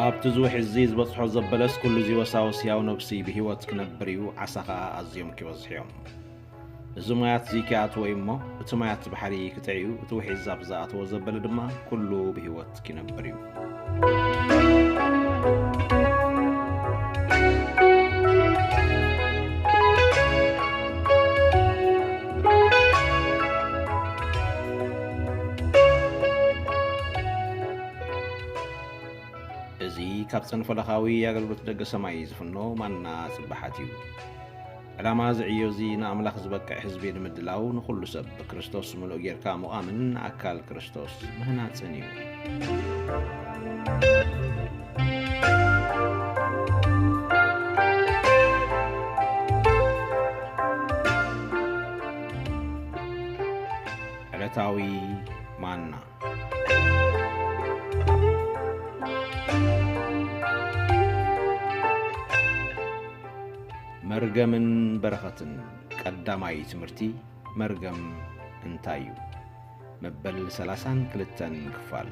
ኣብቲ ዝውሕ እዚ ዝበጽሖ ዘበለስ ኩሉ እዚ ወሳወስ ያው ነብሲ ብህይወት ክነብር እዩ፣ ዓሳ ኸኣ ኣዝዮም ክበዝሑ እዮም። እዚ ማያት እዚ ከይኣትዎ እዩ እሞ፣ እቲ ማያት ባሕሪ ክጥዒ እዩ፣ እቲ ውሒዝ ኣብ ዝኣተዎ ዘበለ ድማ ኩሉ ብህይወት ክነብር እዩ። እዚ ካብ ጸንፈለኻዊ ኣገልግሎት ደገ ሰማይ ዝፍኖ ማና ጽባሓት እዩ። ዕላማ እዚ ዕዮ እዚ ንኣምላኽ ዝበቅዕ ህዝቢ ንምድላው፣ ንኹሉ ሰብ ብክርስቶስ ምሉእ ጌርካ ምቓምን ንኣካል ክርስቶስ ምህናጽን እዩ። ዕለታዊ ማና። መርገምን በረኸትን። ቀዳማይ ትምህርቲ፣ መርገም እንታይ እዩ? መበል ሰላሳን ክልተን ክፋል።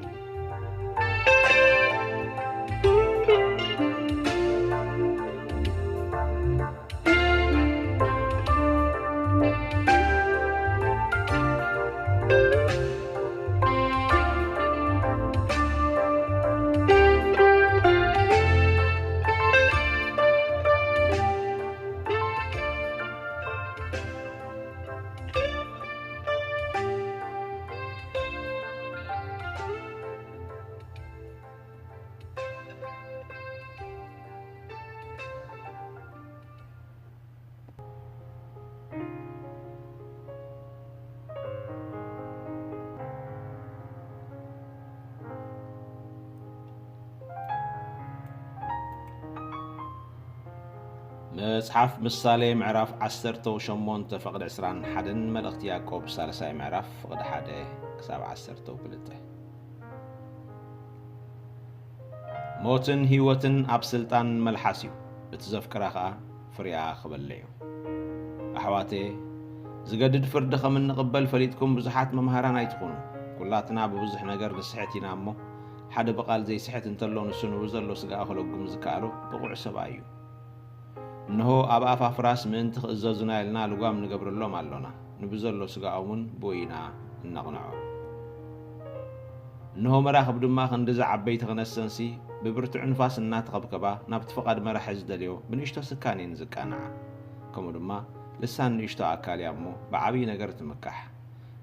መጽሓፍ ምሳሌ ምዕራፍ ዓሰርተው ሸሞንተ ፍቕዲ ዕስራን ሓደን መልእኽቲ ያዕቆብ ሳልሳይ ምዕራፍ ፍቕዲ ሓደ ክሳብ ዓሰርተው ክልተ። ሞትን ህይወትን ኣብ ስልጣን መልሓስ እዩ፣ እቲ ዘፍቅራ ኸኣ ፍሬኣ ክበልዕ እዩ። ኣሕዋተየ፣ ዝገድድ ፍርዲ ከም እንቕበል ፈሊጥኩም ብዙሓት መምሃራን ኣይትኹኑ። ኩላትና ብብዙሕ ነገር ንስሕት ኢና እሞ፣ ሓደ ብቓል ዘይስሕት እንተሎ ንሱ ንብዘሎ ስጋኣ ክለጉም ዝከኣሎ ብቑዕ ሰብኣይ እዩ። እንሆ ኣብ ኣፍ ኣፍራስ ምእንቲ ክእዘዙና ኢልና ልጓም ንገብረሎም ኣሎና፣ ንብዘሎ ስጋኦም እውን ብኡ ኢና እነቕንዖ። እንሆ መራኽብ ድማ ክንድዚ ዓበይቲ ክነሰንሲ ብብርቱዕ ንፋስ እናተኸብከባ ናብቲ ፍቓድ መራሒ ዝደልዮ ብንእሽቶ ስካን እየን ዝቃንዓ። ከምኡ ድማ ልሳን ንእሽቶ ኣካል እያ እሞ ብዓብዪ ነገር ትምካሕ።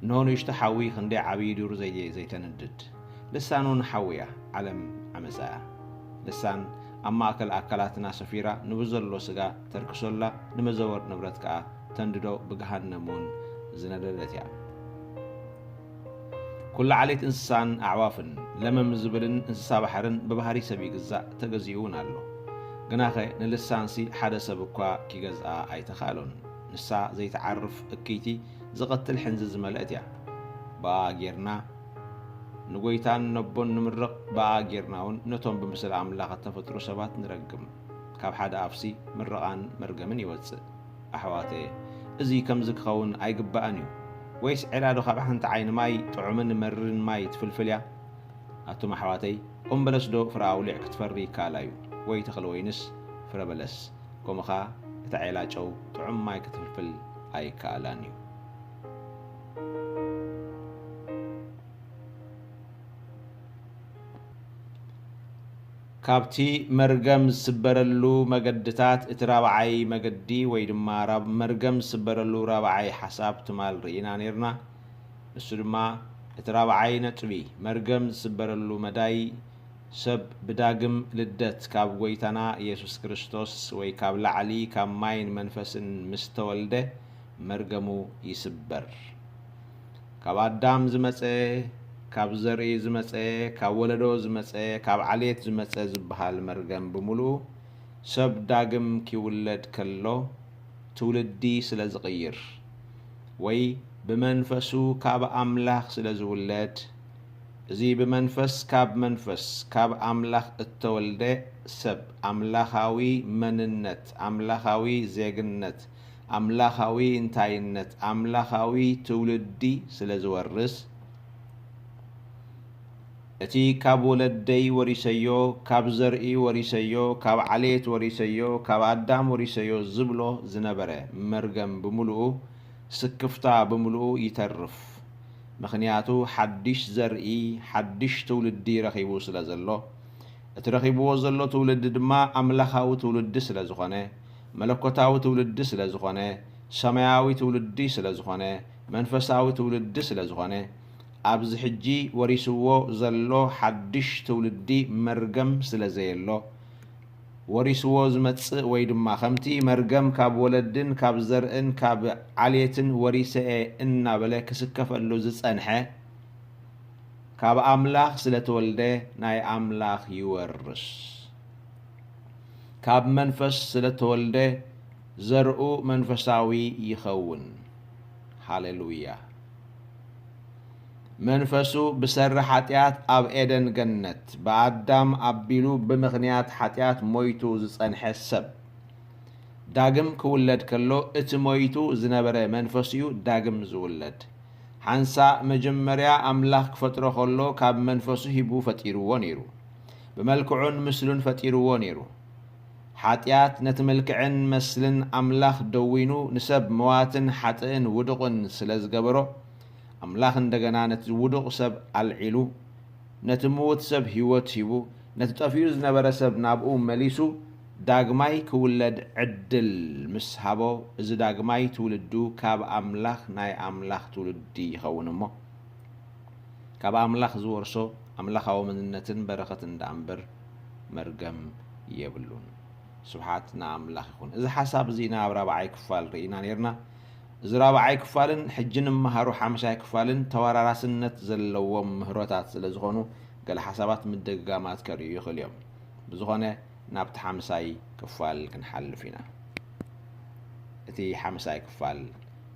እንሆ ንእሽቶ ሓዊ ክንደይ ዓብዪ ዱር ዘይ-፣ ዘይተንድድ። ልሳን እውን ሓዊ እያ፣ ዓለም ዓመፃ እያ። ልሳን ኣብ ማእከል ኣካላትና ሰፊራ ንብዘሎ ስጋ ተርክሶላ፣ ንመዘወር ንብረት ከኣ ተንድዶ ብገሃነም እውን ዝነደደት እያ። ኩሉ ዓሌት እንስሳን ኣዕዋፍን ለመም ዝብልን እንስሳ ባሕርን ብባህሪ ሰብ ይግዛእ፣ ተገዚኡ እውን ኣሎ። ግናኸ ንልሳንሲ ሓደ ሰብ እኳ ኪገዝኣ ኣይተኻእሎን። ንሳ ዘይትዓርፍ እክይቲ ዝቐትል ሕንዚ ዝመልአት እያ። ብኣ ጌርና ንጎይታን ነቦን ንምርቕ፣ ብኣ ጌርና እውን ነቶም ብምስሊ ኣምላኽ እተፈጥሩ ሰባት ንረግም። ካብ ሓደ ኣፍሲ ምርቓን መርገምን ይወጽእ። ኣሕዋተየ፣ እዚ ከምዚ ክኸውን ኣይግባእን እዩ። ወይስ ዒላ ዶ ካብ ሓንቲ ዓይኒ ማይ፣ ጥዑምን መሪርን ማይ ትፍልፍል እያ? ኣቱም ኣሕዋተይ፣ ኦም በለስ ዶ ፍረ ኣውሊዕ ክትፈሪ ይከኣላ እዩ? ወይ ተኽሊ ወይንስ ፍረ በለስ? ከምኡ ኸኣ እታ ዒላ ጨው ጥዑም ማይ ክትፍልፍል ኣይከኣላን እዩ። ካብቲ መርገም ዝስበረሉ መገድታት እቲ ራብዓይ መገዲ ወይ ድማ ራብ-፣ መርገም ዝስበረሉ ራብዓይ ሓሳብ ትማል ርኢና ኔርና። ንሱ ድማ እቲ ራብዓይ ነጥቢ፣ መርገም ዝስበረሉ መዳይ፣ ሰብ ብዳግም ልደት ካብ ጎይታና ኢየሱስ ክርስቶስ ወይ ካብ ላዕሊ ካብ ማይን መንፈስን ምስ ተወልደ መርገሙ ይስበር። ካብ ኣዳም ዝመጸ፣ ካብ ዘርኢ ዝመጸ፣ ካብ ወለዶ ዝመጸ፣ ካብ ዓሌት ዝመጸ ዝበሃል መርገም ብምሉኡ ሰብ ዳግም ኪውለድ ከሎ ትውልዲ ስለ ዝቕይር ወይ ብመንፈሱ ካብ ኣምላኽ ስለ ዝውለድ፣ እዚ ብመንፈስ ካብ መንፈስ ካብ ኣምላኽ እተወልደ ሰብ ኣምላኻዊ መንነት፣ ኣምላኻዊ ዜግነት፣ ኣምላኻዊ እንታይነት፣ ኣምላኻዊ ትውልዲ ስለ ዝወርስ፣ እቲ ካብ ወለደይ ወሪሰዮ፣ ካብ ዘርኢ ወሪሰዮ፣ ካብ ዓሌት ወሪሰዮ፣ ካብ ኣዳም ወሪሰዮ ዝብሎ ዝነበረ መርገም ብምሉኡ፣ ስክፍታ ብምሉኡ ይተርፍ። ምኽንያቱ ሓድሽ ዘርኢ፣ ሓድሽ ትውልዲ ረኺቡ ስለ ዘሎ፣ እቲ ረኺብዎ ዘሎ ትውልዲ ድማ ኣምላኻዊ ትውልዲ ስለ ዝኾነ፣ መለኮታዊ ትውልዲ ስለ ዝኾነ፣ ሰማያዊ ትውልዲ ስለ ዝኾነ፣ መንፈሳዊ ትውልዲ ስለ ዝኾነ፣ ኣብዚ ሕጂ ወሪስዎ ዘሎ ሓድሽ ትውልዲ መርገም ስለ ዘየሎ፣ ወሪስዎ ዝመጽእ ወይ ድማ ከምቲ መርገም ካብ ወለድን ካብ ዘርእን ካብ ዓሌትን ወሪሰ እየ እናበለ ክስከፈሉ ዝጸንሐ፣ ካብ ኣምላኽ ስለ ተወልደ ናይ ኣምላኽ ይወርስ። ካብ መንፈስ ስለ ተወልደ ዘርኡ መንፈሳዊ ይኸውን። ሃሌሉያ። መንፈሱ ብሰሪ ሓጢኣት ኣብ ኤደን ገነት ብኣዳም ኣቢሉ ብምኽንያት ሓጢኣት ሞይቱ ዝጸንሐ ሰብ ዳግም ክውለድ ከሎ እቲ ሞይቱ ዝነበረ መንፈሱ እዩ ዳግም ዝውለድ። ሓንሳእ መጀመርያ ኣምላኽ ክፈጥሮ ከሎ ካብ መንፈሱ ሂቡ ፈጢርዎ ነይሩ። ብመልክዑን ምስሉን ፈጢርዎ ነይሩ። ሓጢኣት ነቲ መልክዕን መስልን ኣምላኽ ደዊኑ ንሰብ መዋትን ሓጥእን ውዱቕን ስለ ዝገበሮ፣ ኣምላኽ እንደገና ነቲ ውዱቕ ሰብ ኣልዒሉ፣ ነቲ ምዉት ሰብ ህይወት ሂቡ፣ ነቲ ጠፊኡ ዝነበረ ሰብ ናብኡ መሊሱ፣ ዳግማይ ክውለድ ዕድል ምስ ሃቦ፣ እዚ ዳግማይ ትውልዱ ካብ ኣምላኽ ናይ ኣምላኽ ትውልዲ ይኸውን እሞ፣ ካብ ኣምላኽ ዝወርሶ ኣምላኻዊ መንነትን በረኸትን ደኣ እምበር መርገም የብሉን። ስብሓት ንኣምላኽ ይኹን። እዚ ሓሳብ እዚ ኢና ኣብ ራብዓይ ክፋል ርኢና ነይርና። እዚ ራብዓይ ክፋልን ሕጂ ንመሃሮ ሓምሻይ ክፋልን ተወራራስነት ዘለዎም ምህሮታት ስለ ዝኾኑ፣ ገለ ሓሳባት ምድግጋማት ከርእዩ ይኽእሉ እዮም። ብዝኾነ፣ ናብቲ ሓምሳይ ክፋል ክንሓልፍ ኢና። እቲ ሓምሳይ ክፋል፣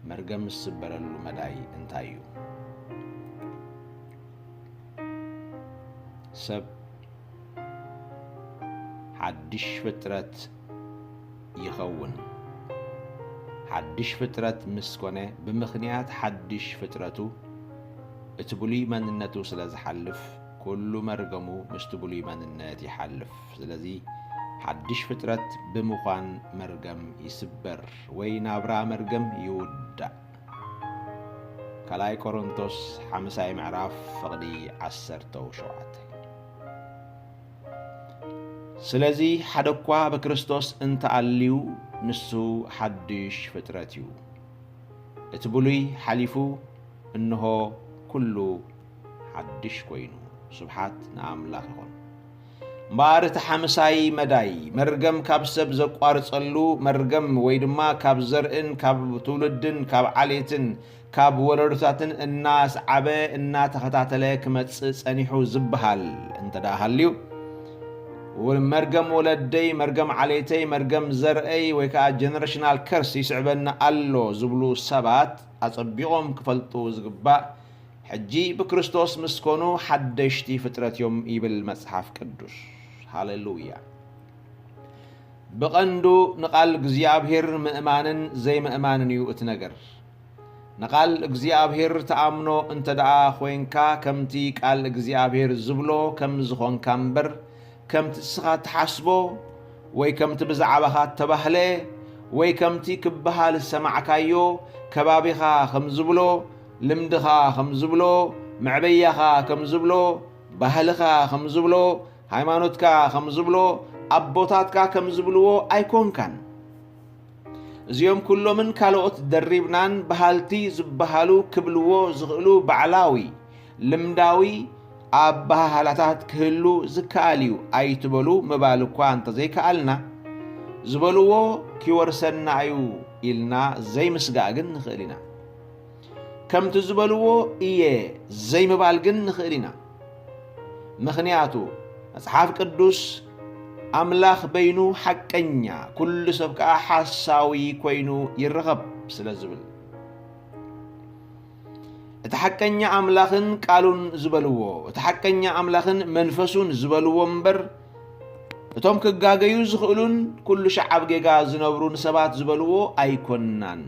መርገም ዝስበረሉ መዳይ እንታይ እዩ? ሰብ ሓድሽ ፍጥረት ይኸውን። ሓድሽ ፍጥረት ምስ ኮነ፣ ብምኽንያት ሓድሽ ፍጥረቱ እቲ ብሉይ መንነቱ ስለ ዝሓልፍ፣ ኩሉ መርገሙ ምስቲ ብሉይ መንነት ይሓልፍ። ስለዚ፣ ሓድሽ ፍጥረት ብምዃን መርገም ይስበር፣ ወይ ናብራ መርገም ይውዳእ። ካልኣይ ቆሮንቶስ ሓምሳይ ምዕራፍ ፍቕዲ ዓሰርተ ሸውዓተ። ስለዚ ሓደ እኳ ብክርስቶስ እንተኣልዩ፣ ንሱ ሓድሽ ፍጥረት እዩ። እቲ ብሉይ ሓሊፉ፣ እንሆ ኩሉ ሓድሽ ኮይኑ። ስብሓት ንኣምላኽ ይኹን። እምበኣር እቲ ሓምሳይ መዳይ፣ መርገም ካብ ሰብ ዘቋርጸሉ፣ መርገም ወይ ድማ ካብ ዘርእን ካብ ትውልድን ካብ ዓሌትን ካብ ወለዶታትን እናስዓበ እናተኸታተለ ክመጽእ ጸኒሑ ዝበሃል እንተ ደኣ ሃልዩ፣ ወ-፣ መርገም ወለደይ፣ መርገም ዓሌተይ፣ መርገም ዘርእይ ወይ ከዓ ጀነሬሽናል ከርስ ይስዕበኒ ኣሎ ዝብሉ ሰባት ኣጸቢቖም ክፈልጡ ዝግባእ፣ ሕጂ ብክርስቶስ ምስ ኮኑ ሓደሽቲ ፍጥረት እዮም ይብል መጽሓፍ ቅዱስ። ሃሌሉያ። ብቐንዱ ንቓል እግዚኣብሔር ምእማንን ዘይምእማንን እዩ እቲ ነገር። ንቓል እግዚኣብሔር ትኣምኖ እንተ ደኣ ኾይንካ፣ ከምቲ ቃል እግዚኣብሔር ዝብሎ ከም ዝኾንካ እምበር፣ ከምቲ እስኻ ትሓስቦ፣ ወይ ከምቲ ብዛዕባኻ እተባህለ፣ ወይ ከምቲ ክበሃል ዝሰማዕካዮ፣ ከባቢኻ ከም ዝብሎ፣ ልምድኻ ከም ዝብሎ፣ መዕበያኻ ከም ዝብሎ፣ ባህልኻ ከም ዝብሎ፣ ሃይማኖትካ ከም ዝብሎ፣ ኣቦታትካ ከም ዝብልዎ ኣይኮንካን። እዚኦም ኩሎምን ካልኦት ደሪብናን በሃልቲ ዝበሃሉ ክብልዎ ዝኽእሉ ባዕላዊ፣ ልምዳዊ ኣበሃህላታት ክህሉ ዝከኣል እዩ ኣይትበሉ ምባል እኳ እንተዘይከኣልና፣ ዝበልዎ ኪወርሰና እዩ ኢልና ዘይምስጋእ ግን ንኽእል ኢና። ከምቲ ዝበልዎ እየ ዘይምባል ግን ንኽእል ኢና። ምኽንያቱ፣ መጽሓፍ ቅዱስ ኣምላኽ በይኑ ሓቀኛ፣ ኩሉ ሰብ ከኣ ሓሳዊ ኮይኑ ይረኸብ ስለ ዝብል። እቲ ሓቀኛ ኣምላኽን ቃሉን ዝበልዎ፣ እቲ ሓቀኛ ኣምላኽን መንፈሱን ዝበልዎ እምበር፣ እቶም ክጋገዩ ዝኽእሉን ኩሉ ሻዕ ኣብ ጌጋ ዝነብሩን ሰባት ዝበልዎ ኣይኮናን።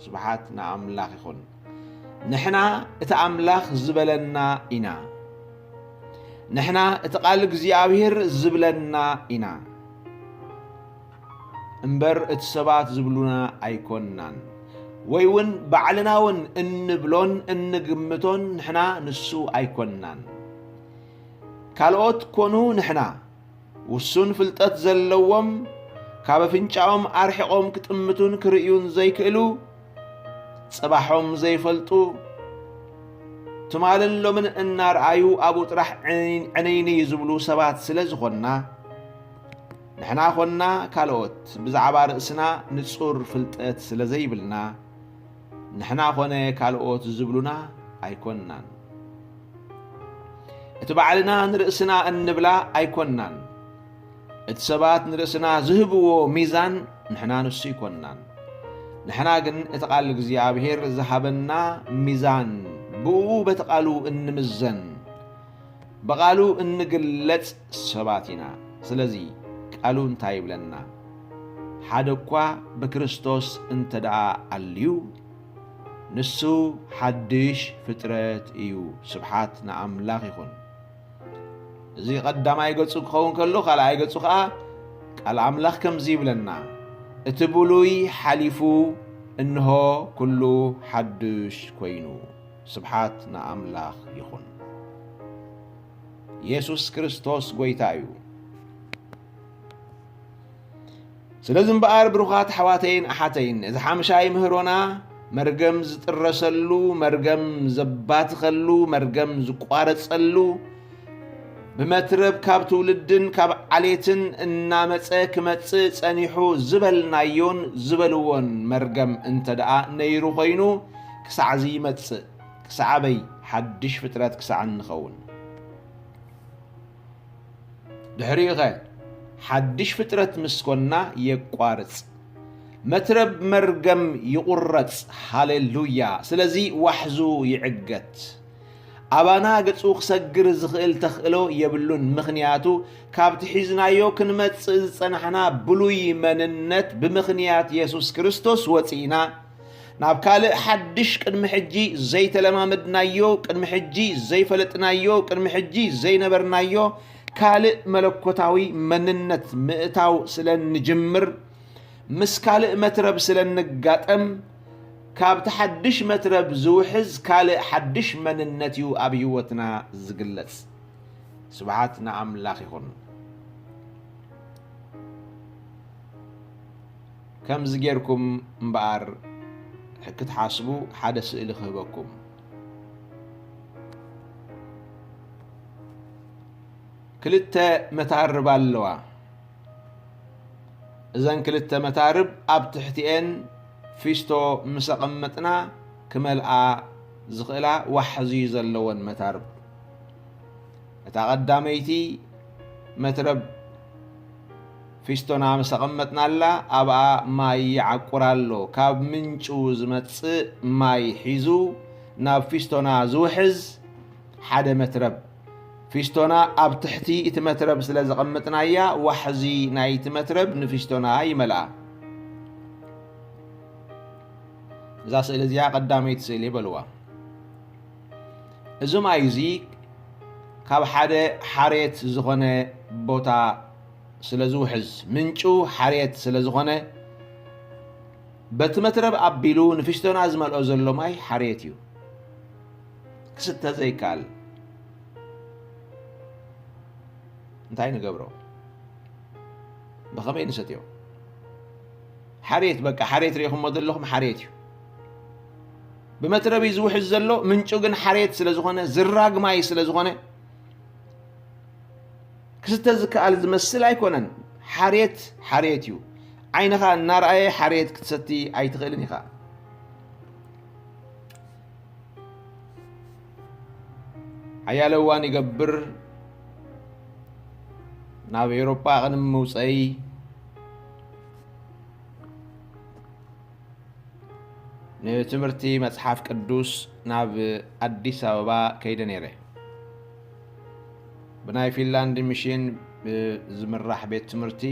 ስብሓት ንኣምላኽ ይኹን። ንሕና እቲ ኣምላኽ ዝበለና ኢና። ንሕና እቲ ቃል እግዚኣብሔር ዝብለና ኢና እምበር፣ እቲ ሰባት ዝብሉና ኣይኮንናን። ወይ እውን ባዕልና እውን እንብሎን እንግምቶን ንሕና ንሱ ኣይኮንናን። ካልኦት ኮኑ ንሕና፣ ውሱን ፍልጠት ዘለዎም፣ ካብ ኣፍንጫኦም ኣርሒቖም ክጥምቱን ክርእዩን ዘይክእሉ፣ ጽባሖም ዘይፈልጡ፣ ትማልን ሎምን እናርኣዩ ኣብኡ ጥራሕ ዕንይንይ ዝብሉ ሰባት ስለ ዝኾንና፣ ንሕና ኾንና ካልኦት ብዛዕባ ርእስና ንጹር ፍልጠት ስለ ዘይብልና፣ ንሕና ኾነ ካልኦት ዝብሉና ኣይኮንናን። እቲ ባዕልና ንርእስና እንብላ ኣይኮንናን። እቲ ሰባት ንርእስና ዝህብዎ ሚዛን ንሕና ንሱ ኣይኮንናን። ንሕና ግን እቲ ቃል እግዚኣብሔር ዝሃበና ሚዛን፣ ብእኡ በቲ ቃሉ እንምዘን፣ ብቓሉ እንግለጽ ሰባት ኢና። ስለዚ ቃሉ እንታይ ይብለና? ሓደ እኳ ብክርስቶስ እንተ ደኣ ኣልዩ፣ ንሱ ሓድሽ ፍጥረት እዩ። ስብሓት ንኣምላኽ ይኹን። እዚ ቀዳማይ ገጹ ክኸውን ከሎ፣ ካልኣይ ገጹ ኸኣ ቃል ኣምላኽ ከምዚ ይብለና፣ "እቲ ብሉይ ሓሊፉ፣ እንሆ ኩሉ ሓድሽ ኮይኑ።" ስብሓት ንኣምላኽ ይኹን። የሱስ ክርስቶስ ጐይታ እዩ። ስለዚ እምበኣር፣ ብሩኻት ኣሕዋተይን ኣሓተይን፣ እዚ ሓምሻይ ምህሮና፣ መርገም ዝጥረሰሉ፣ መርገም ዘባትኸሉ፣ መርገም ዝቋረጸሉ፣ ብመትረብ ካብ ትውልድን ካብ ዓሌትን እናመጸ ክመጽእ ጸኒሑ ዝበልናዮን ዝበልዎን መርገም እንተ ደኣ ነይሩ ኾይኑ፣ ክሳዕ እዚ ይመጽእ፣ ክሳዕ ኣበይ? ሓድሽ ፍጥረት ክሳዕ እንኸውን። ድሕሪኡኸ ሓድሽ ፍጥረት ምስ ኮንና የቋርጽ። መትረብ መርገም ይቑረጽ። ሃሌሉያ! ስለዚ ዋሕዙ ይዕገት። ኣባና ገጹ ክሰግር ዝኽእል ተኽእሎ የብሉን። ምኽንያቱ ካብቲ ሒዝናዮ ክንመጽእ ዝጸናሕና ብሉይ መንነት ብምኽንያት የሱስ ክርስቶስ ወጺእና ናብ ካልእ ሓድሽ ቅድሚ ሕጂ ዘይተለማመድናዮ፣ ቅድሚ ሕጂ ዘይፈለጥናዮ፣ ቅድሚ ሕጂ ዘይነበርናዮ ካልእ መለኮታዊ መንነት ምእታው ስለ እንጅምር፣ ምስ ካልእ መትረብ ስለ እንጋጠም፣ ካብቲ ሓድሽ መትረብ ዝውሕዝ ካልእ ሓድሽ መንነት እዩ ኣብ ህይወትና ዝግለጽ። ስብሓት ንኣምላኽ ይኹን። ከምዚ ጌርኩም እምበኣር ክትሓስቡ ሓደ ስእሊ ክህበኩም። ክልተ መታርብ ኣለዋ። እዘን ክልተ መታርብ ኣብ ትሕቲኤን ፊስቶ ምስ ኣቐመጥና ክመልኣ ዝኽእላ ዋሕዚ ዘለወን መታርብ። እታ ቀዳመይቲ መትረብ ፊስቶና ምስ ኣቐመጥናላ ኣብኣ ማይ ይዓቁር ኣሎ። ካብ ምንጩ ዝመጽእ ማይ ሒዙ ናብ ፊስቶና ዝውሕዝ ሓደ መትረብ። ፊስቶና ኣብ ትሕቲ እቲ መትረብ ስለ ዘቐመጥናያ፣ ዋሕዚ ናይቲ መትረብ ንፊስቶና ይመልኣ። እዛ ስእሊ እዚኣ ቀዳመይቲ ስእሊ በልዋ። እዚ ማይ እዚ ካብ ሓደ ሓሬት ዝኾነ ቦታ ስለ ዝውሕዝ፣ ምንጩ ሓሬት ስለ ዝኾነ፣ በቲ መትረብ ኣቢሉ ንፊስቶና ዝመልኦ ዘሎ ማይ ሓሬት እዩ። ክስተ ዘይከኣል። እንታይ ንገብሮ? ብኸመይ ንሰትዮ? ሓሬት፣ በቃ፣ ሓሬት ርኢኹሞ ዘለኹም ሓሬት እዩ። ብመትረብ እዩ ዝውሕዝ ዘሎ፣ ምንጩ ግን ሓሬት ስለ ዝኾነ፣ ዝራግ ማይ ስለ ዝኾነ፣ ክስተ ዝከኣል ዝመስል ኣይኮነን። ሓሬት፣ ሓሬት እዩ። ዓይንኻ እናረኣየ ሓሬት ክትሰቲ ኣይትኽእልን ኢኻ። ሓያለ እዋን ይገብር፣ ናብ ኤውሮጳ ቅድሚ ምውፀይ ንትምህርቲ መጽሓፍ ቅዱስ ናብ ኣዲስ ኣበባ ከይደ ነይረ። ብናይ ፊንላንድ ሚሽን ብዝምራሕ ቤት ትምህርቲ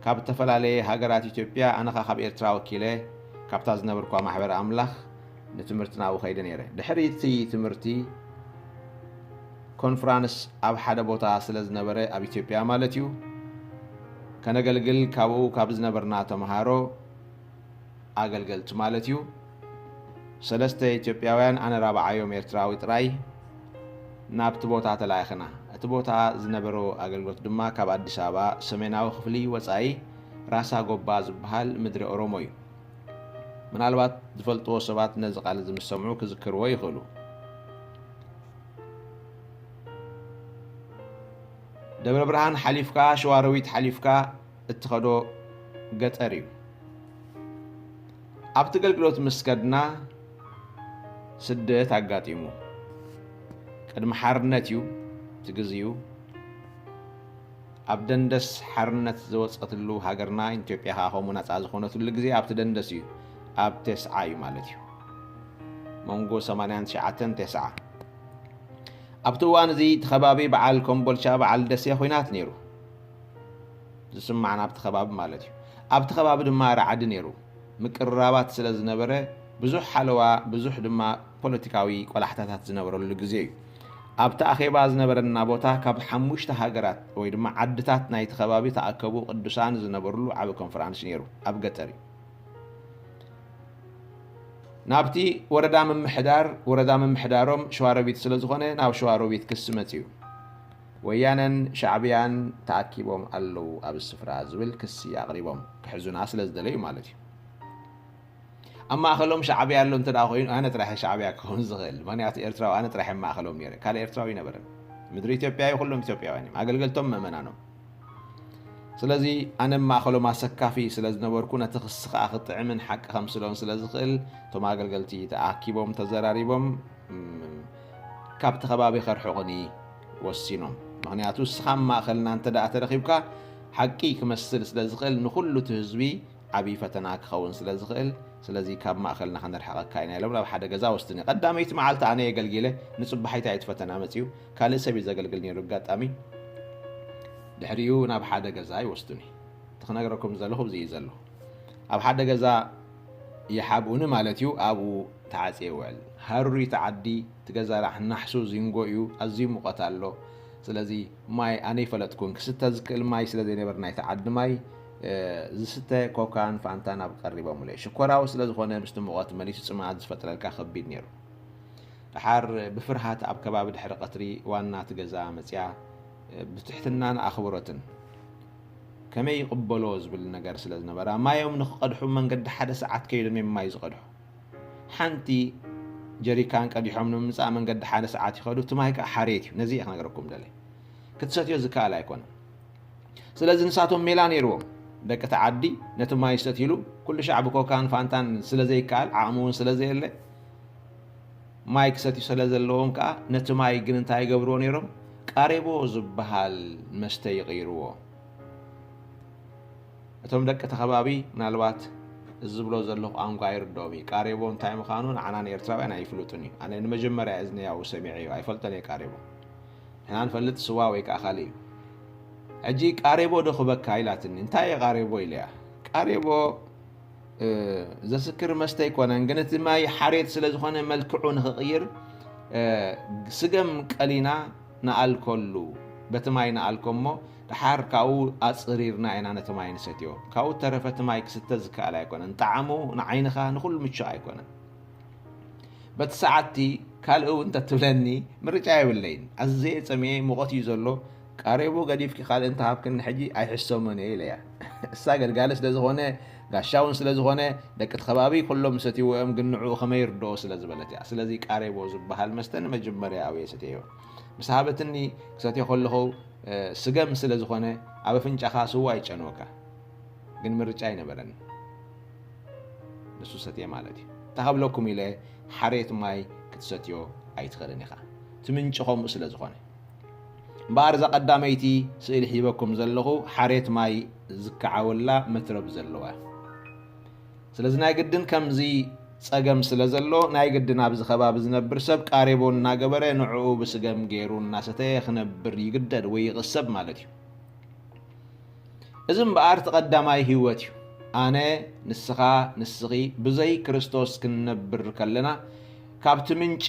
ካብ ዝተፈላለየ ሃገራት ኢትዮጵያ፣ ኣነ ኸኣ ካብ ኤርትራ ወኪለ ካብታ ዝነበርኳ ማሕበር ኣምላኽ ንትምህርቲ ናብኡ ከይደ ነይረ። ድሕሪ እቲ ትምህርቲ ኮንፍራንስ ኣብ ሓደ ቦታ ስለ ዝነበረ፣ ኣብ ኢትዮጵያ ማለት እዩ፣ ከነገልግል ካብኡ ካብ ዝነበርና ተምሃሮ ኣገልገልቲ ማለት እዩ፣ ሰለስተ ኢትዮጵያውያን፣ ኣነ ራብዓዮም ኤርትራዊ ጥራይ፣ ናብቲ ቦታ ተላኢኽና። እቲ ቦታ ዝነበሮ ኣገልግሎት ድማ ካብ ኣዲስ ኣበባ ሰሜናዊ ክፍሊ ወጻኢ ራሳ ጎባ ዝበሃል ምድሪ ኦሮሞ እዩ። ምናልባት ዝፈልጥዎ ሰባት ነዚ ቃል እዚ ምስ ሰምዑ ክዝክርዎ ይኽእሉ። ደብረ ብርሃን ሓሊፍካ፣ ሸዋሮቢት ሓሊፍካ እትኸዶ ገጠር እዩ። ኣብቲ ኣገልግሎት ምስ ከድና ስደት ኣጋጢሙ። ቅድሚ ሓርነት እዩ እቲ ግዜኡ። ኣብ ደንደስ ሓርነት ዝወጸትሉ ሃገርና፣ ኢትዮጵያ ከኣ ከምኡ ናጻ ዝኾነትሉ ግዜ ኣብቲ ደንደስ እዩ። ኣብ ተስዓ እዩ ማለት እዩ። መንጎ ሰማንያን ትሽዓተን ተስዓ። ኣብቲ እዋን እዚ እቲ ከባቢ በዓል ኮምቦልቻ፣ በዓል ደሴ ኹናት ነይሩ። ዝስማዕ ናብቲ ከባቢ ማለት እዩ። ኣብቲ ከባቢ ድማ ራዕዲ ነይሩ። ምቅርራባት ስለ ዝነበረ ብዙሕ ሓለዋ፣ ብዙሕ ድማ ፖለቲካዊ ቆላሕታታት ዝነበረሉ ግዜ እዩ። ኣብቲ ኣኼባ ዝነበረና ቦታ ካብ ሓሙሽተ ሃገራት ወይ ድማ ዓድታት ናይቲ ከባቢ ተኣከቡ ቅዱሳን ዝነበሩሉ ዓቢ ኮንፈራንስ ነይሩ። ኣብ ገጠር እዩ። ናብቲ ወረዳ ምምሕዳር፣ ወረዳ ምምሕዳሮም ሸዋሮቢት ስለ ዝኾነ ናብ ሸዋሮቢት ክሲ መጺኡ። ወያነን ሻዕብያን ተኣኪቦም ኣለዉ ኣብዚ ስፍራ ዝብል ክሲ ኣቕሪቦም፣ ክሕዙና ስለ ዝደለዩ ማለት እዩ። ኣብ ማእኸሎም ሻዕብያ ኣሎ እንተ ደኣ ኮይኑ፣ ኣነ ጥራሕ እየ ሻዕብያ ክኸውን ዝኽእል። ምኽንያቱ ኤርትራዊ ኣነ ጥራሕ እየ ኣብ ማእኸሎም ነይረ። ካልእ ኤርትራዊ ኣይነበረን። ምድሪ ኢትዮጵያ እዩ፣ ኩሎም ኢትዮጵያውያን እዮም። ኣገልገልቶም ምእመናኖም። ስለዚ ኣነ ኣብ ማእኸሎም ኣሰካፊ ስለ ዝነበርኩ፣ ነቲ ክሲ ከኣ ክጥዕምን ሓቂ ከምስሎን ስለ ዝኽእል፣ እቶም ኣገልገልቲ ተኣኪቦም ተዘራሪቦም፣ እም፣ ካብቲ ከባቢ ከርሕቑኒ ወሲኖም። ምኽንያቱ እስኻ ኣብ ማእኸልና እንተ ደኣ ተረኺብካ፣ ሓቂ ክመስል ስለ ዝኽእል፣ ንኹሉ እቲ ህዝቢ ዓብዪ ፈተና ክኸውን ስለ ዝኽእል፣ ስለዚ ካብ ማእኸልና ከነርሕቐካ ኢና ኢሎም ናብ ሓደ ገዛ ወስዱኒ። ቀዳመይቲ መዓልቲ ኣነ የገልጊለ፣ ንጽባሒታ እቲ ፈተና መጺኡ፣ ካልእ ሰብ እዩ ዘገልግል ነይሩ ኣጋጣሚ። ድሕሪኡ ናብ ሓደ ገዛ ይወስዱኒ። እቲ ክነግረኩም ዘለኹ ኣብዚ እዩ ዘሎ። ኣብ ሓደ ገዛ ይሓብኡኒ ማለት እዩ፣ ኣብኡ ተዓጽየ ይውዕል። ሃሩር እዩ እቲ ዓዲ፣ እቲ ገዛ ናሕሱ ዚንጎ እዩ፣ ኣዝዩ ሙቐት ኣሎ። ስለዚ ማይ ኣነ ይፈለጥኩን፣ ክስተ ዝክእል ማይ ስለ ዘይነበር ናይቲ ዓዲ ማይ፣ እ፣ ዝስተ ኮካን ፋንታን ኣብ ቀሪቦምለይ። ሽኮራዊ ስለ ዝኾነ ምስቲ ሙቐት መሊሱ ጽምኣት ዝፈጥረልካ ከቢድ ነይሩ። ደሓር ብፍርሃት ኣብ ከባቢ ድሕሪ ቀትሪ ዋና እቲ ገዛ መጽያ፣ እ፣ ብትሕትናን ኣኽብሮትን ከመይ ይቕበሎ ዝብል ነገር ስለ ዝነበራ፣ ማዮም ንኽቐድሑ መንገዲ ሓደ ሰዓት ከይዶም እዮም ማይ ዝቐድሑ። ሓንቲ ጀሪካን ቀዲሖም ንምምጻእ መንገዲ ሓደ ሰዓት ይኸዱ። እቲ ማይ ከኣ ሓሬት እዩ። ነዚ እየ ክነግረኩም ደለ። ክትሰትዮ ዝከኣል ኣይኮነን። ስለዚ ንሳቶም ሜላ ነይርዎም። ደቂ እቲ ዓዲ ነቲ ማይ ሰትይሉ፣ ኩሉ ሻዕ ብኮካን ፋንታን ስለ ዘይከኣል፣ ዓቕሚ እውን ስለ ዘየለ፣ ማይ ክሰትዩ ስለ ዘለዎም ከኣ ነቲ ማይ ግን እንታይ ይገብርዎ ነይሮም? ቃሬቦ ዝበሃል መስተ ይቕይርዎ። እቶም ደቂ እቲ ከባቢ ምናልባት እዚ ዝብሎ ዘለኹ ቋንቋ ኣይርድኦም እዩ። ቃሬቦ እንታይ ምዃኑ ንዓና ንኤርትራውያን ኣይፍሉጥን እዩ። ኣነ ንመጀመርያ እዝኒ ያው ሰሚዐ እዩ። ኣይፈልጦን እየ ቃሬቦ። ንሕና ንፈልጥ ስዋ ወይ ከኣ ካልእ እዩ። ሕጂ ቃሬቦ ዶ ክበካ ኢላትኒ። እንታይ እየ ቃሬቦ ኢለያ። ቃሬቦ፣ እ፣ ዘስክር መስተ ኣይኮነን፣ ግን እቲ ማይ ሓሬት ስለ ዝኾነ መልክዑ ንኽቕይር፣ እ፣ ስገም ቀሊና ንኣልኮሉ፣ በቲ ማይ ንኣልኮ እሞ፣ ደሓር ካብኡ ኣጽሪርና ኢና ነቲ ማይ ንሰትዮ። ካብኡ ተረፈ እቲ ማይ ክስተ ዝከኣል ኣይኮነን። ጣዕሙ ንዓይንኻ ንኹሉ ምቹእ ኣይኮነን። በቲ ሰዓትቲ ካልእ እውን እንተትብለኒ ምርጫ የብለይን። ኣዝየ ጸሚኤ፣ ሙቐት እዩ ዘሎ። ቃሬቦ ገዲፍኪ ካልእ እንተሃብክኒ ሕጂ ኣይሕሰሞን እየ ኢለያ። እሳ ገልጋሊ ስለ ዝኾነ፣ ጋሻ እውን ስለ ዝኾነ፣ ደቂ እቲ ከባቢ ኩሎም ሰትይዎ እዮም፣ ግን ንዕኡ ከመይ ይርድኦ ስለ ዝበለት እያ። ስለዚ ቃሬቦ ዝበሃል መስተ ንመጀመርያ ኣብየ ሰትየዮ። ምስ ሃበትኒ ክሰትዮ ከለኹ፣ እ፣ ስገም ስለ ዝኾነ ኣብ ኣፍንጫኻ ስዋ ይጨንወካ። ግን ምርጫ ኣይነበረን። ንሱ ሰትየ ማለት እዩ። እንታይ ክብለኩም ኢለ፣ ሓሬት ማይ ክትሰትዮ ኣይትኽእልን ኢኻ። እቲ ምንጪ ከምኡ ስለ ዝኾነ። እምበኣር እዛ ቀዳመይቲ ስእሊ ሒበኩም ዘለኹ ሓሬት ማይ ዝከዓወላ መትረብ ዘለዋ። ስለዚ ናይ ግድን ከምዚ ጸገም ስለ ዘሎ ናይ ግድን ኣብዚ ከባቢ ዝነብር ሰብ ቃሬቦ እናገበረ ንዕኡ ብስገም ገይሩ እናሰተየ ክነብር ይግደድ ወይ ይቕሰብ ማለት እዩ። እዚ እምበኣር እቲ ቀዳማይ ህይወት እዩ። ኣነ፣ ንስኻ፣ ንስኺ ብዘይ ክርስቶስ ክንነብር ከለና ካብቲ ምንጪ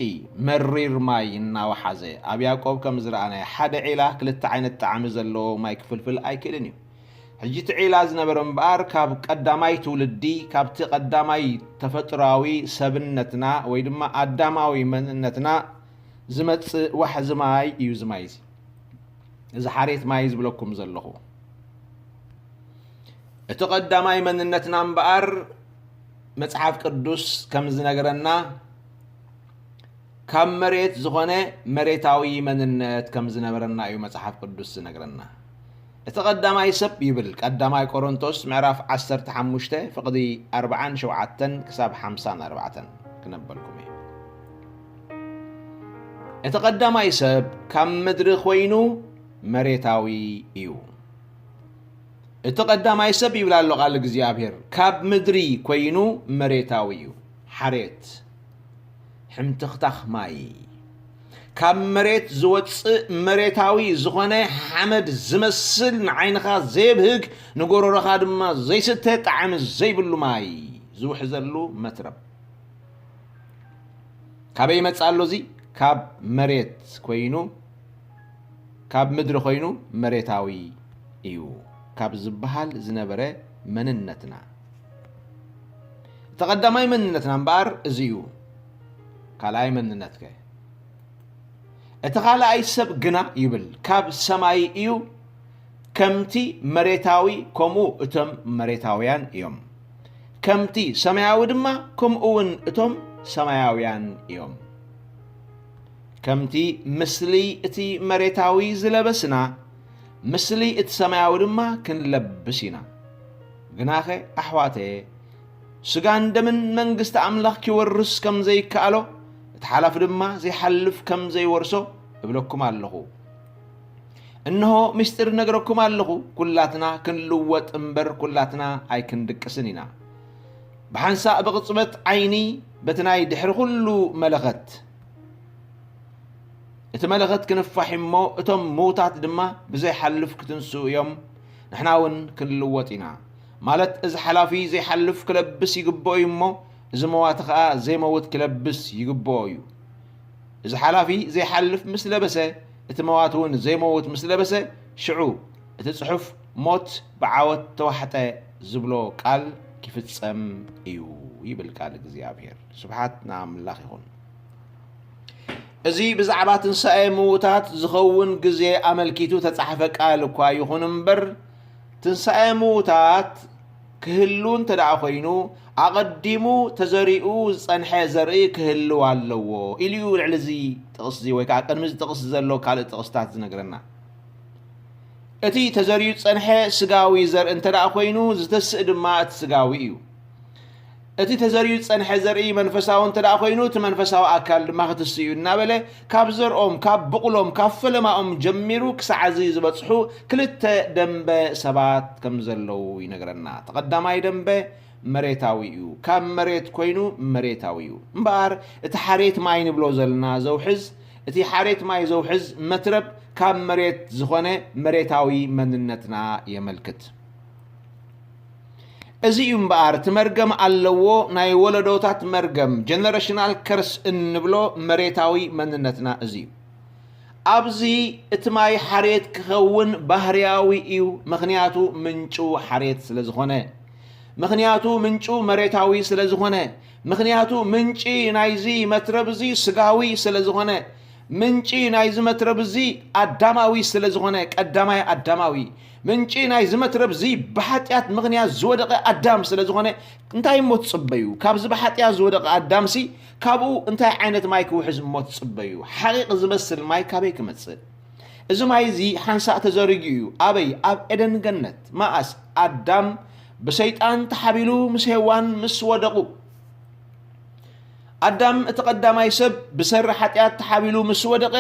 መሪር ማይ እናወሓዘ ኣብ ያዕቆብ ከም ዝረኣናዮ ሓደ ዒላ ክልተ ዓይነት ጣዕሚ ዘለዎ ማይ ክፍልፍል ኣይክእልን እዩ። ሕጂ እቲ ዒላ ዝነበረ እምበኣር ካብ ቀዳማይ ትውልዲ ካብቲ ቀዳማይ ተፈጥሮኣዊ ሰብነትና ወይ ድማ ኣዳማዊ መንነትና ዝመጽእ ዋሕዚ ማይ እዩ። እዚ ማይ እዚ እዚ ሓሬት ማይ ዝብለኩም ዘለኹ እቲ ቀዳማይ መንነትና እምበኣር መጽሓፍ ቅዱስ ከም ዝነግረና ካብ መሬት ዝኾነ መሬታዊ መንነት ከም ዝነበረና እዩ መጽሓፍ ቅዱስ ዝነግረና። እቲ ቀዳማይ ሰብ ይብል ቀዳማይ ቆሮንቶስ ምዕራፍ ዓሰርተ ሓሙሽተ ፍቕዲ ኣርብዓን ሸውዓተን ክሳብ ሓምሳን ኣርባዕተን ክነበልኩም እየ። እቲ ቀዳማይ ሰብ ካብ ምድሪ ኮይኑ መሬታዊ እዩ። እቲ ቀዳማይ ሰብ ይብል ኣሎ ቃል እግዚኣብሔር ካብ ምድሪ ኮይኑ መሬታዊ እዩ። ሓሬት ሕምትኽታኽ ማይ ካብ መሬት ዝወፅእ መሬታዊ ዝኾነ ሓመድ ዝመስል ንዓይንኻ ዘየብህግ ንጎረሮኻ ድማ ዘይስተ ጣዕሚ ዘይብሉ ማይ ዝውሕዘሉ መትረብ ካበይ ይመጽእ ኣሎ? እዚ ካብ መሬት ኮይኑ ካብ ምድሪ ኮይኑ መሬታዊ እዩ ካብ ዝበሃል ዝነበረ መንነትና። እቲ ቀዳማይ መንነትና እምበኣር እዚ እዩ። ካልኣይ መንነትከ? እቲ ካልኣይ ሰብ ግና ይብል ካብ ሰማይ እዩ። ከምቲ መሬታዊ ከምኡ እቶም መሬታውያን እዮም። ከምቲ ሰማያዊ ድማ ከምኡ እውን እቶም ሰማያውያን እዮም። ከምቲ ምስሊ እቲ መሬታዊ ዝለበስና፣ ምስሊ እቲ ሰማያዊ ድማ ክንለብስ ኢና። ግናኸ ኣሕዋተየ፣ ስጋን ደምን መንግስቲ ኣምላኽ ኪወርስ ከም ዘይከኣሎ፣ እቲ ሓላፊ ድማ ዘይሓልፍ ከም ዘይወርሶ እብለኩም ኣለኹ። እንሆ ምስጢር ነግረኩም ኣለኹ፣ ኩላትና ክንልወጥ እምበር ኩላትና ኣይክንድቅስን ኢና። ብሓንሳእ ብቕጽበት ዓይኒ በቲ ናይ ድሕሪ ኩሉ መለኸት እቲ መለኸት ክንፋሕ እሞ እቶም ምውታት ድማ ብዘይሓልፍ ክትንስኡ እዮም። ንሕና እውን ክንልወጥ ኢና። ማለት እዚ ሓላፊ ዘይሓልፍ ክለብስ ይግብኦ እዩ እሞ እዚ መዋቲ ኸኣ ዘይመውት ክለብስ ይግብኦ እዩ። እዚ ሓላፊ ዘይሓልፍ ምስ ለበሰ እቲ መዋቲ እውን ዘይመውት ምስ ለበሰ ሽዑ እቲ ጽሑፍ ሞት ብዓወት ተዋሕጠ ዝብሎ ቃል ኪፍጸም እዩ ይብል ቃል እግዚኣብሔር። ስብሓት ንኣምላኽ ይኹን። እዚ ብዛዕባ ትንሳኤ ምዉታት ዝኸውን ግዜ ኣመልኪቱ ተጻሕፈ ቃል እኳ ይኹን እምበር ትንሳኤ ምዉታት ክህሉ እንተ ደኣ ኮይኑ ኣቐዲሙ ተዘሪኡ ዝጸንሐ ዘርኢ ክህልው ኣለዎ ኢሉ እዩ ልዕሊ እዚ ጥቕሲ ወይ ከዓ ቅድሚ እዚ ጥቕሲ ዘሎ ካልእ ጥቕስታት ዝነግረና። እቲ ተዘሪኡ ዝጸንሐ ስጋዊ ዘርኢ እንተ ደኣ ኮይኑ ዝተስእ ድማ እቲ ስጋዊ እዩ። እቲ ተዘሪኡ ዝጸንሐ ዘርኢ መንፈሳዊ እንተ ደኣ ኮይኑ እቲ መንፈሳዊ ኣካል ድማ ክትስእ እዩ እናበለ ካብ ዘርኦም ካብ ብቑሎም ካብ ፈለማኦም ጀሚሩ ክሳዕ እዚ ዝበጽሑ ክልተ ደንበ ሰባት ከም ዘለዉ ይነግረና። እቲ ቀዳማይ ደንበ መሬታዊ እዩ። ካብ መሬት ኮይኑ መሬታዊ እዩ። እምበኣር እቲ ሓሬት ማይ ንብሎ ዘለና ዘውሕዝ እቲ ሓሬት ማይ ዘውሕዝ መትረብ ካብ መሬት ዝኾነ መሬታዊ መንነትና የመልክት። እዚ እዩ እምበኣር እቲ መርገም ኣለዎ ናይ ወለዶታት መርገም generational curse እንብሎ መሬታዊ መንነትና እዚ እዩ። ኣብዚ እቲ ማይ ሓሬት ክኸውን ባህርያዊ እዩ፣ ምኽንያቱ ምንጩ ሓሬት ስለ ዝኾነ። ምኽንያቱ ምንጩ መሬታዊ ስለ ዝኾነ። ምኽንያቱ ምንጪ ናይዚ መትረብ እዚ ስጋዊ ስለ ዝኾነ። ምንጪ ናይዚ መትረብ እዚ ኣዳማዊ ስለ ዝኾነ፣ ቀዳማይ ኣዳማዊ። ምንጪ ናይዚ መትረብ እዚ ብሓጢኣት ምኽንያት ዝወደቐ ኣዳም ስለ ዝኾነ፣ እንታይ እሞ ትጽበዩ? ካብዚ ብሓጢኣት ዝወደቐ ኣዳምሲ ካብኡ እንታይ ዓይነት ማይ ክውሕዝ እሞ ትጽበዩ? ሓቒቕ ዝመስል ማይ ካበይ ክመጽእ? እዚ ማይ እዚ ሓንሳእ ተዘሪጉ እዩ። ኣበይ? ኣብ ኤደን ገነት። መኣስ? ኣዳም ብሰይጣን ተሓቢሉ ምስ ሄዋን ምስ ወደቑ። ኣዳም እቲ ቀዳማይ ሰብ ብሰሪ ሓጢኣት ተሓቢሉ ምስ ወደቐ፣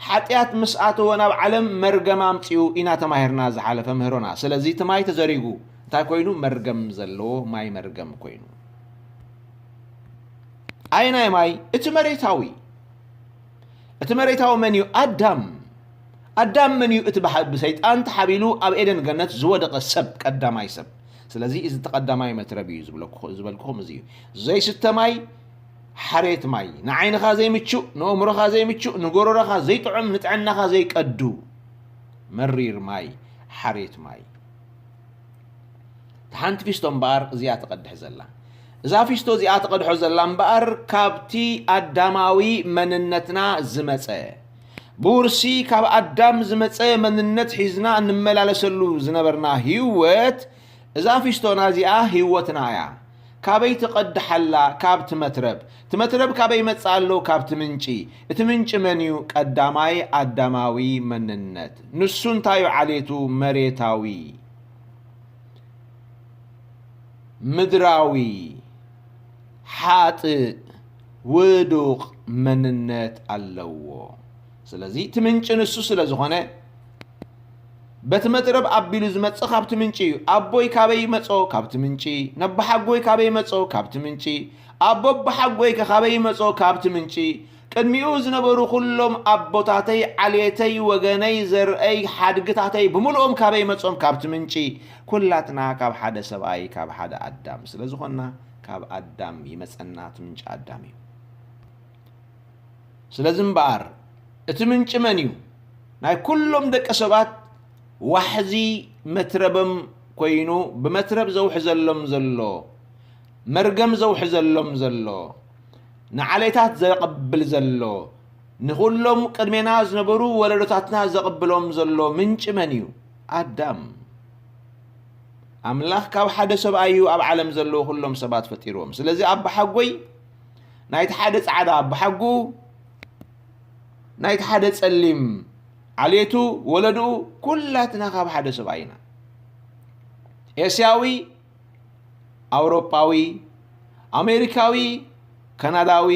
ሓጢኣት ምስ ኣተወ ናብ ዓለም መርገም ኣምጺኡ ኢና ተማሂርና ዝሓለፈ ምህሮና። ስለዚ እቲ ማይ ተዘሪጉ እንታይ ኮይኑ? መርገም ዘለዎ ማይ መርገም ኮይኑ። ኣየናይ ማይ? እቲ መሬታዊ። እቲ መሬታዊ መን እዩ? ኣዳም። ኣዳም መን እዩ? እቲ ብሓ-፣ ብሰይጣን ተሓቢሉ ኣብ ኤደን ገነት ዝወደቐ ሰብ፣ ቀዳማይ ሰብ። ስለዚ እዚ እቲ ቀዳማይ መትረብ እዩ ዝብለኩ-፣ ዝበልኩኹም እዚ እዩ። ዘይስተ ማይ ሓሬት ማይ፣ ንዓይንኻ ዘይምቹእ፣ ንእምሮኻ ዘይምቹእ፣ ንጎረሮኻ ዘይጥዑም፣ ንጥዕናኻ ዘይቀዱ መሪር ማይ፣ ሓሬት ማይ። እታ ሓንቲ ፊስቶ እምበኣር እዚኣ ትቐድሕ ዘላ። እዛ ፊስቶ እዚኣ ትቐድሖ ዘላ እምበኣር ካብቲ ኣዳማዊ መንነትና ዝመጸ፣ ብውርሲ ካብ ኣዳም ዝመጸ መንነት ሒዝና እንመላለሰሉ ዝነበርና ህይወት፣ እዛ ፊስቶና እዚኣ ህይወትና እያ። ካበይ ትቐድሓላ? ካብቲ መትረብ። እቲ መትረብ ካበይ ይመጽእ ኣሎ? ካብቲ ምንጪ። እቲ ምንጪ መን እዩ? ቀዳማይ ኣዳማዊ መንነት። ንሱ እንታይ እዩ ዓሌቱ? መሬታዊ፣ ምድራዊ፣ ሓጥእ፣ ውዱቕ መንነት ኣለዎ። ስለዚ እቲ ምንጪ ንሱ ስለ ዝኾነ፣ በቲ መትረብ ኣቢሉ ዝመጽእ ካብቲ ምንጪ እዩ። ኣቦይ ካበይ ይመጾ? ካብቲ ምንጪ። ነቦሓጎይ ካበይ ይመጾ? ካብቲ ምንጪ። ኣቦ ኣቦሓጎይ ከ ካበይ ይመጾ? ካብቲ ምንጪ። ቅድሚኡ ዝነበሩ ኩሎም ኣቦታተይ፣ ዓሌተይ፣ ወገነይ፣ ዘርአይ፣ ሓድግታተይ ብምልኦም ካበይ መጾም? ካብቲ ምንጪ። ኩላትና ካብ ሓደ ሰብኣይ፣ ካብ ሓደ ኣዳም ስለ ዝኾንና፣ ካብ ኣዳም ይመጸና፣ እቲ ምንጪ ኣዳም እዩ። ስለዚ እምበኣር፣ እቲ ምንጪ መን እዩ? ናይ ኩሎም ደቂ ሰባት ዋሕዚ መትረቦም ኮይኑ፣ ብመትረብ ዘውሕዘሎም ዘሎ፣ መርገም ዘውሕዘሎም ዘሎ፣ ንዓሌታት ዘቐብል ዘሎ፣ ንኹሎም ቅድሜና ዝነበሩ ወለዶታትና ዘቐብሎም ዘሎ ምንጪ መን እዩ? ኣዳም። ኣምላኽ ካብ ሓደ ሰብኣይ እዩ ኣብ ዓለም ዘለዉ ኩሎም ሰባት ፈጢርዎም። ስለዚ ኣቦሓጎይ ናይቲ ሓደ ጻዕዳ ኣቦሓጉ፣ ናይቲ ሓደ ጸሊም ዓሌቱ፣ ወለድኡ፣ ኩላትና ካብ ሓደ ሰብኣይ ኢና። ኤስያዊ፣ ኣውሮጳዊ፣ ኣሜሪካዊ፣ ካናዳዊ፣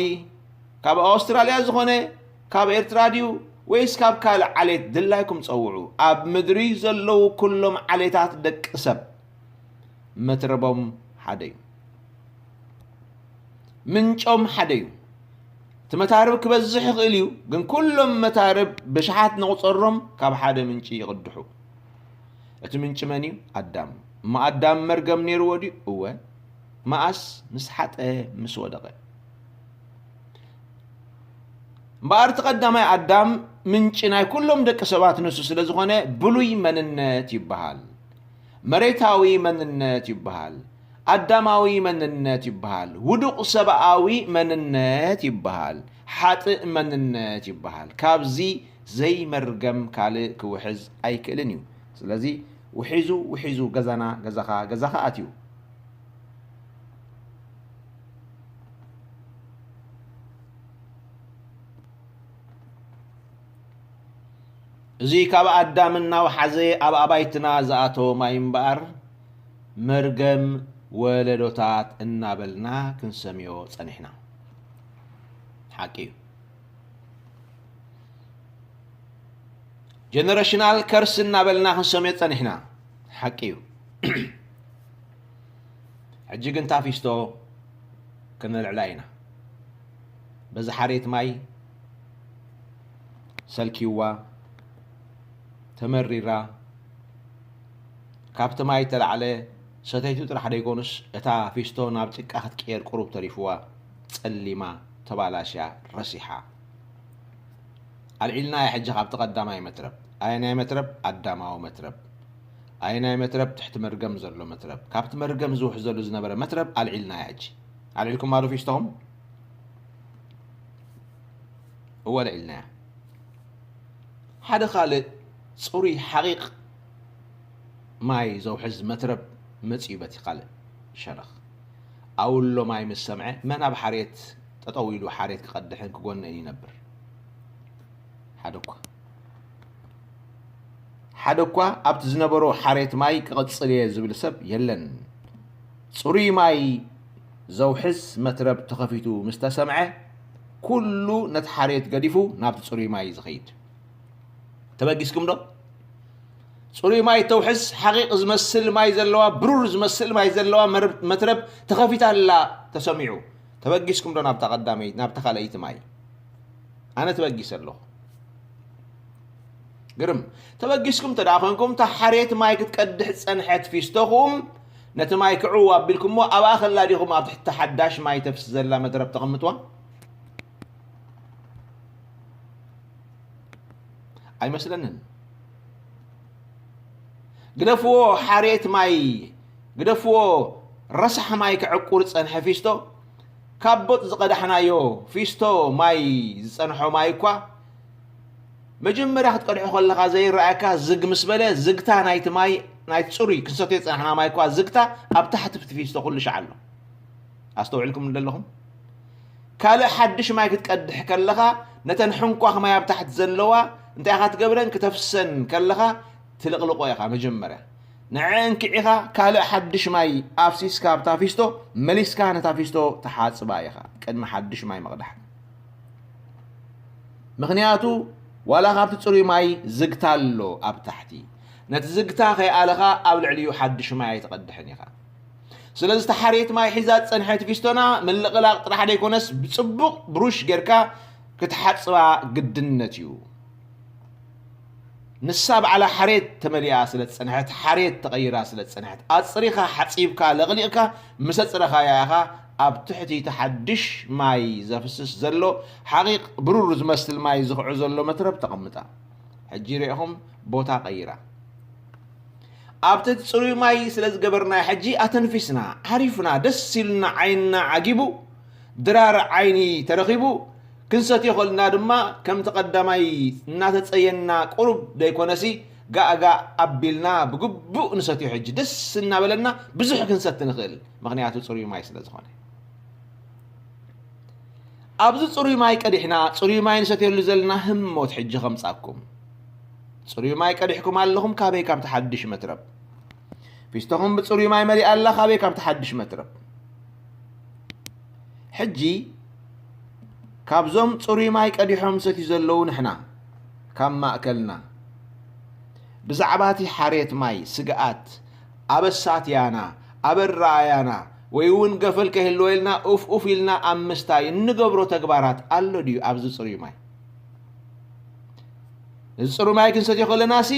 ካብ ኣውስትራልያ ዝኾነ፣ ካብ ኤርትራ ድዩ ወይስ ካብ ካልእ ዓሌት ድላይኩም ጸውዑ። ኣብ ምድሪ ዘለዉ ኩሎም ዓሌታት ደቂ ሰብ መትረቦም ሓደ እዩ። ምንጮም ሓደ እዩ። እቲ መታርብ ክበዝሕ ይኽእል እዩ፣ ግን ኩሎም መታርብ ብሽሓት ንቑጸሮም ካብ ሓደ ምንጪ ይቕድሑ። እቲ ምንጪ መን እዩ? ኣዳም። እሞ ኣዳም መርገም ነይርዎ ድዩ? እወ። መኣስ? ምስ ሓጠ፣ ምስ ወደቐ። እምበኣር እቲ ቀዳማይ ኣዳም ምንጪ ናይ ኩሎም ደቂ ሰባት ንሱ ስለ ዝኾነ ብሉይ መንነት ይበሃል። መሬታዊ መንነት ይበሃል። ኣዳማዊ መንነት ይበሃል። ውዱቕ ሰብኣዊ መንነት ይበሃል። ሓጥእ መንነት ይበሃል። ካብዚ ዘይመርገም ካልእ ክውሕዝ ኣይክእልን እዩ። ስለዚ ውሒዙ፣ ውሒዙ ገዛና፣ ገዛኻ፣ ገዛኻ ኣትዩ። እዚ ካብ ኣዳም እናወሓዘ ኣብ ኣባይትና ዝኣተወ ማይ እምበኣር፣ መርገም ወለዶታት እናበልና ክንሰምዮ ጸኒሕና። ሓቂ እዩ። ጀነሬሽናል ከርስ እናበልና ክንሰምዮ ጸኒሕና። ሓቂ እዩ። ሕጂ ግን እታ ፊስቶ ክነልዕላ ኢና። በዚ ሓሬት ማይ ሰልኪዋ፣ ተመሪራ፣ ካብቲ ማይ እተላዕለ ሰተይቱ ጥራሕ ደይኮኑስ፣ እታ ፊስቶ ናብ ጭቃ ክትቅየር ቁሩብ ተሪፍዋ፣ ጸሊማ፣ ተባላሽያ፣ ረሲሓ። ኣልዒልናያ ሕጂ ካብቲ ቀዳማይ መትረብ። ኣየናይ መትረብ? ኣዳማዊ መትረብ። ኣየናይ መትረብ? ትሕቲ መርገም ዘሎ መትረብ። ካብቲ መርገም ዝውሕዘሉ ዝነበረ መትረብ ኣልዒልናያ ሕጂ። ኣልዒልኩማ ዶ ፊስቶኹም? እወ፣ ኣልዒልናያ። ሓደ ካልእ ጽሩይ ሓቒቕ ማይ ዘውሕዝ መትረብ መጺኡ በቲ ካልእ ሸነኽ። ኣውሎ ማይ ምስ ሰምዐ፣ መን ኣብ ሓሬት ጠጠው ኢሉ ሓሬት ክቐድሕን ክጎንእን ይነብር? ሓደ እኳ። ሓደ እኳ ኣብቲ ዝነበሮ ሓሬት ማይ ክቕጽል እየ ዝብል ሰብ የለን። ጽሩይ ማይ ዘውሕዝ መትረብ ተኸፊቱ ምስ ተሰምዐ፣ ኩሉ ነቲ ሓርየት ገዲፉ ናብቲ ጽሩይ ማይ እዩ ዝኸይድ። ተበጊስኩም ዶ? ጽሩይ ማይ ተውሕዝ፣ ሓቒቕ ዝመስል ማይ ዘለዋ፣ ብሩር ዝመስል ማይ ዘለዋ መረብ-፣ መትረብ ተኸፊታ ኣላ ተሰሚዑ። ተበጊስኩም ዶ ናብታ ቀዳመይቲ፣ ናብታ ካልኣይቲ ማይ? ኣነ ተበጊሰ ኣለኹ። ግርም። ተበጊስኩም እንተ ደኣ ኾንኩም፣ እታ ሓርየት ማይ ክትቀድሕ ዝጸንሐት ፊስቶኹም፣ ነቲ ማይ ክዕው ኣቢልኩሞ፣ ኣብኣ ከላ ዲኹም ኣብ ትሕቲ ሓዳሽ ማይ ተፍሲ ዘላ መትረብ ተቐምጥዋ? ኣይመስለንን። ግደፍዎ ሓርየት ማይ፣ ግደፍዎ ረሳሕ ማይ ክዕቁር ዝጸንሐ ፊስቶ፣ ካብ ቦጥ ዝቐዳሕናዮ ፊስቶ ማይ ዝጸንሖ ማይ እኳ፣ መጀመርያ ክትቀድሖ ከለኻ ዘይረኣየካ ዝግ ምስ በለ፣ ዝግታ ናይቲ ማይ፣ ናይቲ ጽሩይ ክንሰትዮ ዝጸናሕና ማይ እኳ ዝግታ ኣብ ታሕቲ እቲ ፊስቶ ኩሉ ሻዕ ኣሎ። ኣስተውዒልኩም እንደ ኣለኹም? ካልእ ሓድሽ ማይ ክትቀድሕ ከለኻ፣ ነተን ሕንኳኽ ማይ ኣብ ታሕቲ ዘለዋ እንታይ ኢኻ ትገብረን? ክተፍሰን ከለኻ ትልቕልቆ ኢኻ መጀመርያ። ንዐ እንክዒኻ ካልእ ሓድሽ ማይ ኣፍሲስካ ኣብታ ፊስቶ፣ መሊስካ ነታ ፊስቶ ትሓጽባ ኢኻ፣ ቅድሚ ሓድሽ ማይ ምቕዳሕ። ምኽንያቱ፣ ዋላ ካብቲ ጽሩይ ማይ ዝግታ ኣሎ ኣብ ታሕቲ። ነቲ ዝግታ ከይኣለኻ ኣብ ልዕሊኡ ሓድሽ ማይ ኣይትቐድሕን ኢኻ። ስለዚ፣ እታ ሓርየት ማይ ሒዛ ዝጸንሐት ፊስቶና ምልቕላቕ ጥራሕ ደይኮነስ፣ ብጽቡቕ ብሩሽ ጌርካ ክትሓጽባ ግድነት እዩ። ንሳ ባዕላ ሓርየት ተመሊኣ ስለ ዝጸንሐት፣ ሓርየት ተቐይራ ስለ ዝጸንሐት፣ ኣጽሪኻ፣ ሓጺብካ፣ ለቕሊቕካ ምስ ኣጽረኻያ ኢኻ ኣብ ትሕቲ እቲ ሓድሽ ማይ ዘፍስስ ዘሎ ሓቒቕ ብሩር ዝመስል ማይ ዝኽዑ ዘሎ መትረብ ተቐምጣ። ሕጂ ርኢኹም ቦታ ቀይራ። ኣብቲ ጽሩይ ማይ ስለ ዝገበርናዮ፣ ሕጂ ኣተንፊስና፣ ዓሪፍና፣ ደስ ኢሉና፣ ዓይንና ዓጊቡ፣ ድራር ዓይኒ ተረኺቡ፣ ክንሰትዮ ከልና ድማ ከምቲ ቀዳማይ እናተጸየንና ቁሩብ ደይኮነሲ፣ ጋእ ጋእ ኣቢልና ብግቡእ ንሰትዮ። ሕጂ ደስ እናበለና ብዙሕ ክንሰቲ ንኽእል፣ ምኽንያቱ ጽሩይ ማይ ስለ ዝኾነ። ኣብዚ ጽሩይ ማይ ቀዲሕና፣ ጽሩይ ማይ ንሰትየሉ ዘለና ህሞት ሕጂ ከምጻኩም። ጽሩይ ማይ ቀዲሕኩም ኣለኹም፣ ካበይ? ካብቲ ሓድሽ መትረብ። ፊስቶኹም ብጽሩይ ማይ መሊኣ ኣላ፣ ካበይ? ካብቲ ሓድሽ መትረብ። ሕጂ ካብዞም ጽሩይ ማይ ቀዲሖም ሰትዩ ዘለዉ ንሕና፣ ካብ ማእከልና፣ ብዛዕባ እቲ ሓርየት ማይ ስግኣት፣ ኣበሳትያና፣ ኣበረኣያና፣ ወይ እውን ገፈል ከይህልወ ኢልና ኡፍ ኡፍ ኢልና ኣብ ምስታይ እንገብሮ ተግባራት ኣሎ ድዩ ኣብዚ ጽሩይ ማይ? እዚ ጽሩይ ማይ ክንሰትዮ ከለናሲ፣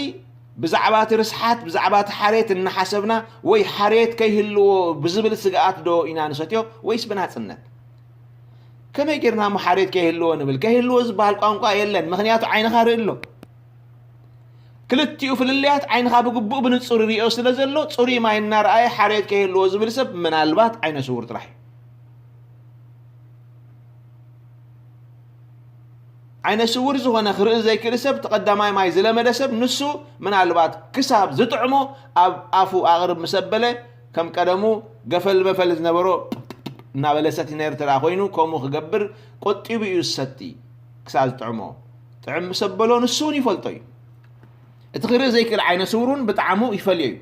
ብዛዕባ እቲ ርስሓት፣ ብዛዕባ እቲ ሓርየት እናሓሰብና፣ ወይ ሓርየት ከይህልዎ ብዝብል ስግኣት ዶ ኢና ንሰትዮ፣ ወይስ ብናጽነት? ከመይ ጌርና እሞ ሓርየት ከይህልዎ ንብል? ከይህልዎ ዝበሃል ቋንቋ የለን፣ ምኽንያቱ ዓይንኻ ርኢ ኣሎ። ክልቲኡ ፍልልያት ዓይንኻ ብግቡእ ብንጹር ይርእዮ ስለ ዘሎ፣ ጽሩይ ማይ እናረኣየ ሓርየት ከይህልዎ ዝብል ሰብ ምናልባት ዓይነ ስውር ጥራሕ እዩ። ዓይነ ስውር ዝኾነ ክርኢ ዘይክእል ሰብ፣ እቲ ቀዳማይ ማይ ዝለመደ ሰብ፣ ንሱ ምናልባት ክሳብ ዝጥዕሞ ኣብ ኣፉ ኣቕርብ ምስ ኣበለ፣ ከም ቀደሙ ገፈል መፈል ዝነበሮ እናበለ ሰቲ ነይሩ እንተ ደኣ ኮይኑ፣ ከምኡ ክገብር ቆጢቡ እዩ ዝሰቲ ክሳብ ዝጥዕሞ። ጥዕም ምስ ኣበሎ ንሱ እውን ይፈልጦ እዩ። እቲ ክርኢ ዘይክእል ዓይነ ስውር እውን ብጣዕሙ ይፈልዮ እዩ።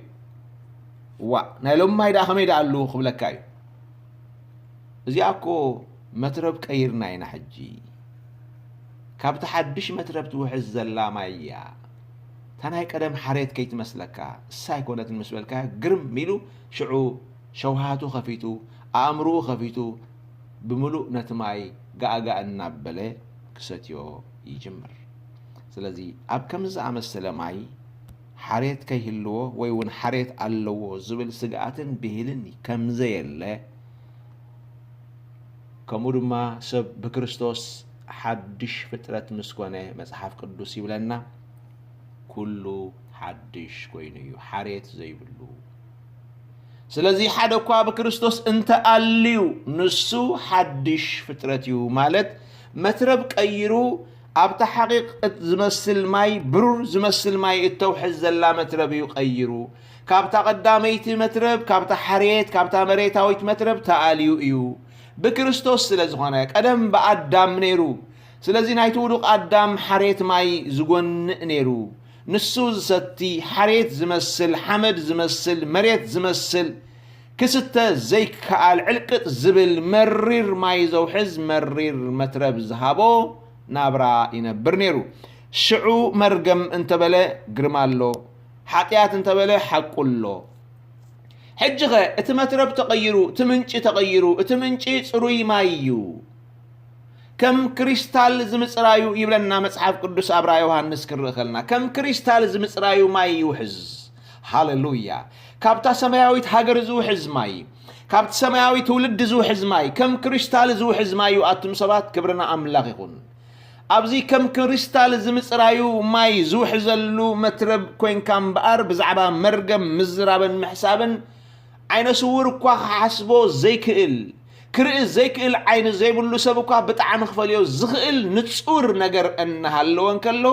ዋእ፣ ናይ ሎሚ ማይ ደኣ ከመይ ደኣ ኣሉ ክብለካ እዩ። እዚኣ እኮ መትረብ ቀይርና ኢና ሕጂ። ካብቲ ሓድሽ መትረብ ትውሕዝ ዘላ ማይ እያ። እታ ናይ ቀደም ሓሬት ከይትመስለካ፣ እሳ ኣይኮነትን ምስ በልካያ ግርም ኢሉ ሽዑ ሸውሃቱ ከፊቱ፣ ኣእምርኡ ከፊቱ ብምሉእ ነቲ ማይ ጋእ ጋእ እናበለ ክሰትዮ ይጅምር። ስለዚ ኣብ ከምዚ ዝኣመሰለ ማይ ሓሬት ከይህልዎ ወይ እውን ሓሬት ኣለዎ ዝብል ስግኣትን ብሂልን ከምዘየለ፣ ከምኡ ድማ ሰብ ብክርስቶስ ሓድሽ ፍጥረት ምስ ኮነ መጽሓፍ ቅዱስ ይብለና፣ ኩሉ ሓድሽ ኮይኑ እዩ፣ ሓሬት ዘይብሉ። ስለዚ ሓደ እኳ ብክርስቶስ እንተ ኣልዩ፣ ንሱ ሓድሽ ፍጥረት እዩ፣ ማለት መትረብ ቀይሩ፣ ኣብታ ሓቂቕ ዝመስል ማይ፣ ብሩር ዝመስል ማይ እተውሕዝ ዘላ መትረብ እዩ ቀይሩ። ካብታ ቀዳመይቲ መትረብ፣ ካብታ ሓሬት፣ ካብታ መሬታዊት መትረብ ተኣልዩ እዩ። ብክርስቶስ ስለ ዝኾነ፣ ቀደም ብኣዳም ነይሩ። ስለዚ ናይቲ ውዱቕ ኣዳም ሓሬት ማይ ዝጎንእ ነይሩ። ንሱ ዝሰቲ ሓሬት ዝመስል፣ ሓመድ ዝመስል፣ መሬት ዝመስል፣ ክስተ ዘይከኣል ዕልቅጥ ዝብል መሪር ማይ ዘውሕዝ መሪር መትረብ ዝሃቦ ናብራ ይነብር ነይሩ። ሽዑ መርገም እንተበለ ግርማ ኣሎ፣ ሓጢኣት እንተበለ ሓቁ ኣሎ። ሕጂ ኸ እቲ መትረብ ተቐይሩ፣ እቲ ምንጪ ተቐይሩ፣ እቲ ምንጪ ጽሩይ ማይ እዩ። ከም ክሪስታል ዝምጽራዩ ይብለና መጽሓፍ ቅዱስ ኣብ ራእይ ዮሃንስ ክንርኢ ከለና፣ ከም ክሪስታል ዝምጽራዩ ማይ ይውሕዝ። ሃሌሉያ! ካብታ ሰማያዊት ሃገር ዝውሕዝ ማይ፣ ካብቲ ሰማያዊ ትውልዲ ዝውሕዝ ማይ፣ ከም ክሪስታል ዝውሕዝ ማይ እዩ። ኣቱም ሰባት፣ ክብርና ኣምላኽ ይኹን። ኣብዚ ከም ክሪስታል ዝምጽራዩ ማይ ዝውሕዘሉ መትረብ ኮንካ እምበኣር፣ ብዛዕባ መርገም ምዝራብን ምሕሳብን ዓይነ ስውር እኳ ክሓስቦ ዘይክእል፣ ክርኢ ዘይክእል ዓይኒ ዘይብሉ ሰብ እኳ ብጣዕሚ ክፈልዮ ዝኽእል ንጹር ነገር እናሃለወ እንከሎ፣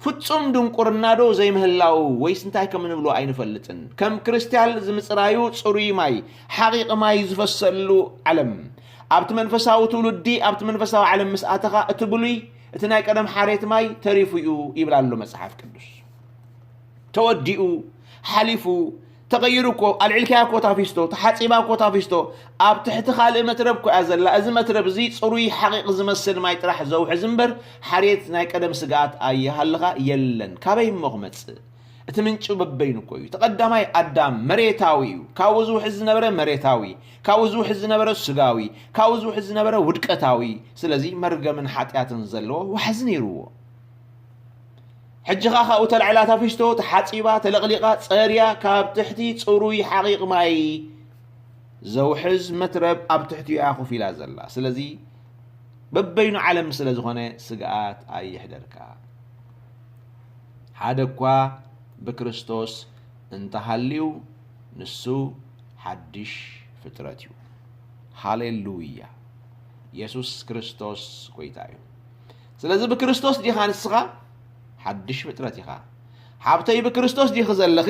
ፍጹም ድንቁርና ዶ ዘይምህላው ወይስ እንታይ ከም እንብሎ ኣይንፈልጥን። ከም ክርስትያን ዝምጽራዩ ጽሩይ ማይ፣ ሓቒቕ ማይ ዝፈሰሉ ዓለም፣ ኣብቲ መንፈሳዊ ትውልዲ፣ ኣብቲ መንፈሳዊ ዓለም ምስ ኣተኻ፣ እቲ ብሉይ፣ እቲ ናይ ቀደም ሓሬት ማይ ተሪፉ እዩ ይብል ኣሎ መጽሓፍ ቅዱስ። ተወዲኡ፣ ሓሊፉ፣ ተቐይሩ እኮ፣ ኣልዒልካያ እኮ እታ ፊስቶ፣ ተሓጺባ እኮ እታ ፊስቶ፣ ኣብ ትሕቲ ካልእ መትረብ እኮ እያ ዘላ። እዚ መትረብ እዚ ጽሩይ ሓቒቕ ዝመስል ማይ ጥራሕ ዘውሕዝ እምበር፣ ሓሬት ናይ ቀደም ስግኣት ኣየሃልኻ የለን። ካበይ እሞ ክመጽእ? እቲ ምንጪ በበይኑ እኮ እዩ። እቲ ቀዳማይ ኣዳም መሬታዊ እዩ። ካብኡ ዝውሕዝ ዝነበረ መሬታዊ፣ ካብኡ ዝውሕዝ ዝነበረ ስጋዊ፣ ካብኡ ዝውሕዝ ዝነበረ ውድቀታዊ። ስለዚ መርገምን ሓጢኣትን ዘለዎ ዋሕዚ ነይርዎ። ሕጂ ኸኣ ካብኡ ተላዒላ እታ ፊስቶ ተሓጺባ፣ ተለቕሊቓ፣ ጸርያ፣ ካብ ትሕቲ ጽሩይ ሓቒቕ ማይ ዘውሕዝ መትረብ ኣብ ትሕቲኡ እያ ኮፍ ኢላ ዘላ። ስለዚ በበይኑ ዓለም ስለ ዝኾነ ስግኣት ኣይሕደርካ። ሓደ እኳ ብክርስቶስ እንተሃልዩ ንሱ ሓድሽ ፍጥረት እዩ። ሃሌሉያ! የሱስ ክርስቶስ ጐይታ እዩ። ስለዚ ብክርስቶስ ዲኻ ንስኻ? ሓድሽ ፍጥረት ኢኻ። ሓብተይ ብክርስቶስ ዲኺ ዘለኺ?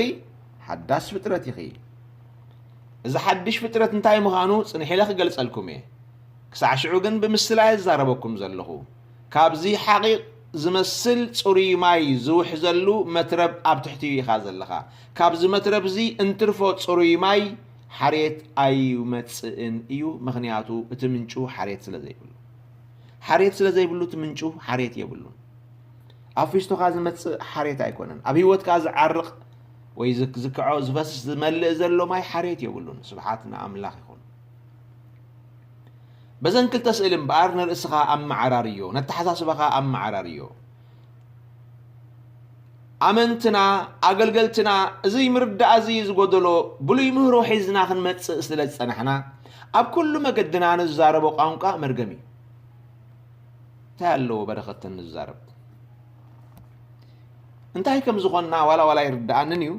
ሓዳስ ፍጥረት ኢኺ። እዚ ሓድሽ ፍጥረት እንታይ ምዃኑ ጽንሕ ኢለ ክገልጸልኩም እየ። ክሳዕ ሽዑ ግን ብምስላ እየ ዝዛረበኩም ዘለኹ። ካብዚ ሓቒቕ ዝመስል ጽሩይ ማይ ዝውሕዘሉ መትረብ ኣብ ትሕቲኡ ኢኻ ዘለኻ። ካብዚ መትረብ እዚ እንትርፎ ጽሩይ ማይ ሓሬት ኣይመጽእን እዩ፣ ምኽንያቱ እቲ ምንጩ ሓሬት ስለ ዘይብሉ። ሓሬት ስለ ዘይብሉ እቲ ምንጩ ሓሬት የብሉን። ኣብ ፊስቶኻ ዝመጽእ ሓሬት ኣይኮነን። ኣብ ህይወትካ ዝዓርቕ ወይ ዝክ-፣ ዝክዖ፣ ዝፈስስ፣ ዝመልእ ዘሎ ማይ ሓሬት የብሉን። ስብሓት ንኣምላኽ ይኹን። በዘን ክልተ ስእሊ እምበኣር ንርእስኻ ኣመዓራርዮ፣ ነተሓሳስባኻ ኣመዓራርዮ። ኣመንትና፣ ኣገልገልትና፣ እዚ ምርዳእ እዚ ዝጎደሎ ብሉይ ምህሮ ሒዝና ክንመጽእ ስለ ዝጸናሕና፣ ኣብ ኩሉ መገድና ንዛረቦ ቋንቋ መርገም እዩ። እንታይ ኣለዎ በረኸት ተንዛረብ? እንታይ ከም ዝኾንና ዋላ ዋላ ይርድኣንን እዩ።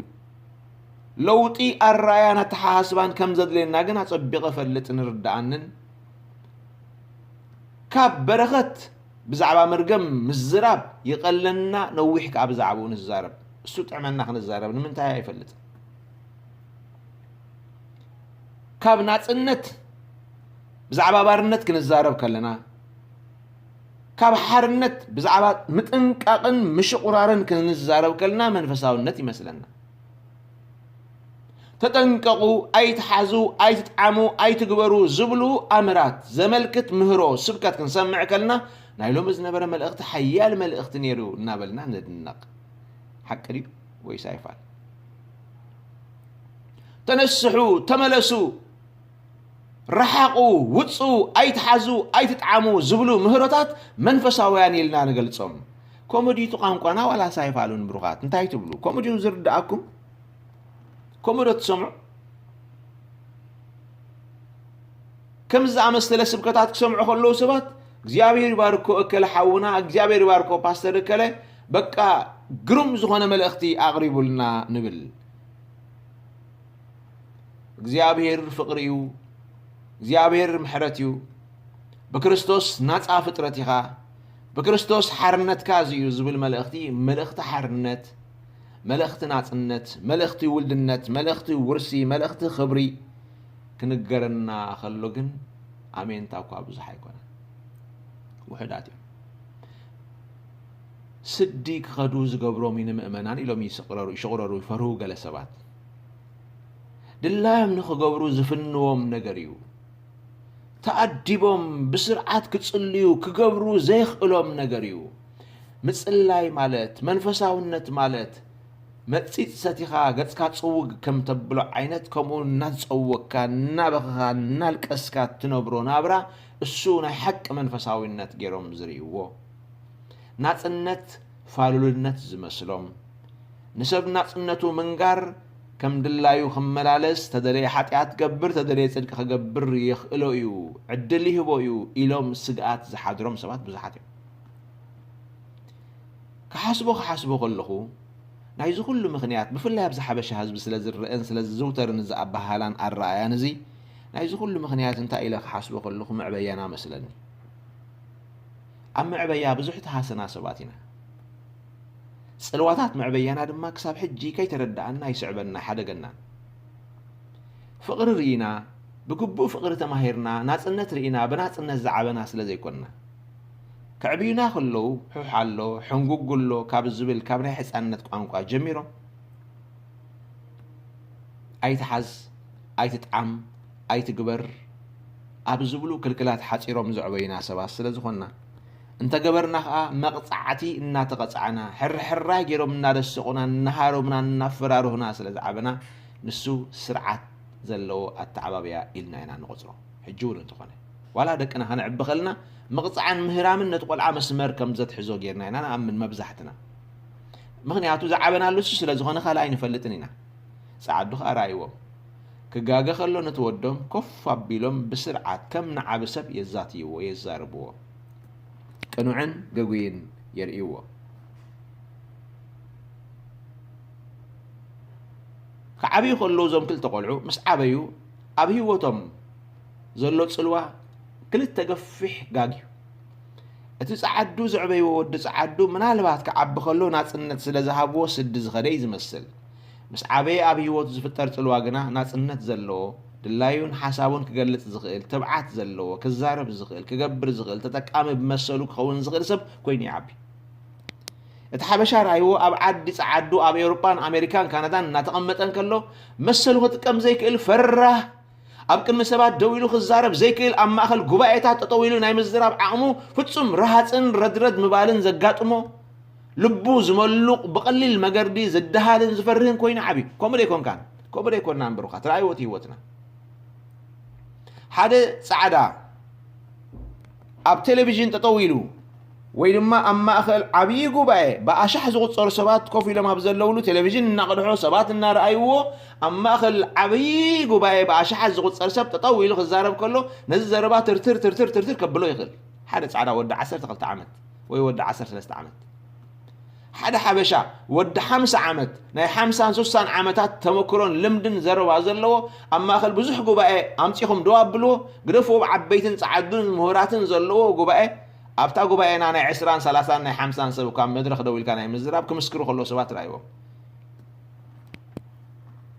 ለውጢ ኣረኣያን ኣተሓሳስባን ከም ዘድልየና ግን ኣጸቢቐ እፈልጥን ይርድኣንን። ካብ በረኸት ብዛዕባ መርገም ምዝራብ ይቐለና፣ ነዊሕ ከኣ ብዛዕባኡ ንዛረብ። እሱ ጥዕመና ክንዛረብ ንምንታይ ኣይፈልጥን። ካብ ናጽነት ብዛዕባ ባርነት ክንዛረብ ከለና፣ ካብ ሓርነት ብዛዕባ ምጥንቃቕን ምሽቑራርን ክንዛረብ ከለና መንፈሳውነት ይመስለና። ተጠንቀቑ፣ ኣይትሓዙ፣ ኣይትጥዓሙ፣ ኣይትግበሩ ዝብሉ ኣምራት ዘመልክት ምህሮ ስብከት ክንሰምዕ ከለና፣ ናይ ሎሚ ዝነበረ መልእኽቲ ሓያል መልእኽቲ ነይሩ እናበልና ንድነቕ። ሓቂ ድዩ ወይስ ኣይፋል? ተነስሑ፣ ተመለሱ፣ ረሓቑ፣ ውጹ፣ ኣይትሓዙ፣ ኣይትጥዓሙ ዝብሉ ምህሮታት መንፈሳውያን ኢልና ንገልጾም። ከምኡ ድዩ እቲ ቋንቋና ዋላስ ኣይፋሉን ብሩኻት? እንታይ ትብሉ? ከምኡ ድዩ ዝርድኣኩም? ከምኡ ዶ ትሰምዑ? ከምዚ ዝኣመሰለ ስብከታት ክሰምዑ ከለዉ ሰባት፣ እግዚኣብሔር ይባርኮ እከለ ሓውና፣ እግዚኣብሔር ይባርኮ ፓስተር እከለ፣ በቃ ግሩም ዝኾነ መልእኽቲ ኣቕሪቡልና ንብል። እግዚኣብሔር ፍቕሪ እዩ። እግዚኣብሔር ምሕረት እዩ። ብክርስቶስ ናጻ ፍጥረት ኢኻ። ብክርስቶስ ሓርነትካ እዚ እዩ ዝብል መልእኽቲ፣ መልእኽቲ ሓርነት፣ መልእኽቲ ናጽነት፣ መልእኽቲ ውልድነት፣ መልእኽቲ ውርሲ፣ መልእኽቲ ክብሪ ክንገረና ከሎ ግን ኣሜንታ እኳ ብዙሕ ኣይኮነን። ውሑዳት እዮም። ስዲ ክኸዱ ዝገብሮም እዩ ንምእመናን ኢሎም ይስቕረሩ፣ ይሽቕረሩ፣ ይፈርሁ ገለ ሰባት። ድላዮም ንኽገብሩ ዝፍንዎም ነገር እዩ። ተኣዲቦም ብስርዓት ክጽልዩ ክገብሩ ዘይኽእሎም ነገር እዩ። ምጽላይ ማለት፣ መንፈሳውነት ማለት፣ መጺጽ ሰቲኻ ገጽካ ጽውግ ከም ተብሎ ዓይነት፣ ከምኡ እናተጸወግካ፣ እናበኸኻ፣ እናልቀስካ ትነብሮ ናብራ፣ እሱ ናይ ሓቂ መንፈሳዊነት ገይሮም ዝርእይዎ። ናጽነት ፋሉልነት ዝመስሎም፣ ንሰብ ናጽነቱ ምንጋር ከም ድላዩ ክመላለስ፣ ተደለየ ሓጢኣት ክገብር፣ ተደለየ ጽድቂ ክገብር የኽእሎ እዩ፣ ዕድል ይህቦ እዩ ኢሎም ስግኣት ዝሓድሮም ሰባት ብዙሓት እዮም። ክሓስቦ ክሓስቦ ከለኹ፣ ናይዚ ኩሉ ምኽንያት፣ ብፍላይ ኣብዚ ሓበሻ ህዝቢ ስለ ዝረአን ስለ ዝዝውተርን እዚ ኣበሃህላን ኣረኣእያን እዚ፣ ናይዚ ኩሉ ምኽንያት እንታይ ኢለ ክሓስቦ ከለኹ፣ መዕበያና መስለኒ። ኣብ መዕበያ ብዙሕ ተሃሰና ሰባት ኢና። ጽልዋታት መዕበያና ድማ ክሳብ ሕጂ ከይተረድኣና ይስዕበና፣ ይሓደገናን። ፍቕሪ ርኢና፣ ብግቡእ ፍቕሪ ተማሂርና፣ ናጽነት ርኢና፣ ብናጽነት ዝዓበና ስለ ዘይኮንና። ከዕብዩና ከለዉ፣ ሑሕ ኣሎ፣ ሕንጉግ ኣሎ ካብ ዝብል ካብ ናይ ሕጻንነት ቋንቋ ጀሚሮም፣ ኣይትሓዝ፣ ኣይትጥዓም፣ ኣይትግበር ኣብ ዝብሉ ክልክላት ሓጺሮም ዘዕበዩና ሰባት ስለ ዝኾንና፣ እንተገበርና ኸኣ መቕጻዕቲ እናተቐጻዕና፣ ሕርሕራይ ገይሮም እናደሰቑና፣ እናሃረሙና፣ እናፈራርሁና ስለ ዝዓበና፣ ንሱ ስርዓት ዘለዎ ኣተዓባብያ ኢልና ኢና ንቖጽሮ። ሕጂ እውን እንተኾነ፣ ዋላ ደቅና ከነዕቢ ከለና፣ ምቕጻዕን ምህራምን ነቲ ቆልዓ መስመር ከም ዘትሕዞ ጌርና ኢና ንኣምን መብዛሕትና። ምኽንያቱ ዝዓበናሉ እሱ ስለ ዝኾነ ካልእ ኣይንፈልጥን ኢና። ጸዓዱ ኸኣ ረኣይዎም። ክጋገ ከሎ ነቲ ወዶም ኮፍ ኣቢሎም ብስርዓት ከም ንዓቢ ሰብ የዛትይዎ፣ የዛርብዎ። ቅኑዕን ገጉይን የርእይዎ። ክዓብዩ ከለዉ እዞም ክልተ ቆልዑ ምስ ዓበዩ ኣብ ህይወቶም ዘሎ ጽልዋ ክልተ ገፊሕ ጋግ እዩ። እቲ ጸዓዱ ዘዕበይዎ ወዲ ጸዓዱ ምናልባት ክዓቢ ከሎ ናጽነት ስለ ዝሃብዎ ስዲ ዝኸደ እዩ ዝመስል። ምስ ዓበየ ኣብ ህይወቱ ዝፍጠር ጽልዋ ግና ናጽነት ዘለዎ፣ ድላዩን ሓሳቡን ክገልጽ ዝኽእል፣ ትብዓት ዘለዎ፣ ክዛረብ ዝኽእል፣ ክገብር ዝኽእል፣ ተጠቃሚ ብመሰሉ ክኸውን ዝኽእል ሰብ ኮይኑ ይዓቢ። እቲ ሓበሻ ርኣይዎ ኣብ ዓዲ ጸዓዱ ኣብ ኤውሮጳን ኣሜሪካን ካናዳን እናተቐመጠ እንከሎ መሰሉ ክጥቀም ዘይክእል ፈራህ፣ ኣብ ቅድሚ ሰባት ደው ኢሉ ክዛረብ ዘይክእል፣ ኣብ ማእከል ጉባኤታት ጠጠው ኢሉ ናይ ምዝራብ ዓቕሙ ፍጹም ረሃጽን ረድረድ ምባልን ዘጋጥሞ፣ ልቡ ዝመሉቕ፣ ብቐሊል መገዲ ዝደሃልን ዝፈርህን ኮይኑ ዓብዩ። ከምኡ ደይኮንካን? ከምኡ ደይኮንናን ብሩኻት? ርኣይዎ እቲ ህይወትና። ሓደ ጻዕዳ ኣብ ቴሌቪዥን ጠጠው ኢሉ ወይ ድማ ኣብ ማእከል ዓብዪ ጉባኤ ብኣሻሕ ዝቑጸሩ ሰባት ኮፍ ኢሎም ኣብ ዘለውሉ ቴሌቪዥን እናቐድሖ ሰባት እናረኣይዎ ኣብ ማእከል ዓብዪ ጉባኤ ብኣሻሓት ዝቑጸር ሰብ ጠጠው ኢሉ ክዛረብ ከሎ ነዚ ዘረባ ትርትር ትርትር ትርትር ከብሎ ይኽእል። ሓደ ጻዕዳ ወዲ ዓሰርተ ክልተ ዓመት ወይ ወዲ ዓሰርተ ሰለስተ ዓመት። ሓደ ሓበሻ ወዲ ሓምሳ ዓመት ናይ ሓምሳን ሱሳን ዓመታት ተመክሮን ልምድን ዘረባ ዘለዎ ኣብ ማእከል ብዙሕ ጉባኤ ኣምጺኹም ደው ኣብልዎ፣ ግደፍዎ፣ ብዓበይትን ጸዓዱን ምሁራትን ዘለዎ ጉባኤ ኣብታ ጉባኤና ናይ ዕስራን ሰላሳን ናይ ሓምሳን ሰብ ካብ መድረኽ ደው ኢልካ ናይ ምዝራብ ክምስክሩ ከለዉ ሰባት ርኣይዎም።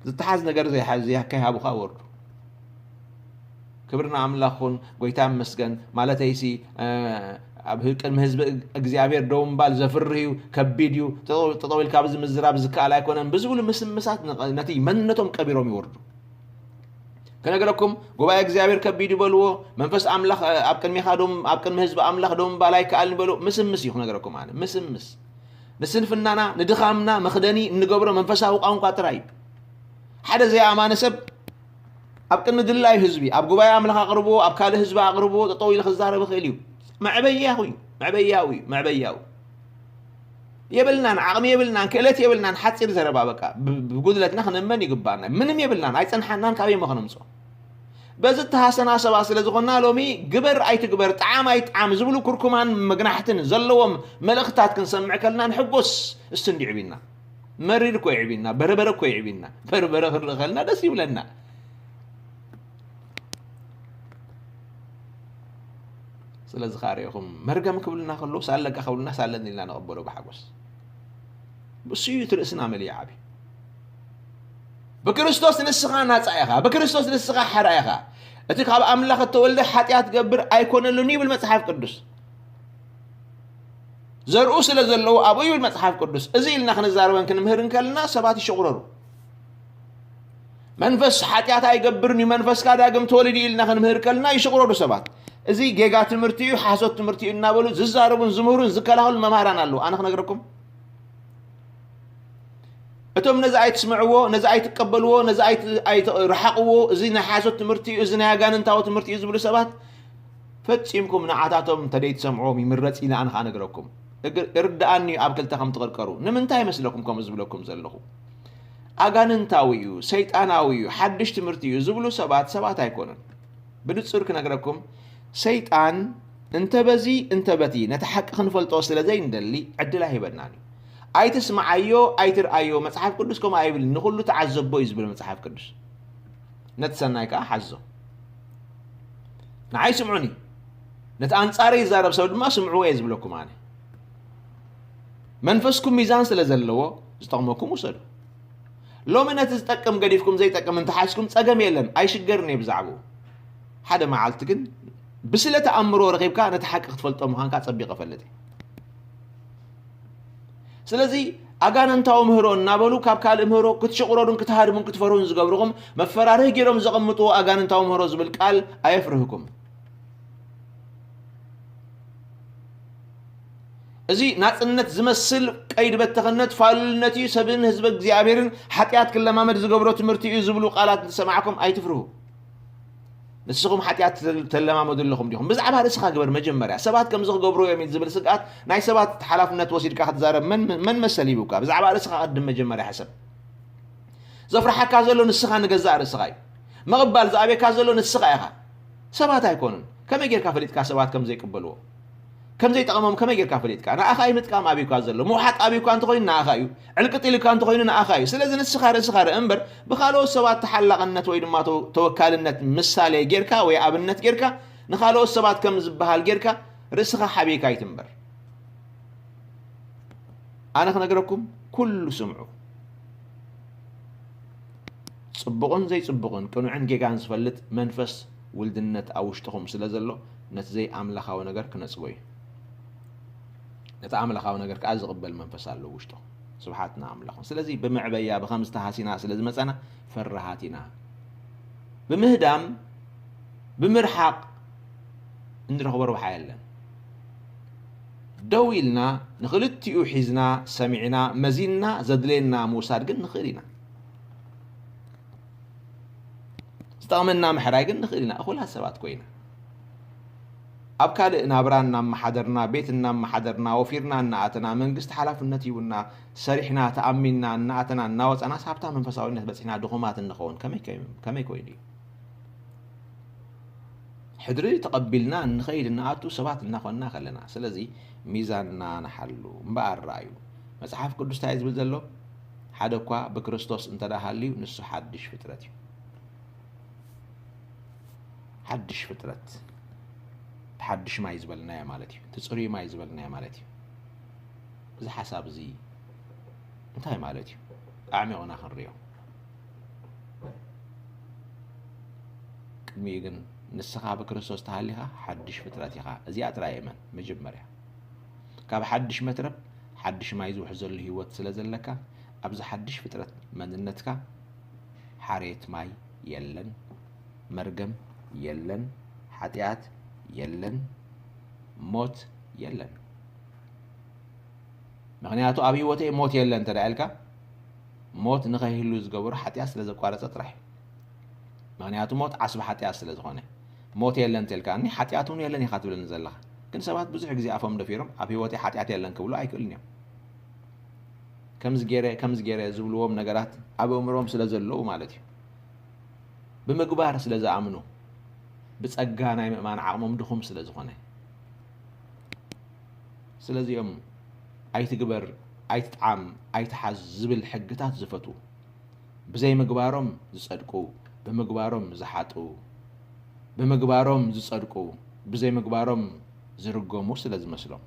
ዝተሓዝ ነገር ዘይሓዝ ከይሃቡኻ ወርዱ። ክብሪ ንኣምላኽ ኹን፣ ጎይታ ይመስገን። ማለተይሲ፣ እ፣ ኣብ ህ-፣ ቅድሚ ህዝቢ እግ-፣ እግዚኣብሔር ደው ምባል ዘፍርህ እዩ፣ ከቢድ እዩ፣ ጠጠው-፣ ጠጠው ኢልካ ኣብዚ ምዝራብ ዝከኣል ኣይኮነን ብዝብሉ ምስምሳት ንቐ-፣ ነቲ መንነቶም ቀቢሮም ይወርዱ። ክነገረኩም፣ ጉባኤ እግዚኣብሔር ከቢድ እዩ በልዎ፣ መንፈስ ኣምላኽ፣ እ፣ ኣብ ቅድሚኻ ደው ም-፣ ኣብ ቅድሚ ህዝቢ ኣምላኽ ደው ምባል ኣይከኣልን በልዎ፣ ምስምስ እዩ ክነገረኩም ኣነ፣ ምስምስ። ንስንፍናና፣ ንድኻምና መኽደኒ እንገብሮ መንፈሳዊ ቋንቋ ጥራይ እዩ። ሓደ ዘይኣማኒ ሰብ ኣብ ቅድሚ ድላዩ ህዝቢ፣ ኣብ ጉባኤ ኣምላኽ ኣቕርብዎ፣ ኣብ ካልእ ህዝቢ ኣቕርብዎ፣ ጠጠው ኢሉ ክዛረብ ይኽእል እዩ። መዕበያኹ እዩ፣ መዕበያዊ እዩ፣ መዕበያዊ። የብልናን፣ ዓቕሚ የብልናን፣ ክእለት የብልናን፣ ሓጺር ዘረባ በቃ፣ ብ-፣ ብጉድለትና ክንእመን ይግባና። ምንም የብልናን፣ ኣይጸንሓናን፣ ካበይ እሞ ከነምጽኦ? በዚ እተሃሰና ሰባት ስለ ዝኾንና ሎሚ ግበር ኣይትግበር፣ ጥዓም ኣይጥዓም ዝብሉ ኩርኩማን መግናሕትን ዘለዎም መልእኽታት ክንሰምዕ ከለና ንሕጎስ። እስቲ እንዲ ዕቢና። መሪር እኮ ይዕቢና፣ በርበረ እኮ ይዕቢና። በርበረ ክንርኢ ከለና ደስ ይብለና። ስለዚ ከኣ ርኢኹም፣ መርገም ክብሉና ከለዉ፣ ሳለካ ክብሉና፣ ሳለኒ ኢልና ንቐበሎ ብሓጎስ። እሱ እዩ እቲ ርእስና መሊኡ ዓቢ። ብክርስቶስ ንስኻ ናጻ ኢኻ፣ ብክርስቶስ ንስኻ ሓራ ኢኻ። እቲ ካብ ኣምላኽ እተወልደ ሓጢኣት ክገብር ኣይኮነሉን ይብል መጽሓፍ ቅዱስ። ዘርኡ ስለ ዘለዉ ኣብኡ ይብል መጽሓፍ ቅዱስ። እዚ ኢልና ክንዛረበን ክንምህር እንከለና ሰባት ይሽቑረሩ። መንፈስ ሓጢኣት ኣይገብርን እዩ፣ መንፈስካ ዳግም ተወሊድ እዩ ኢልና ክንምህር ከልና ይሽቕረዱ ሰባት። እዚ ጌጋ ትምህርቲ እዩ፣ ሓሶት ትምህርቲ እዩ እናበሉ ዝዛረቡን ዝምህሩን ዝከላኸሉ መምሃራን ኣለዉ። ኣነ ክነግረኩም፣ እቶም ነዚ ኣይትስምዕዎ፣ ነዚ ኣይትቀበልዎ፣ ነዚ ኣይት-፣ ኣይት-፣ ርሓቕዎ፣ እዚ ናይ ሓሶት ትምህርቲ እዩ፣ እዚ ናይ ኣጋንንታዊ ትምህርቲ እዩ ዝብሉ ሰባት ፈጺምኩም ንዓታቶም እንተደይትሰምዕዎም ይምረጽ ኢለ ኣነ ከኣ ነግረኩም። እግ-፣ እርድኣኒ እዩ ኣብ ክልተ ከም ትቕርቀሩ። ንምንታይ ይመስለኩም ከምኡ ዝብለኩም ዘለኹ? ኣጋንንታዊ እዩ፣ ሰይጣናዊ እዩ፣ ሓድሽ ትምህርቲ እዩ ዝብሉ ሰባት፣ ሰባት ኣይኮኑን። ብንጹር ክነግረኩም፣ ሰይጣን እንተ በዚ እንተ በቲ ነቲ ሓቂ ክንፈልጦ ስለ ዘይንደሊ ዕድል ኣይህበናን እዩ። ኣይትስምዓዮ፣ ኣይትርኣዮ፣ መጽሓፍ ቅዱስ ከምኡ ኣይብልን፣ ንኹሉ ተዓዘቦ እዩ ዝብል መጽሓፍ ቅዱስ። ነቲ ሰናይ ከኣ ሓዞ። ንዓይ ስምዑኒ፣ ነቲ ኣንጻረይ ዝዛረብ ሰብ ድማ ስምዕዎ እየ ዝብለኩም ኣነ። መንፈስኩም ሚዛን ስለ ዘለዎ ዝጠቕመኩም ውሰዱ። ሎሚ ነቲ ዝጠቅም ገዲፍኩም ዘይጠቅም እንተሓዝኩም ጸገም የለን፣ ኣይሽገርን እየ ብዛዕባኡ። ሓደ መዓልቲ ግን ብስለት ኣእምሮ ረኺብካ ነቲ ሓቂ ክትፈልጦ ምዃንካ ጸቢቐ እፈልጥ እየ። ስለዚ ኣጋንንታዊ ምህሮ እናበሉ ካብ ካልእ ምህሮ ክትሽቑረሩን ክትሃድሙን ክትፈርሁን ዝገብርኹም መፈራርሂ ገይሮም ዘቐምጥዎ ኣጋንንታዊ ምህሮ ዝብል ቃል ኣየፍርህኩም። እዚ ናጽነት ዝመስል ቀይዲ በተኽነት ፋሉልነት እዩ፣ ሰብን ህዝቢ እግዚኣብሔርን ሓጢኣት ክለማመድ ዝገብሮ ትምህርቲ እዩ ዝብሉ ቃላት እንተሰማዕኩም ኣይትፍርሁ። ንስኹም ሓጢኣት ተል-፣ ተለማመዱ ኣለኹም ዲኹም? ብዛዕባ ርእስኻ ግበር መጀመርያ። ሰባት ከምዚ ክገብሩ እዮም ዝብል ስግኣት ናይ ሰባት ሓላፍነት ወሲድካ ክትዛረብ መን፣ መን መሰል ሂቡካ? ብዛዕባ ርእስኻ ቅድም መጀመርያ ሕሰብ። ዘፍርሓካ ዘሎ ንስኻ ንገዛእ ርእስኻ እዩ። ምቕባል ዝኣብየካ ዘሎ ንስኻ ኢኻ። ሰባት ኣይኮኑን። ከመይ ጌርካ ፈሊጥካ ሰባት ከም ዘይቅበልዎ? ከም ዘይጠቕሞም ከመይ ጌርካ ፈሊጥካ? ንኣኻ እዩ ምጥቃም ኣብዩካ ዘሎ። ምውሓጥ ኣብዩካ እንተኾይኑ ንኣኻ እዩ። ዕልቅጥ ኢሉካ እንተኾይኑ ንኣኻ እዩ። ስለዚ ንስኻ ርእስኻ ርእ እምበር ብኻልኦት ሰባት ተሓላቕነት ወይ ድማ ተወ-፣ ተወካልነት ምሳሌ ጌርካ ወይ ኣብነት ጌርካ ንኻልኦት ሰባት ከም ዝበሃል ጌርካ ርእስኻ ሓቢእካ ኣይትንበር። ኣነ ክነግረኩም፣ ኩሉ ስምዑ። ጽቡቕን ዘይጽቡቕን፣ ቅኑዕን ጌጋን ዝፈልጥ መንፈስ ውልድነት ኣብ ውሽጥኹም ስለ ዘሎ፣ ነቲ ዘይኣምላኻዊ ነገር ክነጽጎ እዩ። ነቲ ኣምላኻዊ ነገር ከኣ ዝቕበል መንፈስ ኣሎ ውሽጥኹም። ስብሓት ንኣምላኽ። ስለዚ፣ ብምዕበያ፣ ብኸምዚ ተሃሲና ስለ ዝመጻና፣ ፈራሃት ኢና። ብምህዳም፣ ብምርሓቕ፣ እንረኽቦ ረብሓ የለን። ደው ኢልና ንኽልቲኡ ሒዝና፣ ሰሚዕና፣ መዚንና፣ ዘድልየና ምውሳድ ግን ንኽእል ኢና። ዝጠቕመና ምሕራይ ግን ንኽእል ኢና። እኹላት ሰባት ኮይና። ኣብ ካልእ ናብራ እናመሓደርና፣ ቤት እናመሓደርና፣ ወፊርና እናኣተና፣ መንግስቲ ሓላፍነት ሂቡና፣ ሰሪሕና፣ ተኣሚንና፣ እናኣተና፣ እናወጸናስ ሃብታ መንፈሳዊነት በጺሕና ድኹማት እንኸውን ከመይ ከ-፣ ከመይ ኮይኑ እዩ? ሕድሪ ተቐቢልና እንኸይድ እንኣቱ ሰባት እናኾንና ከለና። ስለዚ ሚዛንና ንሓሉ። እምበኣር ረኣዩ። መጽሓፍ ቅዱስ እንታይ እዩ ዝብል ዘሎ? ሓደ እኳ ብክርስቶስ እንተ ደኣ ሃልዩ ንሱ ሓድሽ ፍጥረት እዩ። ሓድሽ ፍጥረት። እቲ ሓድሽ ማይ ዝበልናዮ ማለት እዩ። እቲ ጽሩይ ማይ ዝበልናዮ ማለት እዩ። እዚ ሓሳብ እዚ እንታይ ማለት እዩ? ኣዕሚቑና ክንሪኦ። ቅድሚኡ ግን ንስኻ ብክርስቶስ ተሃሊኻ ሓድሽ ፍጥረት ኢኻ። እዚኣ ጥራይ እመን። መጀመርያ ካብ ሓድሽ መትረብ ሓድሽ ማይ ዝውሕዘሉ ህይወት ስለ ዘለካ ኣብዚ ሓድሽ ፍጥረት መንነትካ ሓሬት ማይ የለን፣ መርገም የለን፣ ሓጢኣት የለን፣ ሞት የለን። ምኽንያቱ ኣብ ህይወተይ ሞት የለን እንተ ደኣ ኢልካ፣ ሞት ንኸይህሉ ዝገበሩ ሓጢኣት ስለ ዘቋረጸ ጥራሕ እዩ። ምኽንያቱ ሞት ዓስቢ ሓጢኣት ስለ ዝኾነ። ሞት የለን እንተ ኢልካኒ፣ ሓጢኣት እውን የለን ኢኻ ትብለኒ ዘለኻ። ግን ሰባት ብዙሕ ግዜ ኣፎም ደፊሮም ኣብ ህይወተይ ሓጢኣት የለን ክብሉ ኣይክእሉን እዮም። ከምዚ ገይረ፣ ከምዚ ገይረ ዝብልዎም ነገራት ኣብ ኣእምሮኦም ስለ ዘለዉ ማለት እዩ። ብምግባር ስለ ዝኣምኑ፣ ብጸጋ ናይ ምእማን ዓቕሞም ድኹም ስለ ዝኾነ። ስለዚኦም ኣይትግበር፣ ኣይትጥዓም፣ ኣይትሓዝ ዝብል ሕግታት ዝፈትዉ፣ ብዘይ ምግባሮም ዝጸድቁ፣ ብምግባሮም ዝሓጥኡ፣ ብምግባሮም ዝጸድቁ፣ ብዘይ ምግባሮም ዝርገሙ ስለ ዝመስሎም።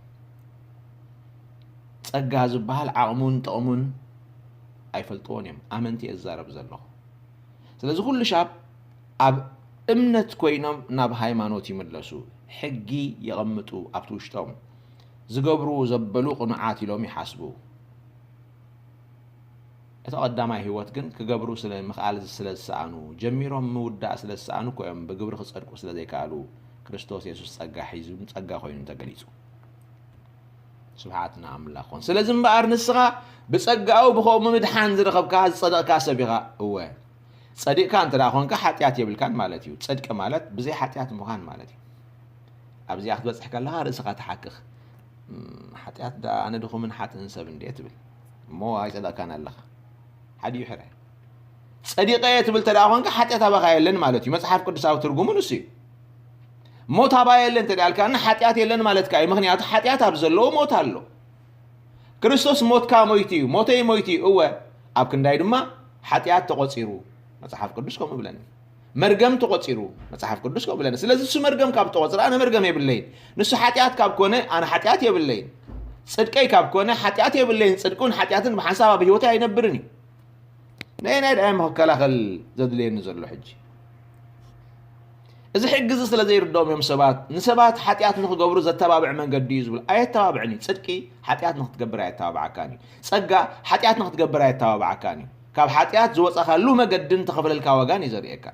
ጸጋ ዝበሃል ዓቕሙን ጥቕሙን ኣይፈልጥዎን እዮም። ኣመንቲ እየ ዝዛረብ ዘለኹ። ስለዚ ኩሉ ሻብ ኣብ እምነት ኮይኖም ናብ ሃይማኖት ይምለሱ፣ ሕጊ የቐምጡ ኣብቲ ውሽጦም። ዝገብሩ ዘበሉ ቅኑዓት ኢሎም ይሓስቡ። እቲ ቀዳማይ ህይወት ግን ክገብሩ ስለ ምኽኣል ስለ ዝሰኣኑ፣ ጀሚሮም ምውዳእ ስለ ዝሰኣኑ እኮ እዮም ብግብሪ ክጸድቁ ስለ ዘይከኣሉ፣ ክርስቶስ የሱስ ጸጋ ሒዙን ጸጋ ኮይኑን ተገሊጹ። ስብሓት ንኣምላኽ ኮን። ስለዚ እምበኣር ንስኻ ብጸጋኡ ብኸምኡ ምድሓን ዝረኸብካ ዝጸደቕካ ሰብ ኢኻ። እወ፣ ጸዲቕካ እንተ ደኣ ኾንካ ሓጢኣት የብልካን ማለት እዩ። ጽድቂ ማለት ብዘይ ሓጢኣት ምዃን ማለት እዩ። ኣብዚኣ ክትበጽሕ ከለኻ ርእስኻ ትሓክኽ። "እም፣ ሓጢኣት ደኣ ኣነ ድኹምን ሓጥእን ሰብ እንድየ?" ትብል። እሞ ኣይጸደቕካን ኣለኻ። ሓዲኡ ሕራይ። ጸዲቐ እየ ትብል እንተ ደኣ ኾንካ ሓጢኣት ኣባኻ የለን ማለት እዩ። መጽሓፍ ቅዱሳዊ ትርጉሙ ንሱ እዩ። ሞት ኣባይ የለን እንተ ደኣ ኢልካኒ ሓጢኣት የለን ማለትካ እዩ። ምኽንያቱ ሓጢኣት ኣብ ዘለዎ ሞት ኣሎ። ክርስቶስ ሞትካ ሞይቱ እዩ። ሞተይ ሞይቱ እዩ። እወ፣ ኣብ ክንዳይ ድማ ሓጢኣት ተቖጺሩ። መጽሓፍ ቅዱስ ከምኡ ይብለኒ። መርገም ተቖጺሩ። መጽሓፍ ቅዱስ ከምኡ ይብለኒ። ስለዚ እሱ መርገም ካብ ተቖጽረ ኣነ መርገም የብለይን። ንሱ ሓጢኣት ካብ ኮነ ኣነ ሓጢኣት የብለይን። ጽድቀይ ካብ ኮነ ሓጢኣት የብለይን። ጽድቅን ሓጢኣትን ብሓንሳብ ኣብ ህይወተይ ኣይነብርን እዩ። ነየናይ ደኣ እየ ክከላኸል ዘድልየኒ ዘሎ ሕጂ? እዚ ሕጊ እዚ ስለ ዘይርድኦም እዮም ሰባት፣ ንሰባት ሓጢኣት ንኽገብሩ ዘተባብዕ መንገዲ እዩ ዝብሉ። ኣየተባብዕን እዩ። ጽድቂ ሓጢኣት ንኽትገብር ኣየተባብዓካን እዩ። ጸጋ ሓጢኣት ንኽትገብር ኣየተባብዓካን እዩ። ካብ ሓጢኣት ዝወጻኻሉ መገድን ተኸፍለልካ ዋጋን እዩ ዘርእየካ።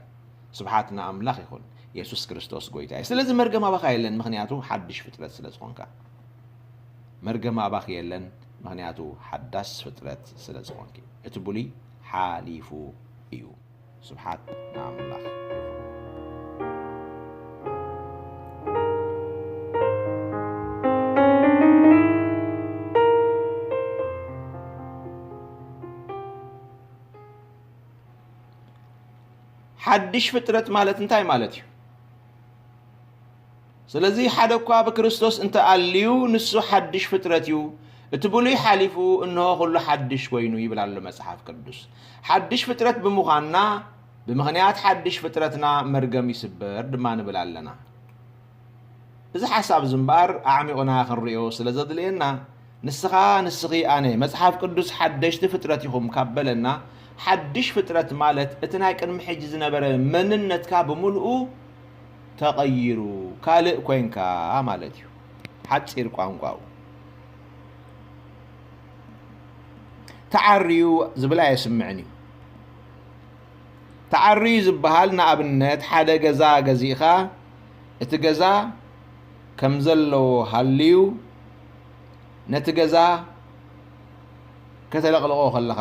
ስብሓት ንኣምላኽ ይኹን። የሱስ ክርስቶስ ጎይታ እዩ። ስለዚ መርገም ኣባኻ የለን፣ ምኽንያቱ ሓድሽ ፍጥረት ስለ ዝኾንካ። መርገም ኣባኺ የለን፣ ምኽንያቱ ሓዳስ ፍጥረት ስለ ዝኾንኪ። እቲ ብሉይ ሓሊፉ እዩ። ስብሓት ንኣምላኽ ይኹን። ሓድሽ ፍጥረት ማለት እንታይ ማለት እዩ? ስለዚ ሓደ እኳ ብክርስቶስ እንተ ኣልዩ፣ ንሱ ሓድሽ ፍጥረት እዩ። እቲ ብሉይ ሓሊፉ፣ እንሆ ኩሉ ሓድሽ ኮይኑ ይብል ኣሎ መጽሓፍ ቅዱስ። ሓድሽ ፍጥረት ብምዃንና፣ ብምኽንያት ሓድሽ ፍጥረትና መርገም ይስበር ድማ ንብል ኣለና። እዚ ሓሳብ እዚ እምበኣር ኣዕሚቑና ክንርእዮ ስለ ዘድልየና፣ ንስኻ፣ ንስኺ፣ ኣነ፣ መጽሓፍ ቅዱስ ሓደሽቲ ፍጥረት ኢኹም ካብ በለና፣ ሓድሽ ፍጥረት ማለት እቲ ናይ ቅድሚ ሕጂ ዝነበረ መንነትካ ብምልኡ ተቐይሩ፣ ካልእ ኮንካ ማለት እዩ። ሓጺር ቋንቋኡ። ተዓርዩ ዝብል ኣየስምዕን እዩ። ተዓርዩ ዝበሃል ንኣብነት ሓደ ገዛ ገዚእኻ እቲ ገዛ ከም ዘለዎ ሃልዩ ነቲ ገዛ ከተለቕልቖ ከለኻ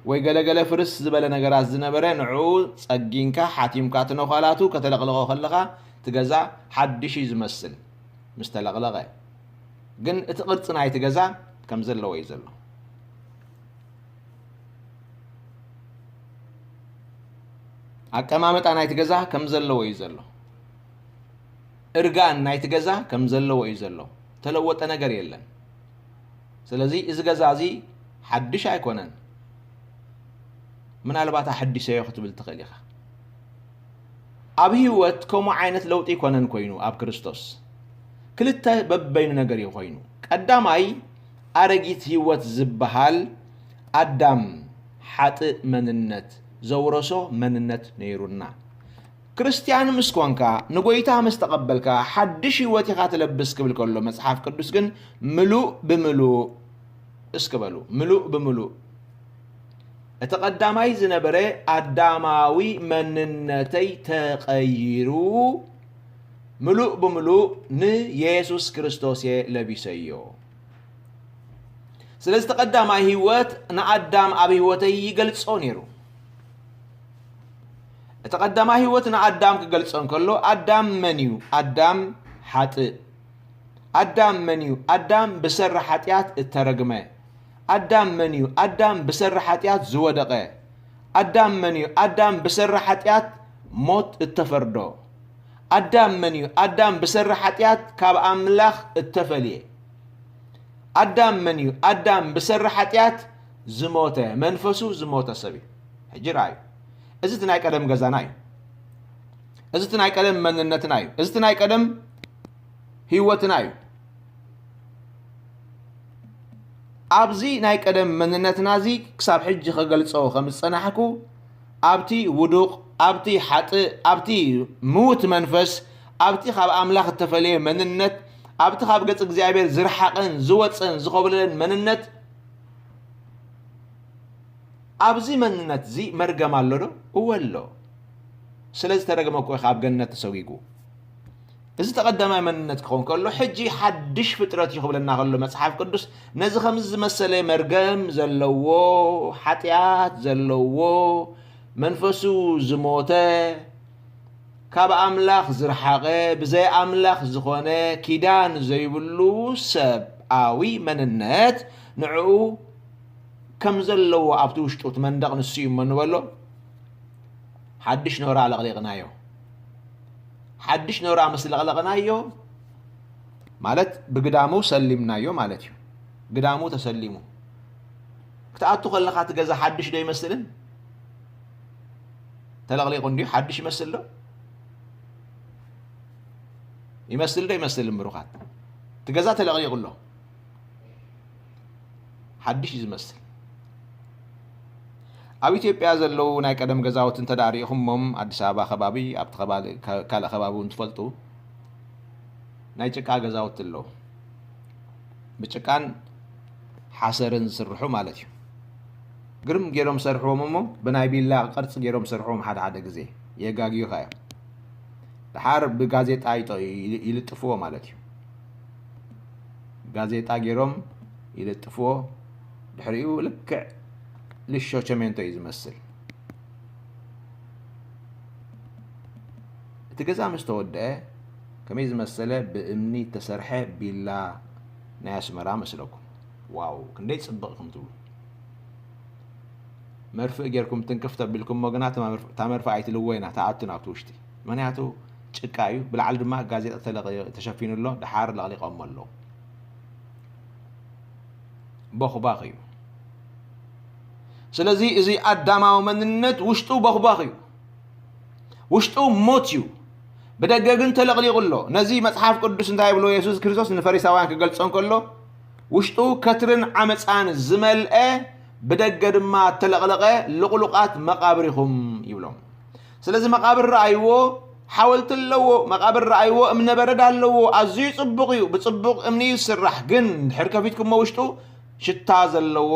ወይ ገለገለ ፍርስ ዝበለ ነገራት ዝነበረ ንዕኡ ጸጊንካ ሓቲምካ እቲ ነዃላቱ ከተለቕልቖ ከለኻ እቲ ገዛ ሓድሽ እዩ ዝመስል ምስ ተለቕለቐ። ግን እቲ ቅርጺ ናይቲ ገዛ ከም ዘለዎ እዩ ዘሎ። ኣቀማምጣ ናይቲ ገዛ ከም ዘለዎ እዩ ዘሎ። እርጋን ናይቲ ገዛ ከም ዘለዎ እዩ ዘሎ። ተለወጠ ነገር የለን። ስለዚ እዚ ገዛ እዚ ሓድሽ ኣይኮነን። ምናልባት ኣሐዲሰዮ ክትብል ትኽእል ኢኻ። ኣብ ህይወት ከምኡ ዓይነት ለውጢ ኣይኮነን ኮይኑ ኣብ ክርስቶስ። ክልተ በበይኑ ነገር እዩ ኮይኑ። ቀዳማይ ኣረጊት ህይወት ዝበሃል ኣዳም ሓጥእ መንነት ዘውረሶ መንነት ነይሩና። ክርስትያን ምስ ኮንካ፣ ንጎይታ ምስ ተቐበልካ፣ ሓድሽ ህይወት ኢኻ ትለብስ ክብል ከሎ መጽሓፍ ቅዱስ ግን ምሉእ ብምሉእ እስኪ በሉ፣ ምሉእ ብምሉእ። እቲ ቀዳማይ ዝነበረ ኣዳማዊ መንነተይ ተቐይሩ፣ ምሉእ ብምሉእ ንየሱስ ክርስቶስ እየ ለቢሰዮ። ስለዚ እቲ ቀዳማይ ህይወት ንኣዳም ኣብ ህይወተይ ይገልጾ ነይሩ። እቲ ቀዳማይ ህይወት ንኣዳም ክገልጾ እንከሎ፣ ኣዳም መን እዩ? ኣዳም ሓጥእ። ኣዳም መን እዩ? ኣዳም ብሰሪ ሓጢኣት እተረግመ። ኣዳም መን እዩ? ኣዳም ብሰሪ ሓጢኣት ዝወደቐ። ኣዳም መን እዩ? ኣዳም ብሰሪ ሓጢኣት ሞት እተፈርዶ። ኣዳም መን እዩ? ኣዳም ብሰሪ ሓጢኣት ካብ ኣምላኽ እተፈልየ። ኣዳም መን እዩ? ኣዳም ብሰሪ ሓጢኣት ዝሞተ፣ መንፈሱ ዝሞተ ሰብ እዩ። ሕጂ ረኣዩ። እዚ እቲ ናይ ቀደም ገዛና እዩ። እዚ እቲ ናይ ቀደም መንነትና እዩ። እዚ እቲ ናይ ቀደም ህይወትና እዩ። ኣብዚ ናይ ቀደም መንነትና እዚ ክሳብ ሕጂ ከገልጾ ከም ዝጸናሕኩ፣ ኣብቲ ውዱቕ፣ ኣብቲ ሓጥእ፣ ኣብቲ ምዉት መንፈስ፣ ኣብቲ ካብ ኣምላኽ እተፈልየ መንነት፣ ኣብቲ ካብ ገጽ እግዚኣብሔር ዝረሓቐን ዝወጸን ዝኸብለለን መንነት ኣብዚ መንነት እዚ መርገም ኣሎ ዶ? እወ ኣሎ። ስለ ዝተረግመ እኮ እዩ ካብ ገነት ተሰጒጉ። እዚ ተቐዳማይ መንነት ክኸውን ከሎ፣ ሕጂ ሓድሽ ፍጥረት እዩ ክብለና ከሎ መጽሓፍ ቅዱስ፣ ነዚ ከምዚ ዝመሰለ መርገም ዘለዎ፣ ሓጢኣት ዘለዎ፣ መንፈሱ ዝሞተ፣ ካብ ኣምላኽ ዝረሓቐ፣ ብዘይ ኣምላኽ ዝኾነ፣ ኪዳን ዘይብሉ ሰብኣዊ መንነት ንዕኡ ከም ዘለዎ ኣብቲ ውሽጡ እቲ መንደቕ ንሱ እዩ እሞ ንበሎ። ሓድሽ ኖራ ለቕሊቕናዮ። ሓድሽ ኖራ ምስ ለቕለቕናዮ ማለት ብግዳሙ ሰሊምናዮ ማለት እዩ። ግዳሙ ተሰሊሙ። ክትኣቱ ከለኻ እቲ ገዛ ሓድሽ ዶ ይመስልን? ተለቕሊቑ እንዲዩ ሓድሽ ይመስል ዶ? ይመስል ዶ ይመስልን? ብሩኻት፣ እቲ ገዛ ተለቕሊቑ ኣሎ። ሓድሽ እዩ ዝመስል። ኣብ ኢትዮጵያ ዘለዉ ናይ ቀደም ገዛውቲ እንተ ደኣ ርኢኹሞም፣ ኣዲስ ኣበባ ከባቢ፣ ኣብቲ ከባቢ፣ ካ-፣ ካልእ ከባቢ እውን ትፈልጡ፣ ናይ ጭቃ ገዛውቲ ኣለዉ። ብጭቃን ሓሰርን ዝስርሑ ማለት እዩ። ግርም ገይሮም ሰርሕዎም እሞ፣ ብናይ ቢላ ቅርጺ ገይሮም ሰርሕዎም ሓደ ሓደ ግዜ። የጋግዩኻ እዮም። ደሓር ብጋዜጣ ይጠ-፣ ይል-፣ ይልጥፍዎ ማለት እዩ። ጋዜጣ ገይሮም ይልጥፍዎ። ድሕሪኡ ልክዕ ልሾ ቸሜንቶ እዩ ዝመስል። እቲ ገዛ ምስ ተወድአ፣ ከመይ ዝመሰለ ብእምኒ እተሰርሐ ቢላ ናይ ኣስመራ መስለኩም። ዋው፣ ክንደይ ጽብቕ ከም ትብሉ። መርፍእ ጌርኩም ትንክፍ ተቢልኩሞ ግና፣ እታ መርፍ-፣ እታ መርፍእ ኣይትልዎ ኢና፣ ትኣቱ ናብቲ ውሽጢ። ምኽንያቱ ጭቃ እዩ፣ ብላዕሊ ድማ ጋዜጣ ተለቐ-፣ ተሸፊኑ ኣሎ፣ ደሓር ለቕሊቖሞ ኣለዉ። ቦኽባኽ እዩ። ስለዚ እዚ ኣዳማዊ መንነት ውሽጡ ቦኽባኽ እዩ። ውሽጡ ሞት እዩ። ብደገ ግን ተለቕሊቑ ኣሎ። ነዚ መጽሓፍ ቅዱስ እንታይ ይብሎ? የሱስ ክርስቶስ ንፈሪሳውያን ክገልጾ እንከሎ፣ ውሽጡ ከትርን ዓመጻን ዝመልአ፣ ብደገ ድማ እተለቕለቐ ልቑሉቓት መቓብር ኢኹም ይብሎም። ስለዚ መቓብር ረኣይዎ፣ ሓወልቲ ኣለዎ፣ መቓብር ረኣይዎ፣ እምነ በረድ ኣለዎ፣ ኣዝዩ ጽቡቕ እዩ፣ ብጽቡቕ እምኒ እዩ ዝስራሕ። ግን እንድሕር ከፊትኩሞ ውሽጡ ሽታ ዘለዎ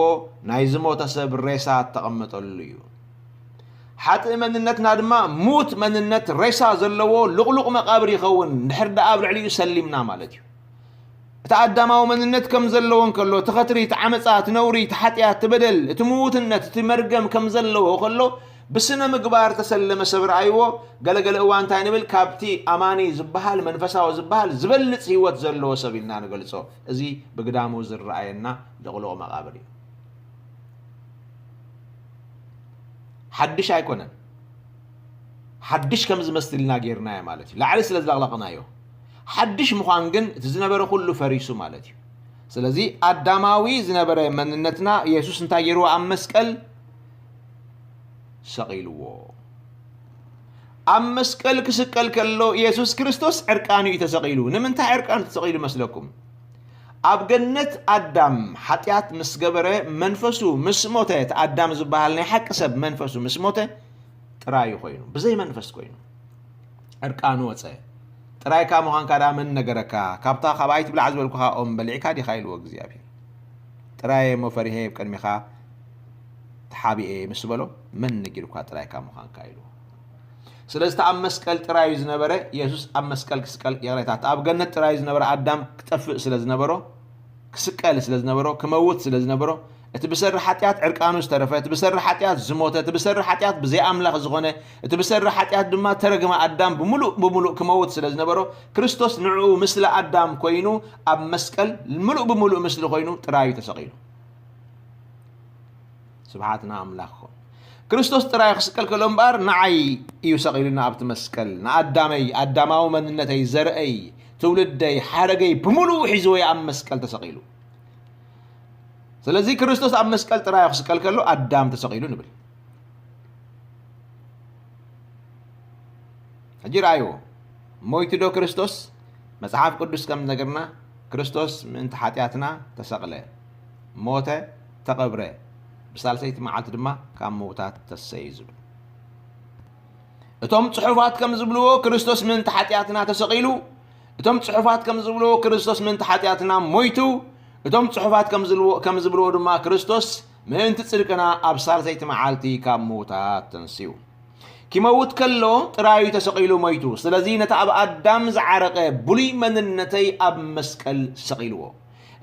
ናይ ዝሞተ ሰብ ሬሳ እተቐመጠሉ እዩ። ሓጥእ መንነትና ድማ ሙት መንነት ሬሳ ዘለዎ ልቑሉቕ መቓብር ይኸውን፣ እንድሕር ደኣ ኣብ ልዕሊኡ ሰሊምና ማለት እዩ። እቲ ኣዳማዊ መንነት ከም ዘለዎ እንከሎ፣ እቲ ኸትሪ፣ እቲ ዓመጻ፣ እቲ ነውሪ፣ እቲ ሓጢኣት፣ እቲ በደል፣ እቲ ምዉትነት፣ እቲ መርገም ከም ዘለዎ ከሎ፣ ብስነ ምግባር ተሰለመ ሰብ ረኣይዎ። ገለገለ እዋን እንታይ ንብል? ካብቲ ኣማኒ ዝበሃል፣ መንፈሳዊ ዝበሃል፣ ዝበልጽ ህይወት ዘለዎ ሰብ ኢልና ንገልጾ። እዚ ብግዳሙ ዝረኣየና ልቕሉቕ መቓብር እዩ። ሓድሽ ኣይኮነን። ሓድሽ ከም ዝመስልና ጌርናዮ ማለት እዩ። ላዕሊ ስለ ዝለቕለቕናዮ። ሓድሽ ምዃን ግን እቲ ዝነበረ ኩሉ ፈሪሱ ማለት እዩ። ስለዚ ኣዳማዊ ዝነበረ መንነትና የሱስ እንታይ ገይርዎ? ኣብ መስቀል ሰቒልዎ። ኣብ መስቀል ክስቀል ከሎ የሱስ ክርስቶስ ዕርቃኑ እዩ ተሰቒሉ። ንምንታይ ዕርቃኑ ተሰቒሉ መስለኩም? ኣብ ገነት ኣዳም ሓጢኣት ምስ ገበረ መንፈሱ ምስ ሞተ፣ እቲ ኣዳም ዝበሃል ናይ ሓቂ ሰብ መንፈሱ ምስ ሞተ ጥራዩ ኮይኑ፣ ብዘይ መንፈስ ኮይኑ፣ ዕርቃኑ ወጸ። ጥራይካ ምዃንካ ደኣ መን ነገረካ? ካብታ ካብ ኣይትብላዕ ዝበልኩኻ ኦም በሊዕካ ዲኻ? ኢልዎ እግዚኣብሔር። ጥራየ እሞ ፈሪሄ ኣብ ቅድሜኻ ተሓቢኤ ምስ በሎ፣ መን ነጊሩካ ጥራይካ ምዃንካ? ኢልዎ። ስለዚ እቲ ኣብ መስቀል ጥራዩ ዝነበረ የሱስ ኣብ መስቀል ክስቀል፣ ይቕሬታ፣ እቲ ኣብ ገነት ጥራዩ ዝነበረ ኣዳም ክጠፍእ ስለ ዝነበሮ፣ ክስቀል ስለ ዝነበሮ፣ ክመውት ስለ ዝነበሮ፣ እቲ ብሰሪ ሓጢኣት ዕርቃኑ ዝተረፈ፣ እቲ ብሰሪ ሓጢኣት ዝሞተ፣ እቲ ብሰሪ ሓጢኣት ብዘይ ኣምላኽ ዝኾነ፣ እቲ ብሰሪ ሓጢኣት ድማ ተረግመ ኣዳም ብምሉእ ብምሉእ ክመውት ስለ ዝነበሮ፣ ክርስቶስ ንዕኡ ምስለ ኣዳም ኮይኑ ኣብ መስቀል ምሉእ ብምሉእ ምስሊ ኮይኑ ጥራዩ ተሰቒሉ። ስብሓት ንኣምላኽ ይኹን። ክርስቶስ ጥራይ ክስቀል ከሎ እምበኣር ንዓይ እዩ ሰቒሉና ኣብቲ መስቀል። ንኣዳመይ፣ ኣዳማዊ መንነተይ፣ ዘርእይ፣ ትውልደይ፣ ሓረገይ ብምሉኡ ሒዝዎ እዩ ኣብ መስቀል ተሰቒሉ። ስለዚ ክርስቶስ ኣብ መስቀል ጥራይ ክስቀል ከሎ ኣዳም ተሰቒሉ ንብል። ሕጂ ረኣይዎ፣ ሞይቱ ዶ ክርስቶስ? መጽሓፍ ቅዱስ ከም ዝነገርና፣ ክርስቶስ ምእንቲ ሓጢኣትና ተሰቕለ፣ ሞተ፣ ተቐብረ፣ ብሳልሰይቲ መዓልቲ ድማ ካብ ምዉታት ተሰየ እዩ ዝብል። እቶም ጽሑፋት ከም ዝብልዎ፣ ክርስቶስ ምእንቲ ሓጢኣትና ተሰቒሉ፣ እቶም ጽሑፋት ከም ዝብልዎ፣ ክርስቶስ ምእንቲ ሓጢኣትና ሞይቱ፣ እቶም ጽሑፋት ከም ዝልዎ-፣ ከም ዝብልዎ ድማ፣ ክርስቶስ ምእንቲ ጽድቅና ኣብ ሳልሰይቲ መዓልቲ ካብ ምዉታት ተንሲኡ። ኪመውት ከሎ ጥራዩ ተሰቒሉ ሞይቱ። ስለዚ ነቲ ኣብ ኣዳም ዝዓረቐ ብሉይ መንነተይ ኣብ መስቀል ሰቒልዎ።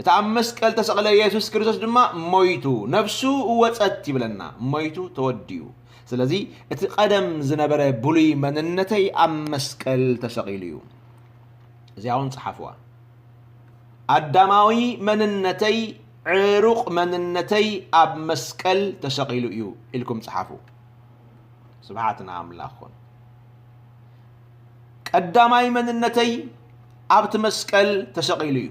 እቲ ኣብ መስቀል ተሰቕለ የሱስ ክርስቶስ ድማ ሞይቱ፣ ነፍሱ ወጸት ይብለና፣ ሞይቱ ተወዲኡ። ስለዚ እቲ ቀደም ዝነበረ ብሉይ መንነተይ ኣብ መስቀል ተሰቒሉ እዩ። እዚኣ እውን ጸሓፍዋ። ኣዳማዊ መንነተይ፣ ዕሩቕ መንነተይ ኣብ መስቀል ተሰቒሉ እዩ ኢልኩም ጸሓፉ። ስብሓት ንኣምላኽ ኾን። ቀዳማይ መንነተይ ኣብቲ መስቀል ተሰቒሉ እዩ።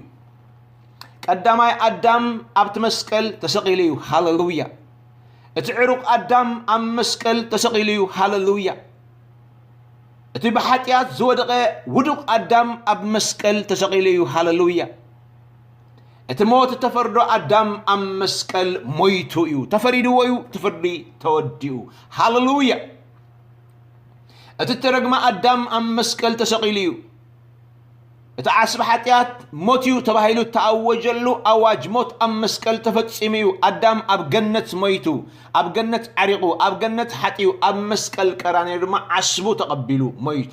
ቀዳማይ ኣዳም ኣብቲ መስቀል ተሰቒሉ እዩ። ሃለሉያ። እቲ ዕሩቕ ኣዳም ኣብ መስቀል ተሰቒሉ እዩ። ሃለሉያ። እቲ ብሓጢኣት ዝወደቐ ውዱቕ ኣዳም ኣብ መስቀል ተሰቒሉ እዩ። ሃለሉያ። እቲ ሞት እተፈርዶ ኣዳም ኣብ መስቀል ሞይቱ እዩ። ተፈሪድዎ እዩ። እቲ ፍርዲ ተወዲኡ። ሃለሉያ። እቲ እተረግመ ኣዳም ኣብ መስቀል ተሰቒሉ እዩ። እቲ ዓስቢ ሓጢኣት ሞት እዩ ተባሂሉ እተኣወጀሉ ኣዋጅ ሞት ኣብ መስቀል ተፈጺሙ እዩ። ኣዳም ኣብ ገነት ሞይቱ፣ ኣብ ገነት ዓሪቑ፣ ኣብ ገነት ሓጢኡ፣ ኣብ መስቀል ቀራንዮ ድማ ዓስቡ ተቐቢሉ ሞይቱ።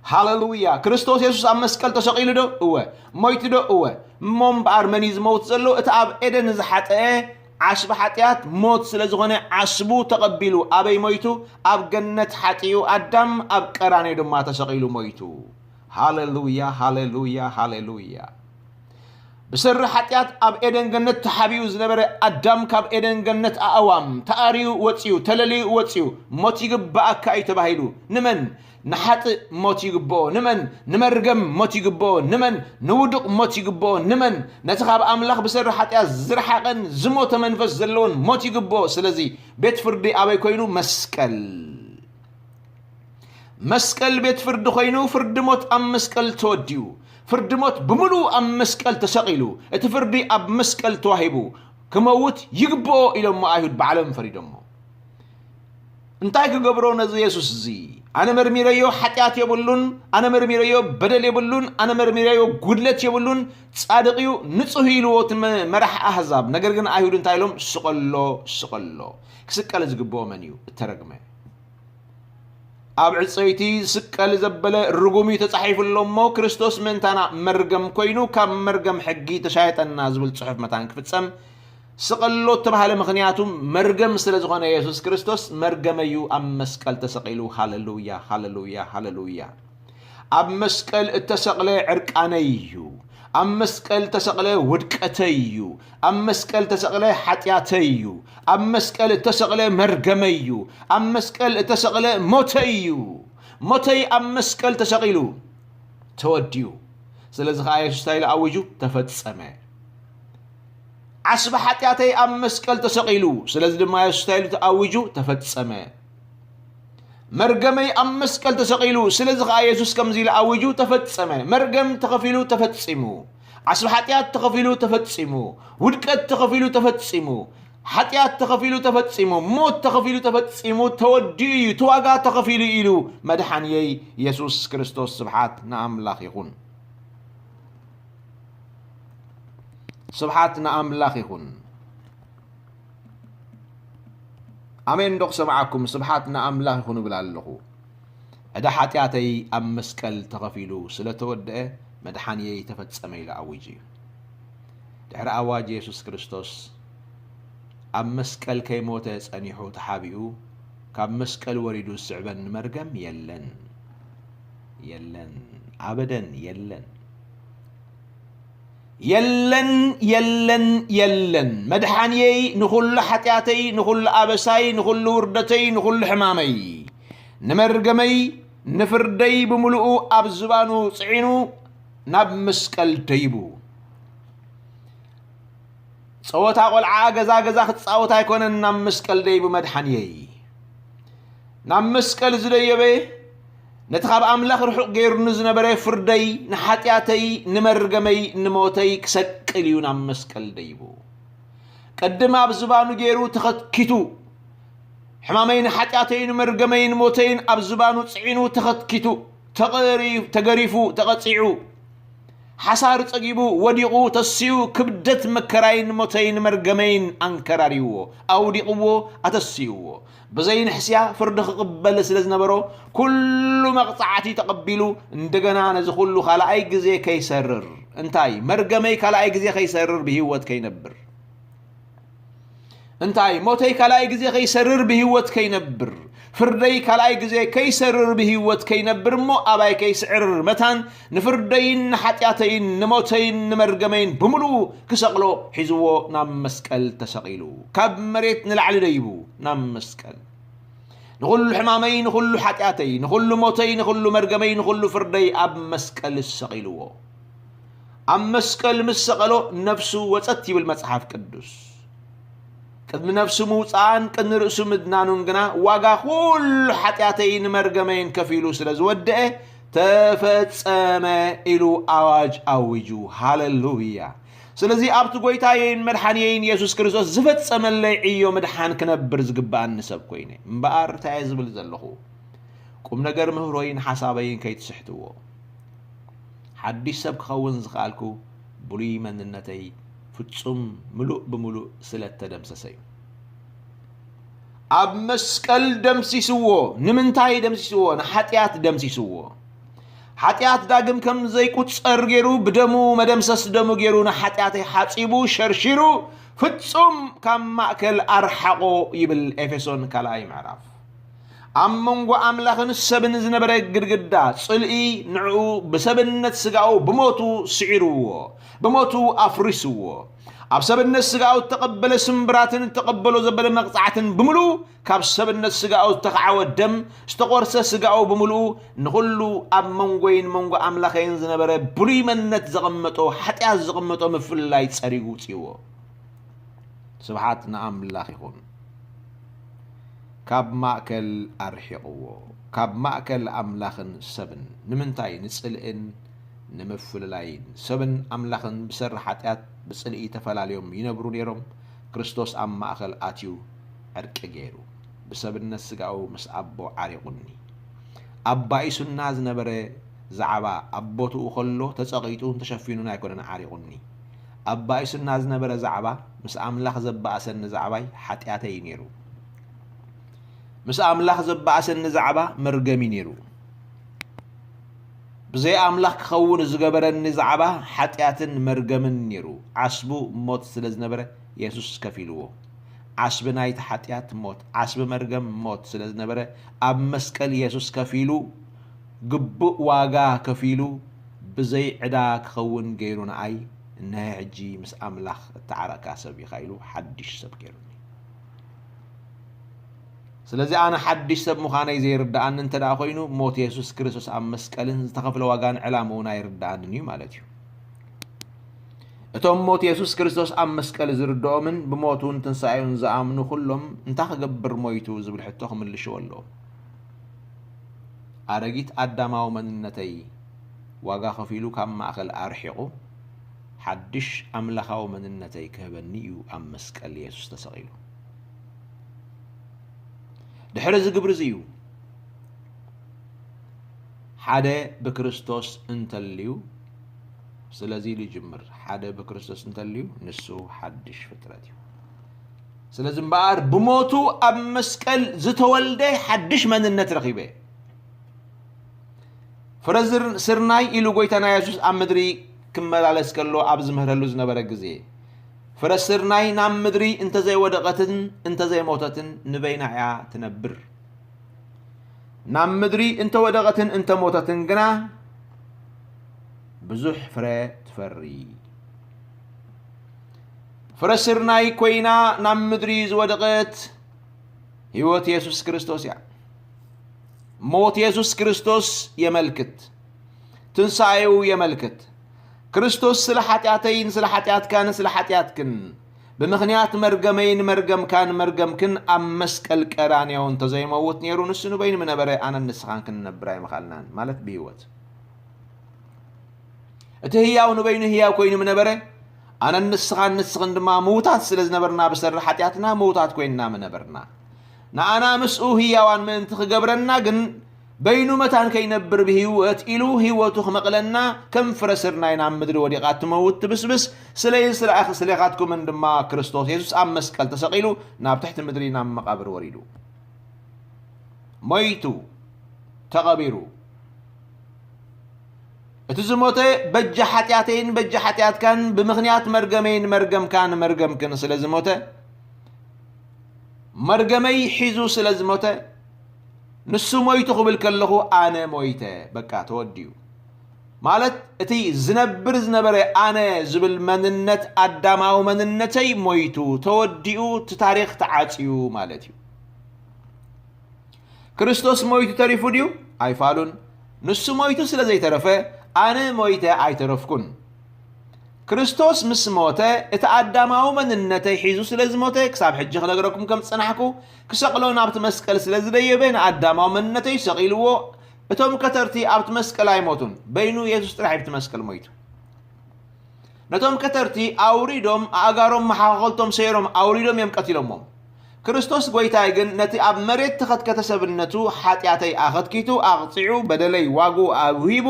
ሃለሉያ። ክርስቶስ የሱስ ኣብ መስቀል ተሰቒሉ ዶ? እወ። ሞይቱ ዶ? እወ። እሞ እምበኣር መን እዩ ዝመውት ዘሎ? እቲ ኣብ ኤደን ዝሓጠአ ዓስቢ ሓጢኣት ሞት ስለ ዝኾነ ዓስቡ ተቐቢሉ ኣበይ ሞይቱ? ኣብ ገነት ሓጢኡ ኣዳም ኣብ ቀራንዮ ድማ ተሰቒሉ ሞይቱ። ሃለሉያ፣ ሃለሉያ፣ ሃለሉያ። ብሰሪ ሓጢኣት ኣብ ኤደን ገነት ተሓቢኡ ዝነበረ ኣዳም ካብ ኤደን ገነት ኣእዋም ተኣርዩ ወፅዩ፣ ተለልዩ ወፅዩ። ሞት ይግባኣካ እዩ ተባሂሉ። ንመን? ንሓጥእ ሞት ይግብኦ። ንመን? ንመርገም ሞት ይግብኦ። ንመን? ንውዱቕ ሞት ይግብኦ። ንመን? ነቲ ካብ ኣምላኽ ብሰሪ ሓጢኣት ዝረሓቐን ዝሞተ መንፈስ ዘለዎን ሞት ይግብኦ። ስለዚ ቤት ፍርዲ ኣበይ ኮይኑ? መስቀል። መስቀል ቤት ፍርዲ ኮይኑ፣ ፍርዲ ሞት ኣብ መስቀል ተወዲኡ። ፍርዲ ሞት ብምሉኡ ኣብ መስቀል ተሰቒሉ። እቲ ፍርዲ ኣብ መስቀል ተዋሂቡ። ክመውት ይግብኦ ኢሎሞ ኣይሁድ ባዕሎም ፈሪዶሞ። እንታይ ክገብሮ ነዚ የሱስ እዚ? ኣነ መርሚረዮ፣ ሓጢኣት የብሉን። ኣነ መርሚረዮ፣ በደል የብሉን። ኣነ መርሚረዮ፣ ጉድለት የብሉን። ጻድቕ እዩ፣ ንጹህ እዩ ኢልዎ እቲ መ-፣ መራሕ ኣህዛብ። ነገር ግን ኣይሁድ እንታይ ኢሎም? ስቐሎ፣ ስቐሎ። ክስቀል ዝግብኦ መን እዩ? እተረግመ። ኣብ ዕጸይቲ ዝስቀል ዘበለ ርጉም እዩ ተጻሒፉ ኣሎ እሞ፣ ክርስቶስ ምእንታና መርገም ኮይኑ፣ ካብ መርገም ሕጊ ተሻየጠና ዝብል ጽሑፍ መታን ክፍጸም ስቐሎ እተባህለ። ምኽንያቱ መርገም ስለ ዝኾነ፣ የሱስ ክርስቶስ መርገመዩ ኣብ መስቀል ተሰቒሉ። ሃለሉያ፣ ሃለሉያ፣ ሃለሉያ። ኣብ መስቀል እተሰቕለ ዕርቃነይ እዩ። ኣብ መስቀል ተሰቕለ ውድቀተይ እዩ። ኣብ መስቀል ተሰቕለ ሓጢኣተይ እዩ። ኣብ መስቀል እተሰቕለ መርገመይ እዩ። ኣብ መስቀል እተሰቕለ ሞተይ እዩ። ሞተይ ኣብ መስቀል ተሰቒሉ ተወዲኡ። ስለዚ ኸዓ የሱስ እንታይ ኢሉ ኣዊጁ? ተፈጸመ። ዓስቢ ሓጢኣተይ ኣብ መስቀል ተሰቒሉ። ስለዚ ድማ የሱስ እንታይ ኢሉ ኣዊጁ? ተፈጸመ። መርገመይ ኣብ መስቀል ተሰቒሉ። ስለዚ ኸዓ የሱስ ከምዚ ኢሉ ኣዊጁ፣ ተፈጸመ። መርገም ተኸፊሉ ተፈጺሙ። ዓስቢ ሓጢኣት ተኸፊሉ ተፈጺሙ። ውድቀት ተኸፊሉ ተፈጺሙ። ሓጢኣት ተኸፊሉ ተፈጺሙ። ሞት ተኸፊሉ ተፈጺሙ። ተወዲኡ እዩ። እቲ ዋጋ ተኸፊሉ ኢሉ መድሓንየይ የሱስ ክርስቶስ። ስብሓት ንኣምላኽ ይኹን። ስብሓት ንኣምላኽ ይኹን። ኣሜን ዶ ክሰምዓኩም? ስብሓት ንኣምላኽ ይኹን እብል ኣለኹ። ዕዳ ሓጢኣተይ ኣብ መስቀል ተኸፊሉ ስለ ተወድአ፣ መድሓንየይ ተፈጸመ ኢሉ ኣዊጁ እዩ። ድሕሪ ኣዋጅ የሱስ ክርስቶስ፣ ኣብ መስቀል ከይሞተ ጸኒሑ ተሓቢኡ፣ ካብ መስቀል ወሪዱ ዝስዕበኒ መርገም የለን። የለን። ኣበደን የለን። የለን፣ የለን፣ የለን። መድሓንየይ ንኹሉ ሓጢኣተይ፣ ንኹሉ ኣበሳይ፣ ንኹሉ ውርደተይ፣ ንኹሉ ሕማመይ፣ ንመርገመይ፣ ንፍርደይ ብምሉኡ ኣብ ዝባኑ ጽዒኑ ናብ መስቀል ደይቡ። ጸወታ ቆልዓ ገዛ ገዛ ክጻወት ኣይኮነን ናብ መስቀል ደይቡ መድሓንየይ። ናብ መስቀል ዝደየበ ነቲ ካብ ኣምላኽ ርሑቕ ገይሩኒ ዝነበረ ፍርደይ፣ ንሓጢኣተይ፣ ንመርገመይ፣ ንሞተይ ክሰቅል እዩ ናብ መስቀል ደይቡ። ቅድም ኣብ ዝባኑ ገይሩ ተኸትኪቱ፣ ሕማመይ ንሓጢኣተይ ንመርገመይን ሞተይን ኣብ ዝባኑ ጽዒኑ ተኸትኪቱ፣ ተቐሪ-፣ ተገሪፉ፣ ተቐጺዑ፣ ሓሳር ጸጊቡ ወዲቑ ተሲኡ ክብደት መከራይን ሞተይን መርገመይን ኣንከራሪዎ፣ ኣውዲቕዎ፣ ኣተሲእዎ። ብዘይንሕስያ ፍርዲ ክቕበል ስለ ዝነበሮ፣ ኩሉ መቕጻዕቲ ተቐቢሉ፣ እንደገና ነዚ ኩሉ ካልኣይ ግዜ ከይሰርር፣ እንታይ፣ መርገመይ ካልኣይ ግዜ ከይሰርር ብህይወት ከይነብር፣ እንታይ፣ ሞተይ ካልኣይ ግዜ ከይሰርር ብህይወት ከይነብር፣ ፍርደይ ካልኣይ ግዜ ከይሰርር ብህይወት ከይነብር እሞ ኣባይ ከይስዕርር መታን ንፍርደይን ንሓጢኣተይን ንሞተይን ንመርገመይን ብምሉኡ ክሰቕሎ ሒዝዎ ናብ መስቀል ተሰቒሉ። ካብ መሬት ንላዕሊ ደይቡ ናብ መስቀል። ንኹሉ ሕማመይ፣ ንኹሉ ሓጢኣተይ፣ ንኹሉ ሞተይ፣ ንኹሉ መርገመይ፣ ንኹሉ ፍርደይ ኣብ መስቀል ሰቒልዎ። ኣብ መስቀል ምስ ሰቐሎ ነፍሱ ወጸት ይብል መጽሓፍ ቅዱስ። ቅድሚ ነፍሱ ምውጻኣን ቅድሚ ርእሱ ምድናኑን ግና ዋጋ ኩሉ ሓጢኣተይን መርገመይን ከፊሉ ስለ ዝወደአ፣ "ተፈጸመ" ኢሉ ኣዋጅ ኣዊጁ። ሃለሉያ! ስለዚ ኣብቲ ጐይታየይን መድሓንየይን የሱስ ክርስቶስ ዝፈጸመለይ ዕዮ ምድሓን ክነብር ዝግብኣኒ ሰብ ኮይነ። እምበኣር እንታይ እየ ዝብል ዘለኹ? ቁም ነገር ምህሮይን ሓሳበይን ከይትስሕትዎ። ሓድሽ ሰብ ክኸውን ዝኸኣልኩ ብሉይ መንነተይ ፍጹም ምሉእ ብምሉእ ስለ እተደምሰሰ እዩ። ኣብ መስቀል ደምሲስዎ። ንምንታይ ደምሲስዎ? ንሓጢኣት ደምሲስዎ። ሓጢኣት ዳግም ከም ዘይቁጸር ገይሩ ብደሙ፣ መደምሰስ ደሙ ገይሩ ንሓጢኣተይ ሓጺቡ ሸርሺሩ ፍጹም ካብ ማእከል ኣርሓቖ ይብል ኤፌሶን ካልኣይ ምዕራፍ። ኣብ መንጎ ኣምላኽን ሰብን ዝነበረ ግድግዳ ጽልኢ ንዕኡ ብሰብነት ስጋኡ ብሞቱ ስዒርዎ፣ ብሞቱ ኣፍሪስዎ። ኣብ ሰብነት ስጋኡ እተቐበለ ስምብራትን እተቐበሎ ዘበለ መቕጻዕትን ብምሉኡ ካብ ሰብነት ስጋኡ ዝተኻዕወ ደም ዝተቖርሰ ስጋኡ ብምሉኡ ንኹሉ ኣብ መንጎይን መንጎ ኣምላኸይን ዝነበረ ብሉይ መንነት ዘቐመጦ፣ ሓጢኣት ዘቐመጦ ምፍልላይ ጸሪጉ ውጽእዎ። ስብሓት ንኣምላኽ ይኹን። ካብ ማእከል ኣርሒቕዎ፣ ካብ ማእከል ኣምላኽን ሰብን። ንምንታይ? ንጽልእን ንምፍልላይን። ሰብን ኣምላኽን ብሰሪ ሓጢኣት ብጽልኢ ተፈላልዮም ይነብሩ ነይሮም። ክርስቶስ ኣብ ማእከል ኣትዩ ዕርቂ ገይሩ። ብሰብነት ስጋኡ ምስ ኣቦ ዓሪቑኒ። ኣባኢሱና ዝነበረ ዛዕባ ኣብ ቦትኡ ከሎ ተጸቒጡ ተሸፊኑን ኣይኮነን ዓሪቑኒ። ኣባኢሱና ዝነበረ ዛዕባ፣ ምስ ኣምላኽ ዘባእሰኒ ዛዕባይ ሓጢኣተይ እዩ ነይሩ። ምስ ኣምላኽ ዘባእሰኒ ዛዕባ መርገም እዩ ነይሩ። ብዘይ ኣምላኽ ክኸውን ዝገበረኒ ዛዕባ ሓጢኣትን መርገምን ነይሩ። ዓስቡ ሞት ስለ ዝነበረ የሱስ ከፊልዎ። ዓስቢ ናይቲ ሓጢኣት ሞት፣ ዓስቢ መርገም ሞት ስለ ዝነበረ ኣብ መስቀል የሱስ ከፊሉ፣ ግቡእ ዋጋ ከፊሉ፣ ብዘይ ዕዳ ክኸውን ገይሩ ንኣይ፣ እነሀ ሕጂ ምስ ኣምላኽ እተዓረቕካ ሰብ ኢኻ ኢሉ ሓድሽ ሰብ ገይሩኒ። ስለዚ ኣነ ሓድሽ ሰብ ምዃነይ ዘይርድኣኒ እንተ ደኣ ኮይኑ፣ ሞት የሱስ ክርስቶስ ኣብ መስቀልን ዝተኸፍለ ዋጋን ዕላምኡን ኣይርድኣንን እዩ ማለት እዩ። እቶም ሞት የሱስ ክርስቶስ ኣብ መስቀል ዝርድኦምን ብሞቱን ትንሳኤኡን ዝኣምኑ ኩሎም፣ "እንታይ ክገብር ሞይቱ?" ዝብል ሕቶ ክምልሽዎ ኣለዎም። ኣረጊት ኣዳማዊ መንነተይ ዋጋ ከፊሉ ካብ ማእከል ኣርሒቑ፣ ሓድሽ ኣምላኻዊ መንነተይ ክህበኒ እዩ ኣብ መስቀል የሱስ ተሰቒሉ። ድሕሪ እዚ ግብሪ እዚ እዩ፣ ሓደ ብክርስቶስ እንተልዩ፣ ስለዚ ኢሉ ይጅምር፣ ሓደ ብክርስቶስ እንተልዩ፣ ንሱ ሓድሽ ፍጥረት እዩ። ስለዚ እምበኣር ብሞቱ ኣብ መስቀል ዝተወልደ ሓድሽ መንነት ረኺበ። ፍረ ዝር-፣ ስርናይ ኢሉ ጎይታና የሱስ ኣብ ምድሪ ክመላለስ ከሎ ኣብ ዝምህረሉ ዝነበረ ግዜ፣ ፍረ ስርናይ ናብ ምድሪ እንተዘይወደቐትን እንተዘይሞተትን ንበይና እያ ትነብር። ናብ ምድሪ እንተወደቐትን እንተሞተትን ግና ብዙሕ ፍረ ትፈሪ። ፍረ ስርናይ ኮይና ናብ ምድሪ ዝወደቐት ህይወት የሱስ ክርስቶስ እያ። ሞት የሱስ ክርስቶስ የመልክት። ትንሳኤኡ የመልክት። ክርስቶስ ስለ ሓጢኣተይን ስለ ሓጢኣትካን ስለ ሓጢኣትክን፣ ብምኽንያት መርገመይን መርገምካን መርገምክን ኣብ መስቀል ቀራንዮ እንተዘይመውት ነይሩ፣ ንሱ ንበይኑ ምነበረ፣ ኣነን ንስኻን ክንነብር ኣይምኻልናን፣ ማለት ብህይወት። እቲ ህያው ንበይኑ ህያው ኮይኑ ምነበረ፣ ኣነን ንስኻን ንስኽን ድማ ምዉታት ስለ ዝነበርና ብሰሪ ሓጢኣትና ምዉታት ኮይንና ምነበርና። ንኣና ምስኡ ህያዋን ምእንቲ ክገብረና ግን በይኑ መታን ከይነብር ብህይወት ኢሉ ህይወቱ ክመቕለና ከም ፍረ ስርናይ ናብ ምድሪ ወዲቓ እትመውት ትብስብስ ስለይ ስለኣኽ ስሌኻትኩምን ድማ ክርስቶስ የሱስ ኣብ መስቀል ተሰቒሉ ናብ ትሕቲ ምድሪ ናብ መቓብር ወሪዱ ሞይቱ ተቐቢሩ። እቲ ዝሞተ በጃ ሓጢኣተይን በጃ ሓጢኣትካን ብምኽንያት መርገመይን መርገምካን መርገምክን ስለ ዝሞተ መርገመይ ሒዙ ስለ ዝሞተ ንሱ ሞይቱ ክብል ከለኹ ኣነ ሞይተ በቃ ተወዲኡ። ማለት እቲ ዝነብር ዝነበረ ኣነ ዝብል መንነት ኣዳማዊ መንነተይ ሞይቱ ተወዲኡ እቲ ታሪኽ ተዓፅዩ ማለት እዩ። ክርስቶስ ሞይቱ ተሪፉ ድዩ? ኣይፋሉን። ንሱ ሞይቱ ስለ ዘይተረፈ ኣነ ሞይተ ኣይተረፍኩን። ክርስቶስ ምስ ሞተ እቲ ኣዳማዊ መንነተይ ሒዙ ስለ ዝሞተ ክሳብ ሕጂ ክነግረኩም ከም ዝጸናሕኩ ክሰቕሎ ናብቲ መስቀል ስለ ዝደየበ ንኣዳማዊ መንነተይ ሰቒልዎ። እቶም ከተርቲ ኣብቲ መስቀል ኣይሞቱን። በይኑ የሱስ ጥራሕ ኣብቲ መስቀል ሞይቱ። ነቶም ከተርቲ ኣውሪዶም ኣእጋሮም መሓኸልቶም ሰይሮም ኣውሪዶም እዮም ቀቲሎሞም። ክርስቶስ ጎይታይ ግን ነቲ ኣብ መሬት ተኸትከተ ሰብነቱ ሓጢኣተይ ኣኸትኪቱ ኣቕጺዑ በደለይ ዋግኡ ኣብሂቡ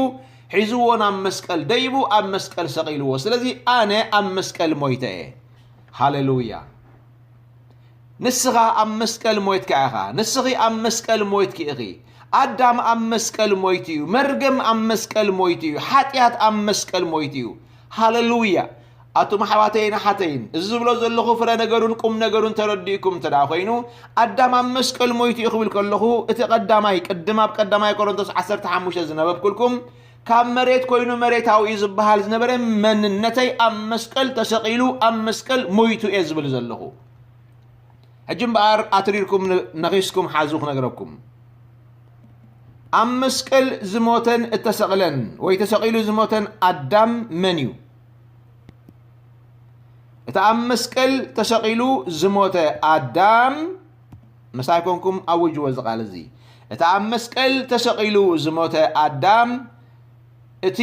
ሒዝዎ ናብ መስቀል ደይቡ ኣብ መስቀል ሰቒልዎ። ስለዚ ኣነ ኣብ መስቀል ሞይተ እየ። ሃሌሉያ። ንስኻ ኣብ መስቀል ሞይትካ ኢኻ። ንስኺ ኣብ መስቀል ሞይትኪ ኢኺ። ኣዳም ኣብ መስቀል ሞይቱ እዩ። መርገም ኣብ መስቀል ሞይቱ እዩ። ሓጢኣት ኣብ መስቀል ሞይቱ እዩ። ሃሌሉያ። ኣቱም ኣሕዋተይን ኣሓተይን፣ እዚ ዝብሎ ዘለኹ ፍረ ነገሩን ቁም ነገሩን ተረዲእኩም እንተ ደኣ ኮይኑ፣ ኣዳም ኣብ መስቀል ሞይቱ እዩ ክብል ከለኹ፣ እቲ ቀዳማይ ቅድም ኣብ ቀዳማይ ቆሮንቶስ ዓሰርተ ሓሙሽተ ዝነበብኩልኩም ካብ መሬት ኮይኑ መሬታዊ እዩ ዝበሃል ዝነበረ መንነተይ ኣብ መስቀል ተሰቒሉ ኣብ መስቀል ሞይቱ እየ ዝብል ዘለኹ። ሕጂ እምበኣር ኣትሪርኩም ን- ነኺስኩም ሓዙ ክነግረኩም። ኣብ መስቀል ዝሞተን እተሰቕለን ወይ ተሰቒሉ ዝሞተን ኣዳም መን እዩ? እቲ ኣብ መስቀል ተሰቒሉ ዝሞተ ኣዳም፣ ምሳይ ኮንኩም ኣውጅዎ እዚ ቃል እዚ። እቲ ኣብ መስቀል ተሰቒሉ ዝሞተ ኣዳም፣ እቲ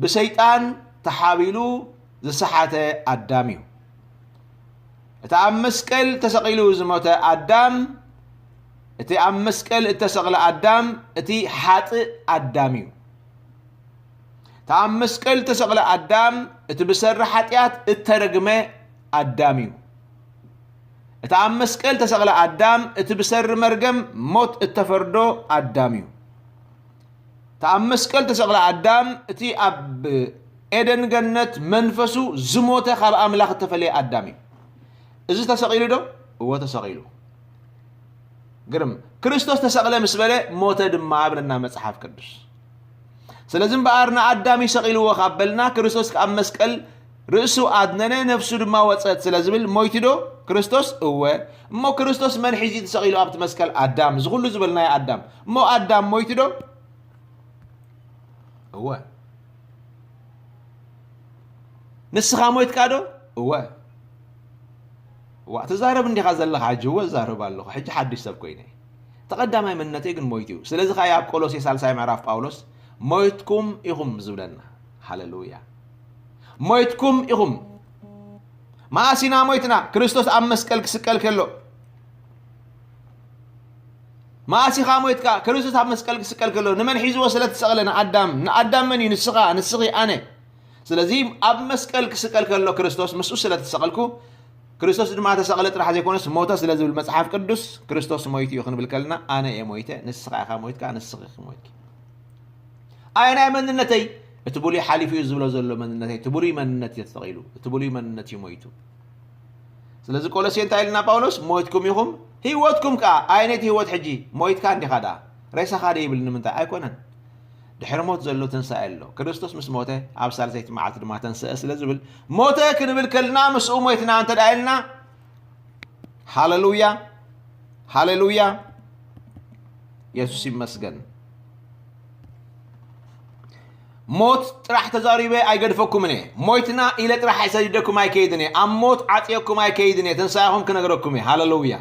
ብሰይጣን ተሓቢሉ ዝሰሓተ ኣዳም እዩ። እቲ ኣብ መስቀል ተሰቒሉ ዝሞተ ኣዳም፣ እቲ ኣብ መስቀል እተሰቕለ ኣዳም፣ እቲ ሓጥእ ኣዳም እዩ። እቲ ኣብ መስቀል እተሰቕለ ኣዳም፣ እቲ ብሰሪ ሓጢኣት እተረግመ ኣዳም እዩ። እቲ ኣብ መስቀል ተሰቕለ ኣዳም፣ እቲ ብሰሪ መርገም ሞት እተፈርዶ ኣዳም እዩ። እቲ ኣብ መስቀል ተሰቕለ ኣዳም፣ እቲ ኣብ ኤደን ገነት መንፈሱ ዝሞተ ካብ ኣምላኽ እተፈለየ ኣዳም እዩ። እዚ ተሰቒሉ ዶ? እወ ተሰቒሉ። ግርም። ክርስቶስ ተሰቕለ ምስ በለ ሞተ ድማ እብለና መጽሓፍ ቅዱስ። ስለዚ እምበኣር ንኣዳም ይሰቒልዎ ካብ በልና ክርስቶስ ኣብ መስቀል ርእሱ ኣድነነ ነፍሱ ድማ ወጸት ስለ ዝብል ሞይቱ ዶ ክርስቶስ? እወ። እሞ ክርስቶስ መን ሒዙ ተሰቒሉ ኣብቲ መስቀል? ኣዳም። እዚ ኩሉ ዝበልናዮ ኣዳም። እሞ ኣዳም ሞይቱ ዶ? እወ። ንስኻ ሞይትካ ዶ? እወ። እዋ ትዛረብ እንዲኻ ዘለኻ ሕጂ? እወ እዛረብ ኣለኹ። ሕጂ ሓድሽ ሰብ ኮይነ። ተቐዳማይ መንነተይ ግን ሞይቱ እዩ። ስለዚ ኸኣ ኣብ ቆሎሴ ሳልሳይ ምዕራፍ ጳውሎስ ሞይትኩም ኢኹም ዝብለና። ሃሌሉያ። ሞይትኩም ኢኹም። መኣስ ኢና ሞይትና? ክርስቶስ ኣብ መስቀል ክስቀል ከሎ። መኣስ ኢኻ ሞይትካ? ክርስቶስ ኣብ መስቀል ክስቀል ከሎ። ንመን ሒዝዎ ስለ ተሰቕለ? ንኣዳም። ንኣዳም መን እዩ? ንስኻ፣ ንስኺ፣ ኣነ። ስለዚ ኣብ መስቀል ክስቀል ከሎ ክርስቶስ ምስኡ ስለ ተሰቐልኩ፣ ክርስቶስ ድማ ተሰቕለ ጥራሕ ዘይኮነስ ሞተ ስለ ዝብል መጽሓፍ ቅዱስ፣ ክርስቶስ ሞይቱ እዩ ክንብል ከለና፣ ኣነ እየ ሞይተ፣ ንስኻ ኢኻ ሞይትካ፣ ንስኺ ኢኺ ሞይትኪ። ኣየናይ መንነተይ? እቲ ብሉይ ሓሊፉ እዩ ዝብሎ ዘሎ መንነተይ፣ እቲ ብሉይ መንነት እዩ ተሰቒሉ፣ እቲ ብሉይ መንነት እዩ ሞይቱ። ስለዚ ቆሎሴ እንታይ ኢልና ጳውሎስ? ሞይትኩም ኢኹም፣ ህይወትኩም ከኣ። ኣየነይቲ ህይወት ሕጂ? ሞይትካ እንዲኻ ደኣ? ሬሳኻ ዶ ይብል? ንምንታይ? ኣይኮነን። ድሕሪ ሞት ዘሎ ትንሳኤ ኣሎ። ክርስቶስ ምስ ሞተ፣ ኣብ ሳልሰይቲ መዓልቲ ድማ ተንስአ ስለ ዝብል፣ ሞተ ክንብል ከልና ምስኡ ሞይትና እንተ ደኣ ኢልና፣ ሃሌሉያ፣ ሃሌሉያ፣ የሱስ ይመስገን። ሞት ጥራሕ ተዛሪበ ኣይገድፈኩምን እየ። ሞይትና ኢለ ጥራሕ ኣይሰዲደኩም ኣይከይድን እየ። ኣብ ሞት ዓጽየኩም ኣይከይድን እየ። ትንሳኤኹም ክነግረኩም እየ። ሃሌሉያ።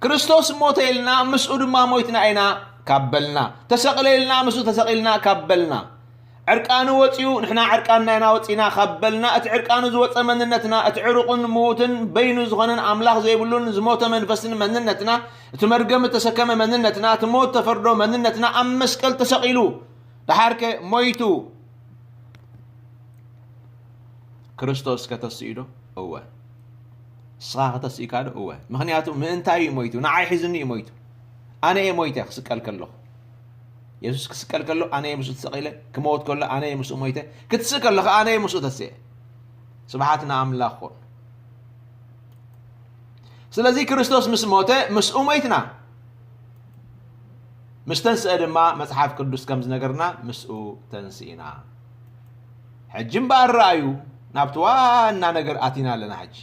ክርስቶስ ሞተ ኢልና ምስኡ ድማ ሞይትና ኢና ካብ በልና። ተሰቕለ ኢልና ምስኡ ተሰቒልና ካብ በልና። ዕርቃኑ ወፂኡ፣ ንሕና ዕርቃንና ኢና ወፂና ካብ በልና፣ እቲ ዕርቃኑ ዝወፀ መንነትና፣ እቲ ዕሩቕን ምዉትን በይኑ ዝኾነን ኣምላኽ ዘይብሉን ዝሞተ መንፈስን መንነትና፣ እቲ መርገም እተሰከመ መንነትና፣ እቲ ሞት ተፈርዶ መንነትና ኣብ መስቀል ተሰቒሉ፣ ደሓርከ ሞይቱ። ክርስቶስ ከተስኡ ዶ? እወ። ንስኻ ከተስእካ ዶ? እወ። ምኽንያቱ ምእንታይ እዩ ሞይቱ? ንዓይ ሒዝኒ እዩ ሞይቱ። ኣነ እየ ሞይተ ክስቀል ከለኹ። የሱስ ክስቀል ከሎ ኣነ እየ ምስኡ ተሰቒለ፣ ክመውት ከሎ ኣነ እየ ምስኡ ሞይተ፣ ክትስእ ከሎ ከኣ ኣነ እየ ምስኡ ተስኤ። ስብሓት ንኣምላኽ ኹን። ስለዚ ክርስቶስ ምስ ሞተ ምስኡ ሞይትና። ምስ ተንስአ ድማ መጽሓፍ ቅዱስ ከም ዝነገርና ምስኡ ተንሲእና። ሕጂ እምበኣር ረኣዩ፣ ናብቲ ዋና ነገር ኣቲና ኣለና። ሕጂ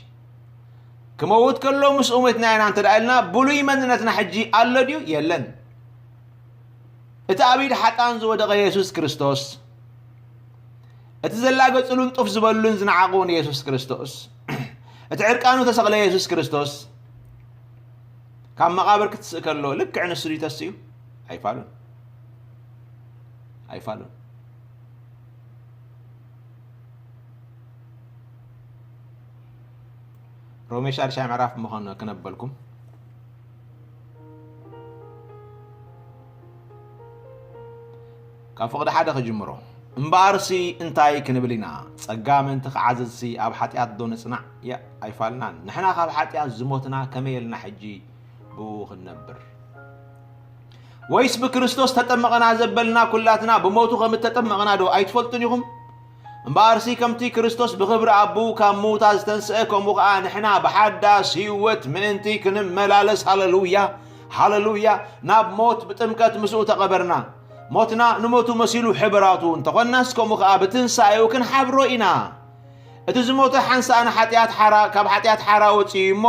ክመውት ከሎ ምስኡ ሞይትና ኢና እንተ ደኣ ኢልና፣ ብሉይ መንነትና ሕጂ ኣሎ ድዩ? የለን። እቲ ኣብ ኢድ ሓጣን ዝወደቐ የሱስ ክርስቶስ፣ እቲ ዘላገጹሉን ጡፍ ዝበሉን ዝነዓቑን የሱስ ክርስቶስ፣ እቲ ዕርቃኑ ተሰቕለ የሱስ ክርስቶስ፣ ካብ መቓብር ክትስእ ከሎ ልክዕ ንሱ ድዩ ተስኡ? ኣይፋሉን። ኣይፋሉን። ሮሜ ሻድሻይ ምዕራፍ ምዃኑ ክነበልኩም። ካብ ፍቕዲ ሓደ ክጅምሮ። እምበኣርሲ እንታይ ክንብል ኢና? ጸጋ ምእንቲ ክዓዝዝሲ ኣብ ሓጢኣት ዶ ንጽናዕ? ያ፣ ኣይፋልናን። ንሕና ካብ ሓጢኣት ዝሞትና ከመይ ኢልና ሕጂ ብኡ ክንነብር? ወይስ ብክርስቶስ ተጠመቐና ዘበልና ኩላትና ብሞቱ ከም እተጠመቐና ዶ ኣይትፈልጡን ኢኹም? እምበኣርሲ ከምቲ ክርስቶስ ብኽብሪ ኣቦኡ ካብ ምዉታት ዝተንስአ፣ ከምኡ ኸኣ ንሕና ብሓዳስ ህይወት ምእንቲ ክንመላለስ፣ ሃለሉያ፣ ሃለሉያ፣ ናብ ሞት ብጥምቀት ምስኡ ተቐበርና። ሞትና ንሞቱ መሲሉ ሕብራቱ እንተኾንናስ፣ ከምኡ ኸኣ ብትንሳኤኡ ክንሓብሮ ኢና። እቲ ዝሞተ ሓንሳእ ንሓጢኣት ሓራ፣ ካብ ሓጢኣት ሓራ ወጺኡ እሞ፣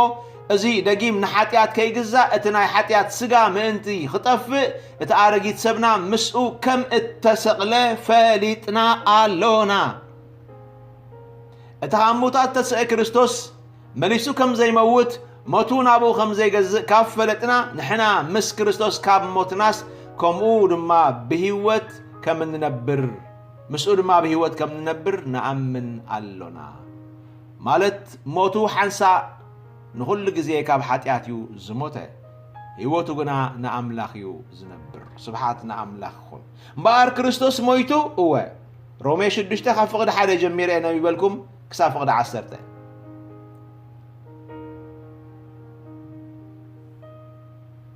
እዚ ደጊም ንሓጢኣት ከይግዛእ፣ እቲ ናይ ሓጢኣት ስጋ ምእንቲ ክጠፍእ፣ እቲ ኣረጊት ሰብና ምስኡ ከም እተሰቕለ ፈሊጥና ኣሎና። እቲ ካብ ምዉታት እተስአ ክርስቶስ መሊሱ ከም ዘይመውት፣ ሞቱ ናብኡ ከም ዘይገዝእ ካብ ፈለጥና፣ ንሕና ምስ ክርስቶስ ካብ ሞትናስ፣ ከምኡ ድማ ብህይወት ከም እንነብር፣ ምስኡ ድማ ብህይወት ከም እንነብር ንኣምን ኣሎና። ማለት፣ ሞቱ ሓንሳእ ንኹሉ ግዜ ካብ ሓጢኣት እዩ ዝሞተ፣ ህይወቱ ግና ንኣምላኽ እዩ ዝነብር። ስብሓት ንኣምላኽ ይኹን። እምበኣር ክርስቶስ ሞይቱ፣ እወ፣ ሮሜ ሽዱሽተ ካብ ፍቕዲ ሓደ ጀሚረ እየ ነቢበልኩም ክሳብ ፍቕዲ ዓሰርተ።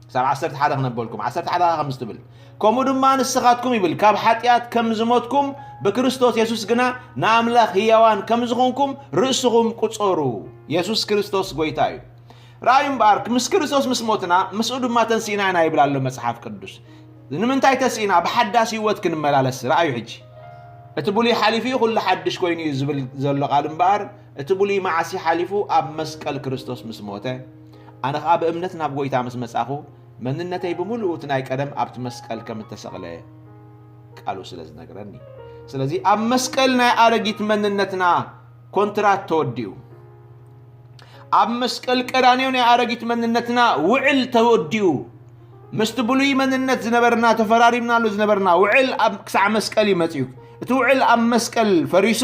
ክሳብ ዓሰርተ ሓደ ክነበልኩም። ዓሰርተ ሓደ ከምዚ ትብል፣ ከምኡ ድማ ንስኻትኩም ይብል፣ ካብ ሓጢኣት ከም ዝሞትኩም፣ ብክርስቶስ የሱስ ግና ንኣምላኽ ህያዋን ከም ዝኾንኩም ርእስኹም ቁጸሩ። የሱስ ክርስቶስ ጐይታ እዩ። ረኣዩ እምበኣር፣ ምስ ክርስቶስ ምስ ሞትና፣ ምስኡ ድማ ተንሲእና ኢና ይብል ኣሎ መጽሓፍ ቅዱስ። ንምንታይ ተስኢና? ብሓዳስ ህይወት ክንመላለስ። ረኣዩ ሕጂ። እቲ ብሉይ ሓሊፉ እዩ፣ ኩሉ ሓድሽ ኮይኑ እዩ ዝብል ዘሎ ቃል እምበኣር፣ እቲ ብሉይ መዓስ እዩ ሓሊፉ? ኣብ መስቀል ክርስቶስ ምስ ሞተ፣ ኣነ ኸኣ ብእምነት ናብ ጐይታ ምስ መጻኹ፣ መንነተይ ብምሉኡ እቲ ናይ ቀደም ኣብቲ መስቀል ከም እተሰቕለ ቃሉ ስለ ዝነግረኒ። ስለዚ ኣብ መስቀል ናይ ኣረጊት መንነትና ኮንትራት ተወዲኡ። ኣብ መስቀል ቀራንዮ ናይ ኣረጊት መንነትና ውዕል ተወዲኡ። ምስቲ ብሉይ መንነት ዝነበርና፣ ተፈራሪምናሉ ዝነበርና ውዕል ኣብ ክሳዕ መስቀል እዩ መጺኡ። እቲ ውዕል ኣብ መስቀል ፈሪሱ፣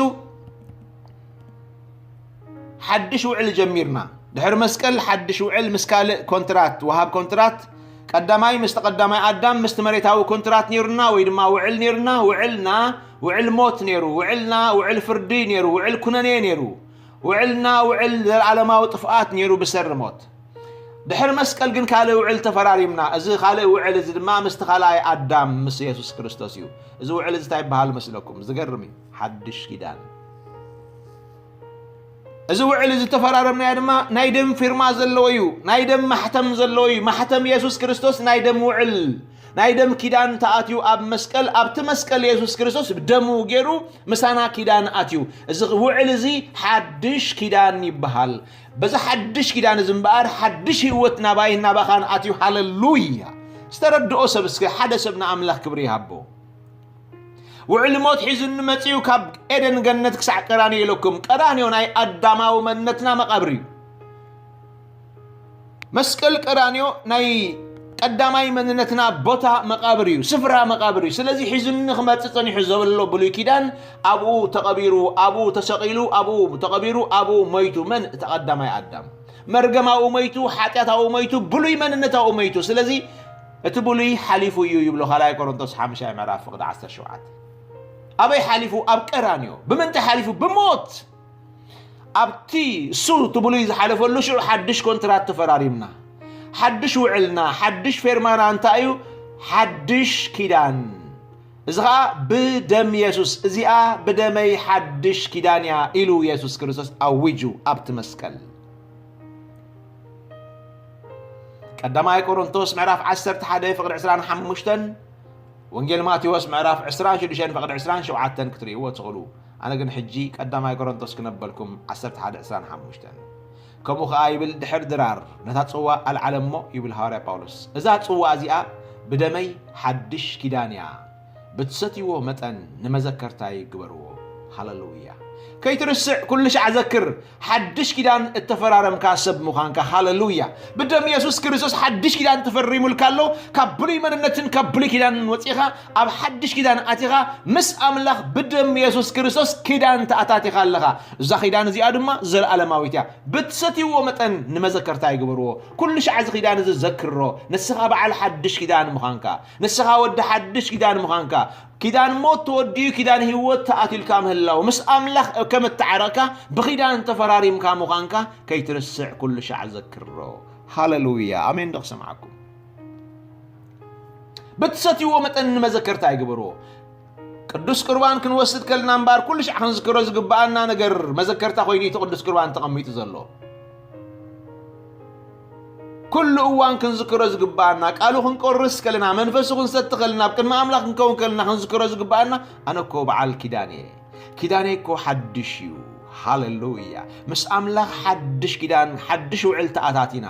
ሓድሽ ውዕል ጀሚርና። ድሕሪ መስቀል ሓድሽ ውዕል ምስ ካልእ ኮንትራት፣ ወሃብ ኮንትራት፣ ቀዳማይ ምስቲ ቀዳማይ ኣዳም ምስቲ መሬታዊ ኮንትራት ነይሩና፣ ወይ ድማ ውዕል ነይሩና። ውዕልና ውዕል ሞት ነይሩ፣ ውዕልና ውዕል ፍርዲ ነይሩ፣ ውዕል ኩነኔ ነይሩ፣ ውዕልና ውዕል ዘለዓለማዊ ጥፍኣት ነይሩ ብሰሪ ሞት። ድሕሪ መስቀል ግን ካልእ ውዕል ተፈራሪምና። እዚ ካልእ ውዕል እዚ ድማ ምስቲ ካልኣይ ኣዳም ምስ የሱስ ክርስቶስ እዩ። እዚ ውዕል እዚ እንታይ ይበሃል መስለኩም? ዝገርም እዩ። ሓድሽ ኪዳን። እዚ ውዕል እዚ ዝተፈራረምናዮ ድማ ናይ ደም ፊርማ ዘለዎ እዩ፣ ናይ ደም ማሕተም ዘለዎ እዩ። ማሕተም የሱስ ክርስቶስ ናይ ደም ውዕል፣ ናይ ደም ኪዳን ተኣትዩ ኣብ መስቀል፣ ኣብቲ መስቀል የሱስ ክርስቶስ ብደሙ ገይሩ ምሳና ኪዳን ኣትዩ። እዚ ውዕል እዚ ሓድሽ ኪዳን ይበሃል። በዚ ሓድሽ ኪዳን እዚ እምበኣር ሓድሽ ህይወት ናባይን ናባኻን ኣትዩ። ሃለሉያ! ዝተረድኦ ሰብ እስከ ሓደ ሰብ ንኣምላኽ ክብሪ ይሃቦ። ውዕል ሞት ሒዙኒ መጺኡ ካብ ኤደን ገነት ክሳዕ ቀራንዮ ኢለኩም። ቀራንዮ ናይ ኣዳማዊ መንነትና መቓብር እዩ። መስቀል ቀራንዮ ናይ ቀዳማይ መንነትና ቦታ መቓብር እዩ፣ ስፍራ መቓብር እዩ። ስለዚ ሒዙኒ ክመጽእ ጸኒሑ ዘሎ ብሉይ ኪዳን ኣብኡ ተቐቢሩ፣ ኣብኡ ተሰቒሉ፣ ኣብኡ ተቐቢሩ፣ ኣብኡ ሞይቱ። መን? እቲ ቀዳማይ ኣዳም። መርገም ኣብኡ ሞይቱ፣ ሓጢኣት ኣብኡ ሞይቱ፣ ብሉይ መንነት ኣብኡ ሞይቱ። ስለዚ እቲ ብሉይ ሓሊፉ እዩ ይብሎ ካልኣይ ቆሮንቶስ ሓምሻይ ምዕራፍ ፍቕዲ ዓሰርተ ሸውዓተ። ኣበይ ሓሊፉ? ኣብ ቀራንዮ። ብምንታይ ሓሊፉ? ብሞት። ኣብቲ እሱ እቲ ብሉይ ዝሓለፈሉ ሽዑ ሓድሽ ኮንትራት ተፈራሪምና። ሓድሽ ውዕልና፣ ሓድሽ ፌርማና እንታይ እዩ? ሓድሽ ኪዳን። እዚ ኸኣ ብደም የሱስ፣ እዚኣ ብደመይ ሓድሽ ኪዳን እያ ኢሉ የሱስ ክርስቶስ ኣዊጁ ኣብቲ መስቀል። ቀዳማይ ቆሮንቶስ ምዕራፍ ዓሰርተ ሓደ ፍቕዲ ዕስራን ሓሙሽተን፣ ወንጌል ማቴዎስ ምዕራፍ ዕስራን ሽዱሽተን ፍቕዲ ዕስራን ሸውዓተን ክትርእይዎ ትኽእሉ። ኣነ ግን ሕጂ ቀዳማይ ቆሮንቶስ ክነበልኩም ዓሰርተ ሓደ ዕስራን ሓሙሽተን። ከምኡ ኸኣ ይብል፣ ድሕር ድራር ነታ ጽዋ ኣልዓለ እሞ ይብል ሃዋርያ ጳውሎስ፣ እዛ ጽዋ እዚኣ ብደመይ ሓድሽ ኪዳን እያ፣ ብትሰትይዎ መጠን ንመዘከርታይ ግበርዎ። ሃለሉያ። ከይትርስዕ ኩሉ ሻዕ ዘክር። ሓድሽ ኪዳን እተፈራረምካ ሰብ ምዃንካ። ሃለሉያ። ብደም የሱስ ክርስቶስ ሓድሽ ኪዳን ተፈሪሙልካ ኣሎ። ካብ ብሉይ መንነትን ካብ ብሉይ ኪዳንን ወጺኻ ኣብ ሓድሽ ኪዳን ኣቲኻ ምስ ኣምላኽ ብደም የሱስ ክርስቶስ ኪዳን ተኣታቲኻ ኣለኻ። እዛ ኪዳን እዚኣ ድማ ዘለኣለማዊት እያ። ብትሰትይዎ መጠን ንመዘከርታ ይግበርዎ። ኩሉ ሻዕ እዚ ኪዳን እዚ ዘክሮ። ንስኻ በዓል ሓድሽ ኪዳን ምዃንካ፣ ንስኻ ወዲ ሓድሽ ኪዳን ምዃንካ፣ ኪዳን ሞት ተወዲኡ ኪዳን ህይወት ተኣትዩልካ ምህላው፣ ምስ ኣምላኽ ከም እተዓረቕካ፣ ብኪዳን ተፈራሪምካ ምዃንካ ከይትርስዕ ኩሉ ሻዕ ዘክሮ። ሃለሉያ። ኣሜን ዶ ክሰምዓኩም? ብትሰትይዎ መጠን ንመዘከርታ ይግበርዎ። ቅዱስ ቁርባን ክንወስድ ከልና እምበኣር ኩሉ ሻዕ ክንዝክሮ ዝግብኣና ነገር መዘከርታ ኮይኑ እቲ ቅዱስ ቁርባን ተቐሚጡ ዘሎ። ኩሉ እዋን ክንዝክሮ ዝግብኣና፣ ቃሉ ክንቆርስ ከለና፣ መንፈሱ ክንሰቲ ከለና፣ ኣብ ቅድሚ ኣምላኽ ክንከውን ከለና ክንዝክሮ ዝግብኣና፣ ኣነ እኮ በዓል ኪዳን እየ። ኪዳነይ እኮ ሓድሽ እዩ። ሃለሉያ። ምስ ኣምላኽ ሓድሽ ኪዳን፣ ሓድሽ ውዕል ተኣታቲና።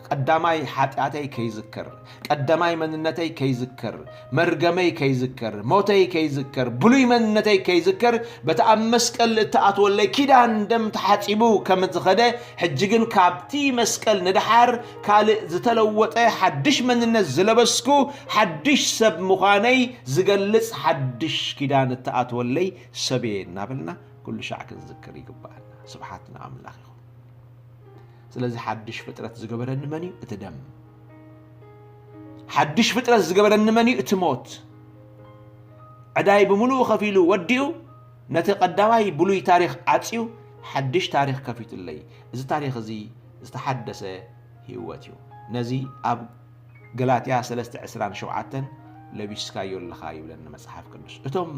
ቀዳማይ ሓጢኣተይ ከይዝክር፣ ቀዳማይ መንነተይ ከይዝክር፣ መርገመይ ከይዝክር፣ ሞተይ ከይዝክር፣ ብሉይ መንነተይ ከይዝክር፣ በቲ ኣብ መስቀል እተኣትወለይ ኪዳን ደም ተሓጺቡ ከም ዝኸደ፣ ሕጂ ግን ካብቲ መስቀል ንደሓር ካልእ ዝተለወጠ ሓድሽ መንነት ዝለበስኩ ሓድሽ ሰብ ምዃነይ ዝገልጽ ሓድሽ ኪዳን እተኣትወለይ ሰብ እየ እናበልና ኩሉ ሻዕ ክንዝክር ይግብኣና። ስብሓት ንኣምላኽ ይኹን። ስለዚ ሓድሽ ፍጥረት ዝገበረኒ መን እዩ? እቲ ደም። ሓድሽ ፍጥረት ዝገበረኒ መን እዩ? እቲ ሞት። ዕዳይ ብምሉኡ ከፊሉ ወዲኡ፣ ነቲ ቀዳማይ ብሉይ ታሪኽ ዓጽዩ፣ ሓድሽ ታሪኽ ከፊቱለይ። እዚ ታሪኽ እዚ ዝተሓደሰ ህይወት እዩ። ነዚ ኣብ ገላትያ ሰለስተ ዕስራን ሸውዓተን ለቢስካዮ ኣለኻ ይብለኒ መጽሓፍ ቅዱስ። እቶም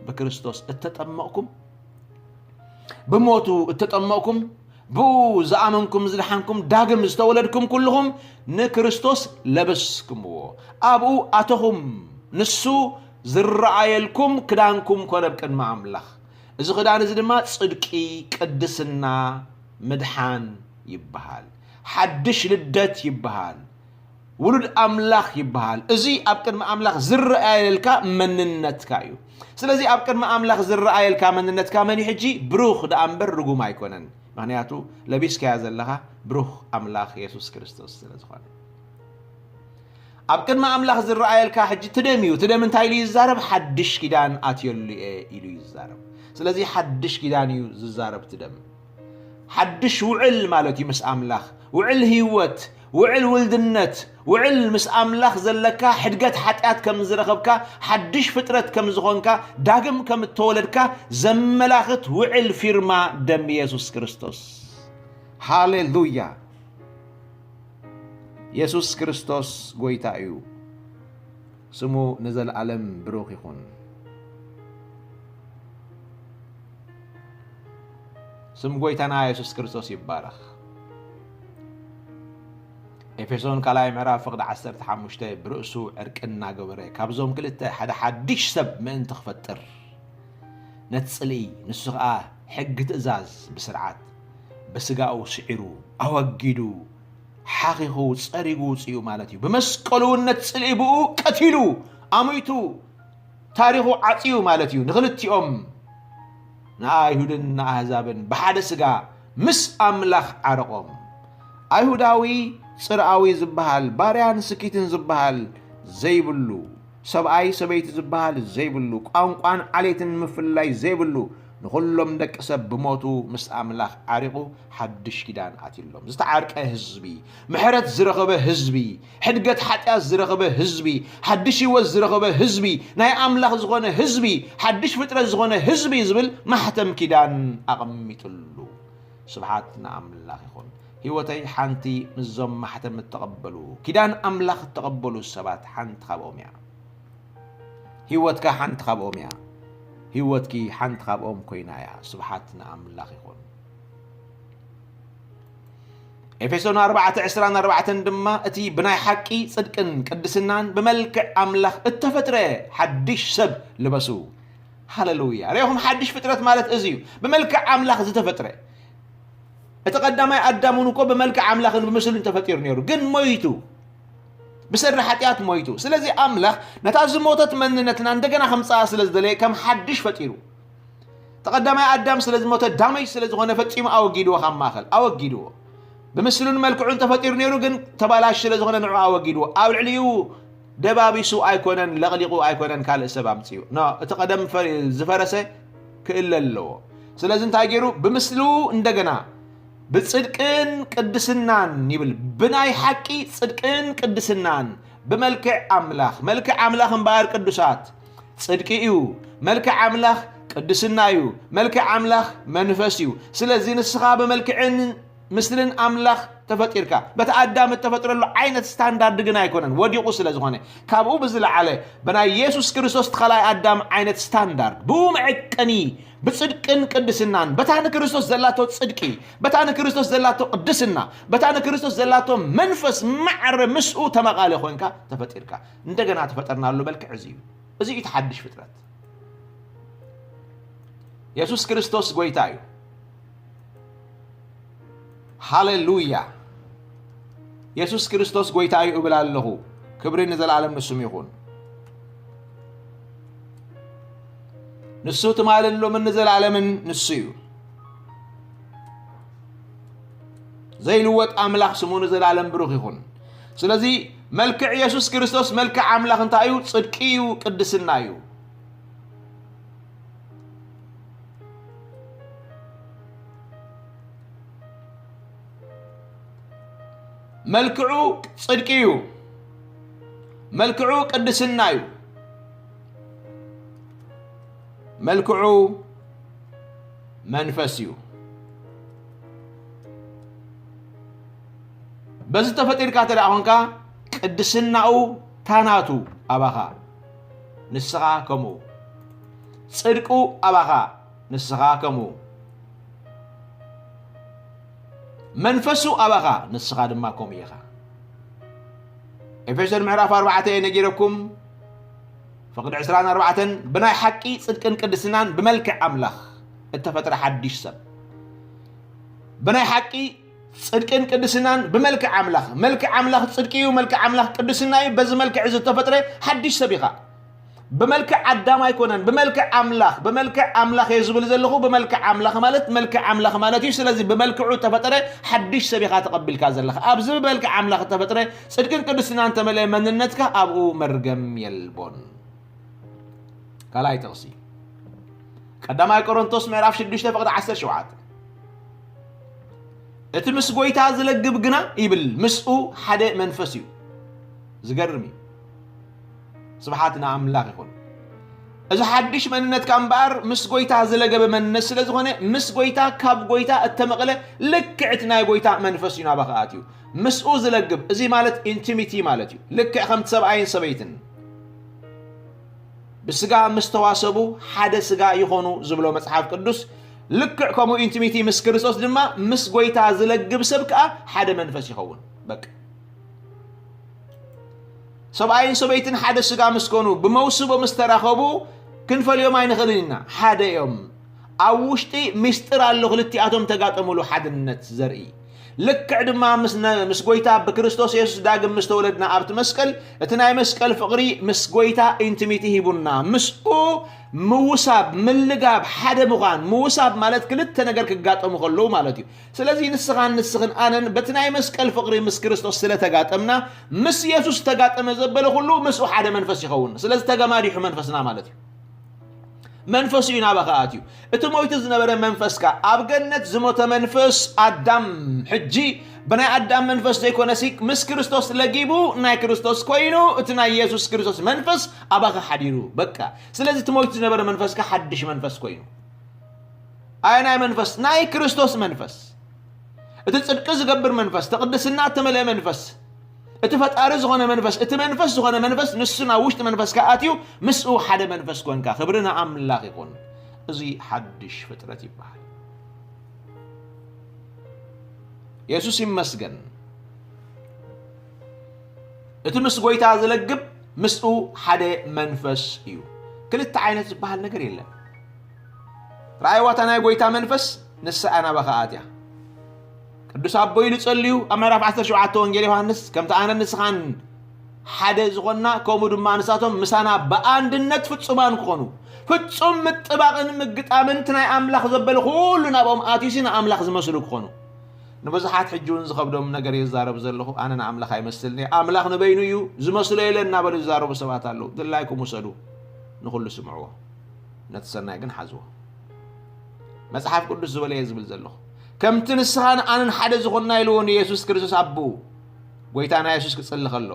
ብክርስቶስ እተጠመቕኩም፣ ብሞቱ እተጠመቕኩም፣ ብኡ ዝኣመንኩም ዝደሓንኩም፣ ዳግም ዝተወለድኩም ኩልኹም ንክርስቶስ ለበስኩምዎ። ኣብኡ ኣተኹም፣ ንሱ ዝረኣየልኩም ክዳንኩም ኮነ ኣብ ቅድሚ ኣምላኽ። እዚ ክዳን እዚ ድማ ጽድቂ፣ ቅድስና፣ ምድሓን ይበሃል። ሓድሽ ልደት ይበሃል። ውሉድ ኣምላኽ ይበሃል። እዚ ኣብ ቅድሚ ኣምላኽ ዝረኣየልካ መንነትካ እዩ። ስለዚ ኣብ ቅድሚ ኣምላኽ ዝረኣየልካ መንነትካ መን እዩ ሕጂ? ብሩኽ ደኣ እምበር ርጉም ኣይኮነን። ምኽንያቱ ለቢስካዮ ዘለኻ ብሩኽ ኣምላኽ የሱስ ክርስቶስ ስለ ዝኾነ። ኣብ ቅድሚ ኣምላኽ ዝረኣየልካ ሕጂ እቲ ደም እዩ። እቲ ደም እንታይ ኢሉ ይዛረብ? ሓድሽ ኪዳን ኣትየሉ እየ ኢሉ ይዛረብ። ስለዚ ሓድሽ ኪዳን እዩ ዝዛረብ እቲ ደም። ሓድሽ ውዕል ማለት እዩ ምስ ኣምላኽ። ውዕል ህይወት፣ ውዕል ውልድነት፣ ውዕል ምስ ኣምላኽ ዘለካ ሕድገት ሓጢኣት ከም ዝረኸብካ፣ ሓድሽ ፍጥረት ከም ዝኾንካ፣ ዳግም ከም እተወለድካ ዘመላኽት ውዕል ፊርማ ደም የሱስ ክርስቶስ። ሃሌሉያ! የሱስ ክርስቶስ ጎይታ እዩ። ስሙ ንዘለኣለም ብሩኽ ይኹን። ስም ጎይታና የሱስ ክርስቶስ ይባረኽ። ኤፌሶን ካልኣይ ምዕራፍ ፍቕዲ ዓሰርተ ሓሙሽተ ብርእሱ ዕርቂ እናገበረ ካብዞም ክልተ ሓደ ሓድሽ ሰብ ምእንቲ ክፈጥር ነቲ ጽልኢ፣ ንሱ ኸኣ ሕጊ ትእዛዝ ብስርዓት ብስጋኡ ስዒሩ፣ ኣወጊዱ፣ ሓኺኹ፣ ጸሪጉ ውጽኡ ማለት እዩ። ብመስቀሉ እውን ነቲ ጽልኢ ብኡ ቀቲሉ፣ ኣሙይቱ፣ ታሪኹ ዓጽዩ ማለት እዩ። ንኽልቲኦም፣ ንኣይሁድን ንኣህዛብን ብሓደ ስጋ ምስ ኣምላኽ ዓረቖም። ኣይሁዳዊ ጽርኣዊ ዝበሃል፣ ባርያን ስኪትን ዝበሃል ዘይብሉ፣ ሰብኣይ ሰበይቲ ዝበሃል ዘይብሉ፣ ቋንቋን ዓሌትን ምፍልላይ ዘይብሉ፣ ንኹሎም ደቂ ሰብ ብሞቱ ምስ ኣምላኽ ዓሪቑ ሓድሽ ኪዳን ኣትዩሎም። ዝተዓርቀ ህዝቢ፣ ምሕረት ዝረኸበ ህዝቢ፣ ሕድገት ሓጢኣት ዝረኸበ ህዝቢ፣ ሓድሽ ህይወት ዝረኸበ ህዝቢ፣ ናይ ኣምላኽ ዝኾነ ህዝቢ፣ ሓድሽ ፍጥረት ዝኾነ ህዝቢ ዝብል ማሕተም ኪዳን ኣቐሚጥሉ። ስብሓት ንኣምላኽ ይኹን። ህይወተይ ሓንቲ ምስዞም ማሕተም እተቐበሉ፣ ኪዳን ኣምላኽ እተቐበሉ ሰባት ሓንቲ ካብኦም እያ። ህይወትካ ሓንቲ ካብኦም እያ። ህይወትኪ ሓንቲ ካብኦም ኮይና እያ። ስብሓት ንኣምላኽ ይኹን። ኤፌሶን ኣርባዕተ ዕስራን ኣርባዕተን ድማ፣ እቲ ብናይ ሓቂ ጽድቅን ቅድስናን ብመልክዕ ኣምላኽ እተፈጥረ ሓድሽ ሰብ ልበሱ። ሃሌሉያ። ርኢኹም፣ ሓድሽ ፍጥረት ማለት እዚ እዩ። ብመልክዕ ኣምላኽ ዝተፈጥረ። እቲ ቀዳማይ ኣዳም እውን እኮ ብመልክዕ ኣምላኽን ብምስሉን ተፈጢሩ ነይሩ፣ ግን ሞይቱ። ብሰሪ ሓጢኣት ሞይቱ። ስለዚ ኣምላኽ ነታ ዝሞተት መንነትና እንደገና ከምጽኣ ስለ ዝደለየ ከም ሓድሽ ፈጢሩ። እቲ ቀዳማይ ኣዳም ስለ ዝሞተ፣ ዳመጅ ስለ ዝኾነ፣ ፈጺሙ ኣወጊድዎ፣ ካብ ማእከል ኣወጊድዎ። ብምስሉን መልክዑን ተፈጢሩ ነይሩ፣ ግን ተባላሽ ስለ ዝኾነ ንዕኡ ኣወጊድዎ። ኣብ ልዕሊኡ ደባቢሱ ኣይኮነን፣ ለቕሊቑ ኣይኮነን፣ ካልእ ሰብ ኣምጺኡ። ኖ፣ እቲ ቀደም ፈ-፣ ዝፈረሰ ክእለ ኣለዎ። ስለዚ እንታይ ገይሩ? ብምስሉ እንደገና ብጽድቅን ቅድስናን ይብል። ብናይ ሓቂ ጽድቅን ቅድስናን ብመልክዕ ኣምላኽ። መልክዕ ኣምላኽ እምበኣር ቅዱሳት ጽድቂ እዩ። መልክዕ ኣምላኽ ቅድስና እዩ። መልክዕ ኣምላኽ መንፈስ እዩ። ስለዚ ንስኻ ብመልክዕን ምስልን ኣምላኽ ተፈጢርካ። በቲ ኣዳም እተፈጥረሉ ዓይነት ስታንዳርድ ግን ኣይኮነን፣ ወዲቑ ስለ ዝኾነ። ካብኡ ብዝለዓለ ብናይ የሱስ ክርስቶስ እቲ ካልኣይ ኣዳም ዓይነት ስታንዳርድ፣ ብኡ መዐቀኒ፣ ብጽድቅን ቅድስናን፣ በታ ንክርስቶስ ዘላቶ ጽድቂ፣ በታ ንክርስቶስ ዘላቶ ቅድስና፣ በታ ንክርስቶስ ዘላቶ መንፈስ ማዕረ ምስኡ ተመቓለ ኮንካ ተፈጢርካ። እንደገና ተፈጠርናሉ መልክዕ እዚ እዩ። እዚ እዩ እቲ ሓድሽ ፍጥረት። የሱስ ክርስቶስ ጎይታ እዩ። ሃሌሉያ! የሱስ ክርስቶስ ጎይታ እዩ እብል ኣለኹ። ክብሪ ንዘለኣለም ንስሙ ይኹን። ንሱ ትማልን ሎምን ንዘለኣለምን ንሱ እዩ። ዘይልወጥ ኣምላኽ ስሙ ንዘለኣለም ብሩኽ ይኹን። ስለዚ መልክዕ የሱስ ክርስቶስ፣ መልክዕ ኣምላኽ እንታይ እዩ? ጽድቂ እዩ፣ ቅድስና እዩ። መልክዑ ጽድቂ እዩ። መልክዑ ቅድስና እዩ። መልክዑ መንፈስ እዩ። በዚ ተፈጢርካ እንተ ደኣ ኾንካ፣ ቅድስናኡ ታናቱ ኣባኻ፣ ንስኻ ከምኡ። ጽድቁ ኣባኻ፣ ንስኻ ከምኡ። መንፈሱ ኣባኻ፣ ንስኻ ድማ ከምኡ ኢኻ። ኤፌሶን ምዕራፍ ኣርባዕተ እየ ነጊረኩም፣ ፍቕዲ ዕስራን ኣርባዕተን፣ ብናይ ሓቂ ጽድቅን ቅድስናን ብመልክዕ ኣምላኽ እተፈጥረ ሓድሽ ሰብ። ብናይ ሓቂ ጽድቅን ቅድስናን ብመልክዕ ኣምላኽ። መልክዕ ኣምላኽ ጽድቂ እዩ፣ መልክዕ ኣምላኽ ቅድስና እዩ። በዚ መልክዕ እዚ እተፈጥረ ሓድሽ ሰብ ኢኻ። ብመልክዕ ኣዳም ኣይኮነን፣ ብመልክዕ ኣምላኽ። ብመልክዕ ኣምላኽ እየ ዝብል ዘለኹ፣ ብመልክዕ ኣምላኽ ማለት መልክዕ ኣምላኽ ማለት እዩ። ስለዚ ብመልክዑ እተፈጠረ ሓድሽ ሰብ ኢኻ ተቐቢልካ ዘለኻ። ኣብዚ ብመልክዕ ኣምላኽ እተፈጥረ ጽድቅን ቅድስናን እተመልአ መንነትካ ኣብኡ መርገም የልቦን። ካልኣይ ጥቕሲ፣ ቀዳማይ ቆሮንቶስ ምዕራፍ ሽዱሽተ ፍቕዲ ዓሰርተ ሸውዓተ። እቲ ምስ ጐይታ ዝለግብ ግና ይብል፣ ምስኡ ሓደ መንፈስ እዩ። ዝገርም እዩ። ስብሓት ንኣምላኽ ይኹን። እዚ ሓድሽ መንነትካ እምበኣር ምስ ጐይታ ዝለገበ መንነት ስለ ዝኾነ፣ ምስ ጐይታ፣ ካብ ጐይታ እተመቕለ ልክዕ እቲ ናይ ጐይታ መንፈስ እዩ ናባኻ ኣትዩ። ምስኡ ዝለግብ፣ እዚ ማለት ኢንቲሚቲ ማለት እዩ። ልክዕ ከምቲ ሰብኣይን ሰበይትን ብስጋ ምስ ተዋሰቡ ሓደ ስጋ ይኾኑ ዝብሎ መጽሓፍ ቅዱስ፣ ልክዕ ከምኡ ኢንቲሚቲ ምስ ክርስቶስ ድማ፣ ምስ ጐይታ ዝለግብ ሰብ ከኣ ሓደ መንፈስ ይኸውን። በቃ። ሰብኣይን ሰበይትን ሓደ ስጋ ምስ ኮኑ፣ ብመውስቦ ምስ ተራኸቡ፣ ክንፈልዮም ኣይንኽእልን ኢና። ሓደ እዮም። ኣብ ውሽጢ ምስጢር ኣሎ፣ ክልቲኣቶም ተጋጠሙሉ ሓድነት ዘርኢ። ልክዕ ድማ ምስ ነ-፣ ምስ ጎይታ ብክርስቶስ የሱስ ዳግም ምስ ተወለድና ኣብቲ መስቀል፣ እቲ ናይ መስቀል ፍቕሪ ምስ ጎይታ ኢንቲሚቲ ሂቡና። ምስኡ ምውሳብ፣ ምልጋብ፣ ሓደ ምዃን። ምውሳብ ማለት ክልተ ነገር ክጋጠሙ ከለዉ ማለት እዩ። ስለዚ ንስኻን ንስኽን ኣነን በቲ ናይ መስቀል ፍቕሪ ምስ ክርስቶስ ስለ ተጋጠምና፣ ምስ የሱስ ተጋጠመ ዘበለ ኩሉ ምስኡ ሓደ መንፈስ ይኸውን። ስለዚ ተገማዲሑ መንፈስና ማለት እዩ። መንፈሱ እዩ ናባኻ ኣትዩ። እቲ ሞይቱ ዝነበረ መንፈስካ፣ ኣብ ገነት ዝሞተ መንፈስ ኣዳም፣ ሕጂ ብናይ ኣዳም መንፈስ ዘይኮነሲ ምስ ክርስቶስ ለጊቡ ናይ ክርስቶስ ኮይኑ፣ እቲ ናይ የሱስ ክርስቶስ መንፈስ ኣባኻ ሓዲሩ። በቃ። ስለዚ እቲ ሞይቱ ዝነበረ መንፈስካ ሓድሽ መንፈስ ኮይኑ። ኣየናይ መንፈስ? ናይ ክርስቶስ መንፈስ። እቲ ጽድቂ ዝገብር መንፈስ፣ እቲ ቅድስና እተመልአ መንፈስ፣ እቲ ፈጣሪ ዝኾነ መንፈስ፣ እቲ መንፈስ ዝኾነ መንፈስ ንሱ ናብ ውሽጢ መንፈስካ ኣትዩ ምስኡ ሓደ መንፈስ ኮንካ። ክብሪ ንኣምላኽ ይኹን። እዚ ሓድሽ ፍጥረት ይበሃል። የሱስ ይመስገን። እቲ ምስ ጎይታ ዝለግብ ምስኡ ሓደ መንፈስ እዩ። ክልተ ዓይነት ዝበሃል ነገር የለን። ረኣይዋ እታ ናይ ጎይታ መንፈስ ንሳ እያ ናባኻ ኣትያ። ቅዱስ ኣቦ ኢሉ ጸልዩ ኣብ ምዕራፍ ዓሰርተ ሸውዓተ ወንጌል ዮሃንስ፣ ከምቲ ኣነን ንስኻን ሓደ ዝኾንና፣ ከምኡ ድማ ንሳቶም ምሳና ብኣንድነት ፍጹማን ክኾኑ፣ ፍጹም ምጥባቕን ምግጣምን እቲ ናይ ኣምላኽ ዘበለ ኩሉ ናብኦም ኣትዩሲ ንኣምላኽ ዝመስሉ ክኾኑ። ንብዙሓት ሕጂ እውን ዝኸብዶም ነገር ይዛረብ ዘለኹ፣ ኣነ ንኣምላኽ ኣይመስልን እየ፣ ኣምላኽ ንበይኑ እዩ፣ ዝመስሎ የለን እናበሉ ዝዛረቡ ሰባት ኣለዉ። ድላይኩም ውሰዱ፣ ንኹሉ ስምዕዎ፣ ነቲ ሰናይ ግን ሓዝዎ። መጽሓፍ ቅዱስ ዝበለ እየ ዝብል ዘለኹ። ከምቲ ንስኻን ኣነን ሓደ ዝኾንና ኢልዎ ንየሱስ ክርስቶስ ኣቦኡ፣ ጎይታና የሱስ ክጽሊ ከሎ፣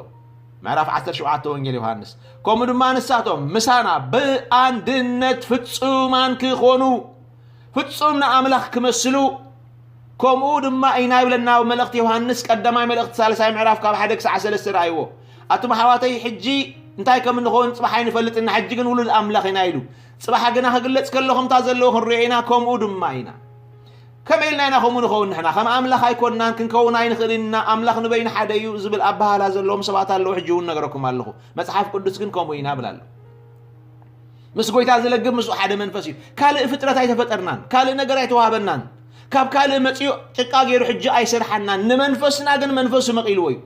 ምዕራፍ ዓሰርተ ሸውዓተ ወንጌል ዮሃንስ፣ ከምኡ ድማ ንሳቶም ምሳና ብኣንድነት ፍጹማን ክኾኑ፣ ፍጹም ንኣምላኽ ክመስሉ፣ ከምኡ ድማ ኢና ይብለና ኣብ መልእኽቲ ዮሃንስ ቀዳማይ መልእኽቲ ሳልሳይ ምዕራፍ ካብ ሓደ ክሳዕ ሰለስተ ረኣይዎ። ኣቱም ኣሕዋተይ፣ ሕጂ እንታይ ከም እንኸውን ጽባሕ ኣይንፈልጥን፣ ሕጂ ግን ውሉድ ኣምላኽ ኢና ኢሉ። ጽባሕ ግና ክግለጽ ከሎ ከምታ ዘለዎ ክንሪኦ ኢና፣ ከምኡ ድማ ኢና። ከመይ ኢልና ኢና ከምኡ ንኸውን ንሕና? ከም ኣምላኽ ኣይኮንናን፣ ክንከውን ኣይንኽእልን ኢና፣ ኣምላኽ ንበይኑ ሓደ እዩ ዝብል ኣበሃህላ ዘለዎም ሰባት ኣለዉ። ሕጂ እውን ነገረኩም ኣለኹ። መጽሓፍ ቅዱስ ግን ከምኡ ኢና እብል ኣሎ። ምስ ጎይታ ዝለግብ ምስኡ ሓደ መንፈስ እዩ። ካልእ ፍጥረት ኣይተፈጠርናን፣ ካልእ ነገር ኣይተዋህበናን። ካብ ካልእ መጺኡ ጭቃ ገይሩ ሕጂ ኣይሰርሓናን። ንመንፈስና ግን መንፈሱ መቒልዎ እዩ።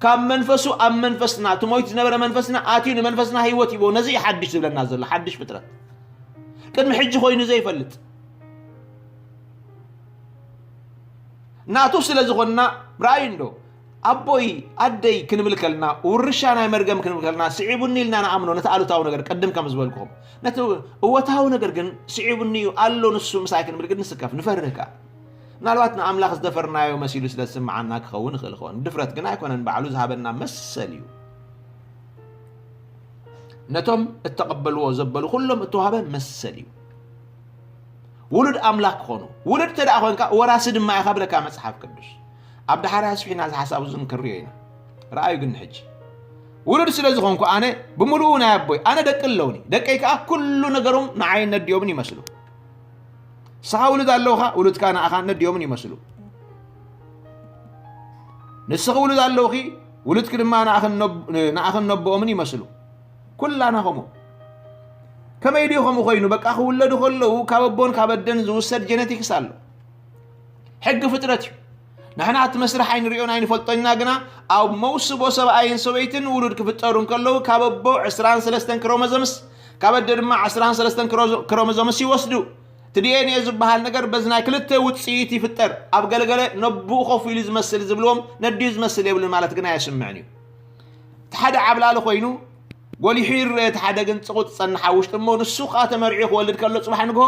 ካብ መንፈሱ ኣብ መንፈስና፣ እቲ ሞይቱ ዝነበረ መንፈስና ኣትዩ ንመንፈስና ህይወት ሂብዎ። ነዚ እዩ ሓድሽ ዝብለና ዘሎ፣ ሓድሽ ፍጥረት። ቅድሚ ሕጂ ኮይኑ ዘይፈልጥ። ናቱ ስለ ዝኾንና፣ ርኣዩ እንዶ፣ ኣቦይ፣ ኣደይ ክንብል ከልና፣ ውርሻ ናይ መርገም ክንብል ከልና፣ ስዒቡኒ ኢልና ንኣምኖ፣ ነቲ ኣሉታዊ ነገር፣ ቅድም ከም ዝበልኩኹም። ነቲ እወታዊ ነገር ግን፣ ስዒቡኒ እዩ፣ ኣሎ ንሱ ምሳይ ክንብል ግን ንስከፍ፣ ንፈርህ ከኣ። ምናልባት ንኣምላኽ ዝደፈርናዮ መሲሉ ስለ ዝስምዓና ክኸውን ይኽእል ይኸውን። ድፍረት ግን ኣይኮነን፣ ባዕሉ ዝሃበና መሰል እዩ። ነቶም እተቐበልዎ ዘበሉ ኩሎም እተዋህበ መሰል እዩ። ውሉድ ኣምላኽ ክኾኑ። ውሉድ እንተ ደኣ ኾንካ፣ ወራሲ ድማ ኢኻ ብለካ መጽሓፍ ቅዱስ። ኣብ ዳሕራይ ኣስፊሕና እዚ ሓሳብ እዚ ክንሪኦ ኢና። ረኣዩ ግን ሕጂ። ውሉድ ስለ ዝኾንኩ ኣነ ብምሉኡ ናይ ኣቦይ፣ ኣነ ደቂ ኣለውኒ። ደቀይ ከኣ ኩሉ ነገሮም ንዓይን ነዲኦምን ይመስሉ። ንስኻ ውሉድ ኣለውኻ፣ ውሉድካ ንኣኻን ነዲኦምን ይመስሉ። ንስኺ ውሉድ ኣለውኺ፣ ውሉድኪ ድማ ንኣኽን ነብ-፣ ንኣኽን ነቦኦምን ይመስሉ። ኩላና ከምኡ። ከመይ ድዩ ከምኡ ኮይኑ? በቃ ክውለዱ ከለዉ ካብ ኣቦን ካብ ኣደን ዝውሰድ ጀነቲክስ ኣሎ። ሕጊ ፍጥረት እዩ። ንሕና እቲ መስርሕ ኣይንሪኦን ኣይንፈልጦን ኢና፣ ግና ኣብ መውስቦ ሰብኣይን ሰበይትን ውሉድ ክፍጠሩ እንከለዉ ካብ ኣቦ ዕስራን ሰለስተን ክሮሞዞምስ፣ ካብ ኣደ ድማ ዕስራን ሰለስተን ክሮ-፣ ክሮሞዞምስ ይወስዱ። እቲ ዲ ኤን ኤ ዝበሃል ነገር በዚ ናይ ክልተ ውጽኢት ይፍጠር። ኣብ ገለገለ ነብኡ ኮፍ ኢሉ ዝመስል ዝብልዎም ነዲኡ ዝመስል የብሉን ማለት ግን ኣየስምዕን እዩ። እቲ ሓደ ዓብላሊ ኮይኑ ጎሊሑ ይረአ፣ እቲ ሓደ ግን ጽቑጥ ዝጸንሕ ኣብ ውሽጢ እሞ ንሱ ከኣ ተመርዕዩ ክወልድ ከሎ ጽባሕ ንግሆ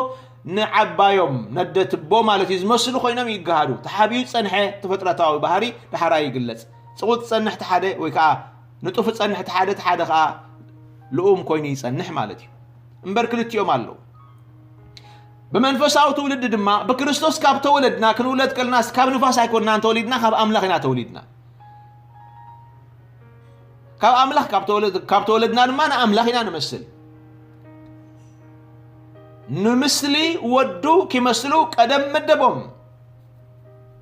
ንዓባዮም ነደ ትቦ ማለት እዩ ዝመስሉ ኮይኖም ይገሃዱ። ተሓቢኡ ዝጸንሐ ተፈጥሮታዊ ባህሪ ዳሕራይ ይግለጽ። ጽቑጥ ዝጸንሕ እቲ ሓደ ወይ ከኣ ንጡፍ ዝጸንሕ እቲ ሓደ፣ እቲ ሓደ ከኣ ልኡም ኮይኑ ይጸንሕ ማለት እዩ። እምበር ክልቲኦም ኣለዉ። ብመንፈሳዊ ትውልዲ ድማ ብክርስቶስ ካብ ተወለድና ክንውለድ ከለናስ ካብ ንፋስ ኣይኮንናን ተወሊድና፣ ካብ ኣምላኽ ኢና ተወሊድና። ካብ ኣምላኽ ካብ ተወለድ-፣ ካብ ተወለድና ድማ ንኣምላኽ ኢና ንመስል። ንምስሊ ወዱ ኪመስሉ ቀደም መደቦም።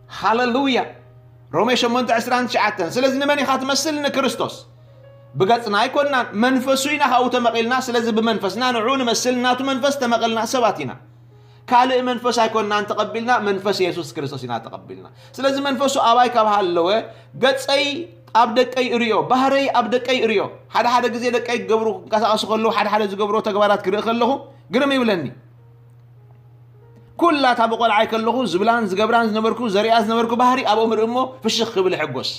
ሃለሉያ። ሮሜ ሸሞንተ ዕስራን ትሽዓተን። ስለዚ ንመን ኢኻ ትመስል? ንክርስቶስ። ብገጽና ኣይኮንናን፣ መንፈሱ ኢና ካብኡ ተመቒልና። ስለዚ ብመንፈስና ንዕኡ ንመስል፣ ናቱ መንፈስ ተመቐልና ሰባት ኢና። ካልእ መንፈስ ኣይኮንናን ተቐቢልና፣ መንፈስ የሱስ ክርስቶስ ኢና ተቐቢልና። ስለዚ መንፈሱ ኣባይ ካብ ሃለወ፣ ገጸይ ኣብ ደቀይ እርእዮ፣ ባህረይ ኣብ ደቀይ እርእዮ። ሓደ ሓደ ግዜ ደቀይ ክገብሩ ክንቀሳቐሱ ከለዉ፣ ሓደ ሓደ ዝገብሮ ተግባራት ክርኢ ከለኹ ግርም ይብለኒ። ኩላ እታ ብቆልዓይ ከለኹ ዝብላን ዝገብራን ዝነበርኩ፣ ዘሪኣ ዝነበርኩ ባህሪ ኣብኦም እርኢ እሞ ፍሽኽ ክብል እሕጎስ።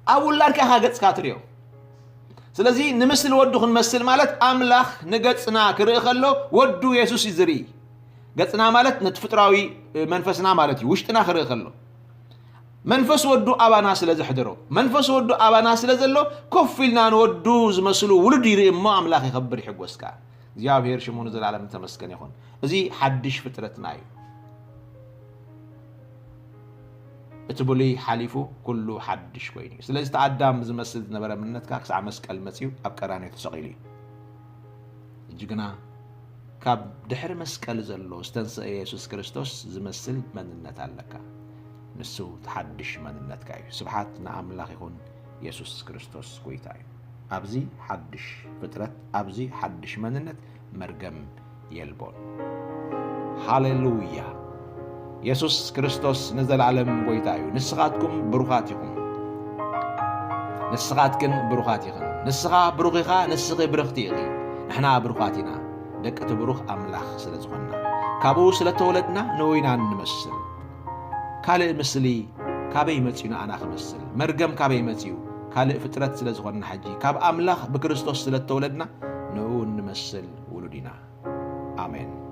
ኣብ ውላድካ ኢኻ ገጽካ ትርእዮ። ስለዚ ንምስሊ ወዱ ክንመስል ማለት ኣምላኽ ንገጽና ክርኢ ከሎ ወዱ የሱስ እዩ ዝርኢ። ገጽና ማለት ነቲ ፍጥራዊ መንፈስና ማለት እዩ፣ ውሽጥና ክርኢ ከሎ። መንፈስ ወዱ ኣባና ስለ ዘሕደሮ፣ መንፈስ ወዱ ኣባና ስለ ዘሎ ኮፍ ኢልና ንወዱ ዝመስሉ ውሉድ ይርኢ እሞ ኣምላኽ ይኸብር ይሕጎስ ከኣ። እግዚኣብሔር ሽሙ ንዘለዓለም ተመስገን ይኹን። እዚ ሓድሽ ፍጥረትና እዩ። እቲ ብሉይ ሓሊፉ ኩሉ ሓድሽ ኮይኑ እዩ። ስለዚ እቲ ኣዳም ዝመስል ዝነበረ መንነትካ ክሳዕ መስቀል መጺኡ ኣብ ቀራንዮ ተሰቒሉ እዩ። ሕጂ ግና ካብ ድሕሪ መስቀል ዘሎ ዝተንስአ የሱስ ክርስቶስ ዝመስል መንነት ኣለካ። ንሱ እቲ ሓድሽ መንነትካ እዩ። ስብሓት ንኣምላኽ ይኹን። የሱስ ክርስቶስ ጎይታ እዩ። ኣብዚ ሓድሽ ፍጥረት፣ ኣብዚ ሓድሽ መንነት መርገም የልቦን። ሃሌሉያ! የሱስ ክርስቶስ ንዘለዓለም ጎይታ እዩ። ንስኻትኩም ብሩኻት ኢኹም። ንስኻትክን ብሩኻት ኢኽን። ንስኻ ብሩኽ ኢኻ፣ ንስኺ ብርኽቲ ኢኺ። ንሕና ብሩኻት ኢና፣ ደቂ እቲ ብሩኽ ኣምላኽ ስለ ዝኾንና። ካብኡ ስለ ተወለድና ንኡ ኢና እንመስል። ካልእ ምስሊ ካበይ መጺኡ ንኣና ክመስል? መርገም ካበይ መጺኡ? ካልእ ፍጥረት ስለ ዝኾንና ሕጂ፣ ካብ ኣምላኽ ብክርስቶስ ስለ እተወለድና ንኡ እንመስል ውሉድ ኢና። ኣሜን።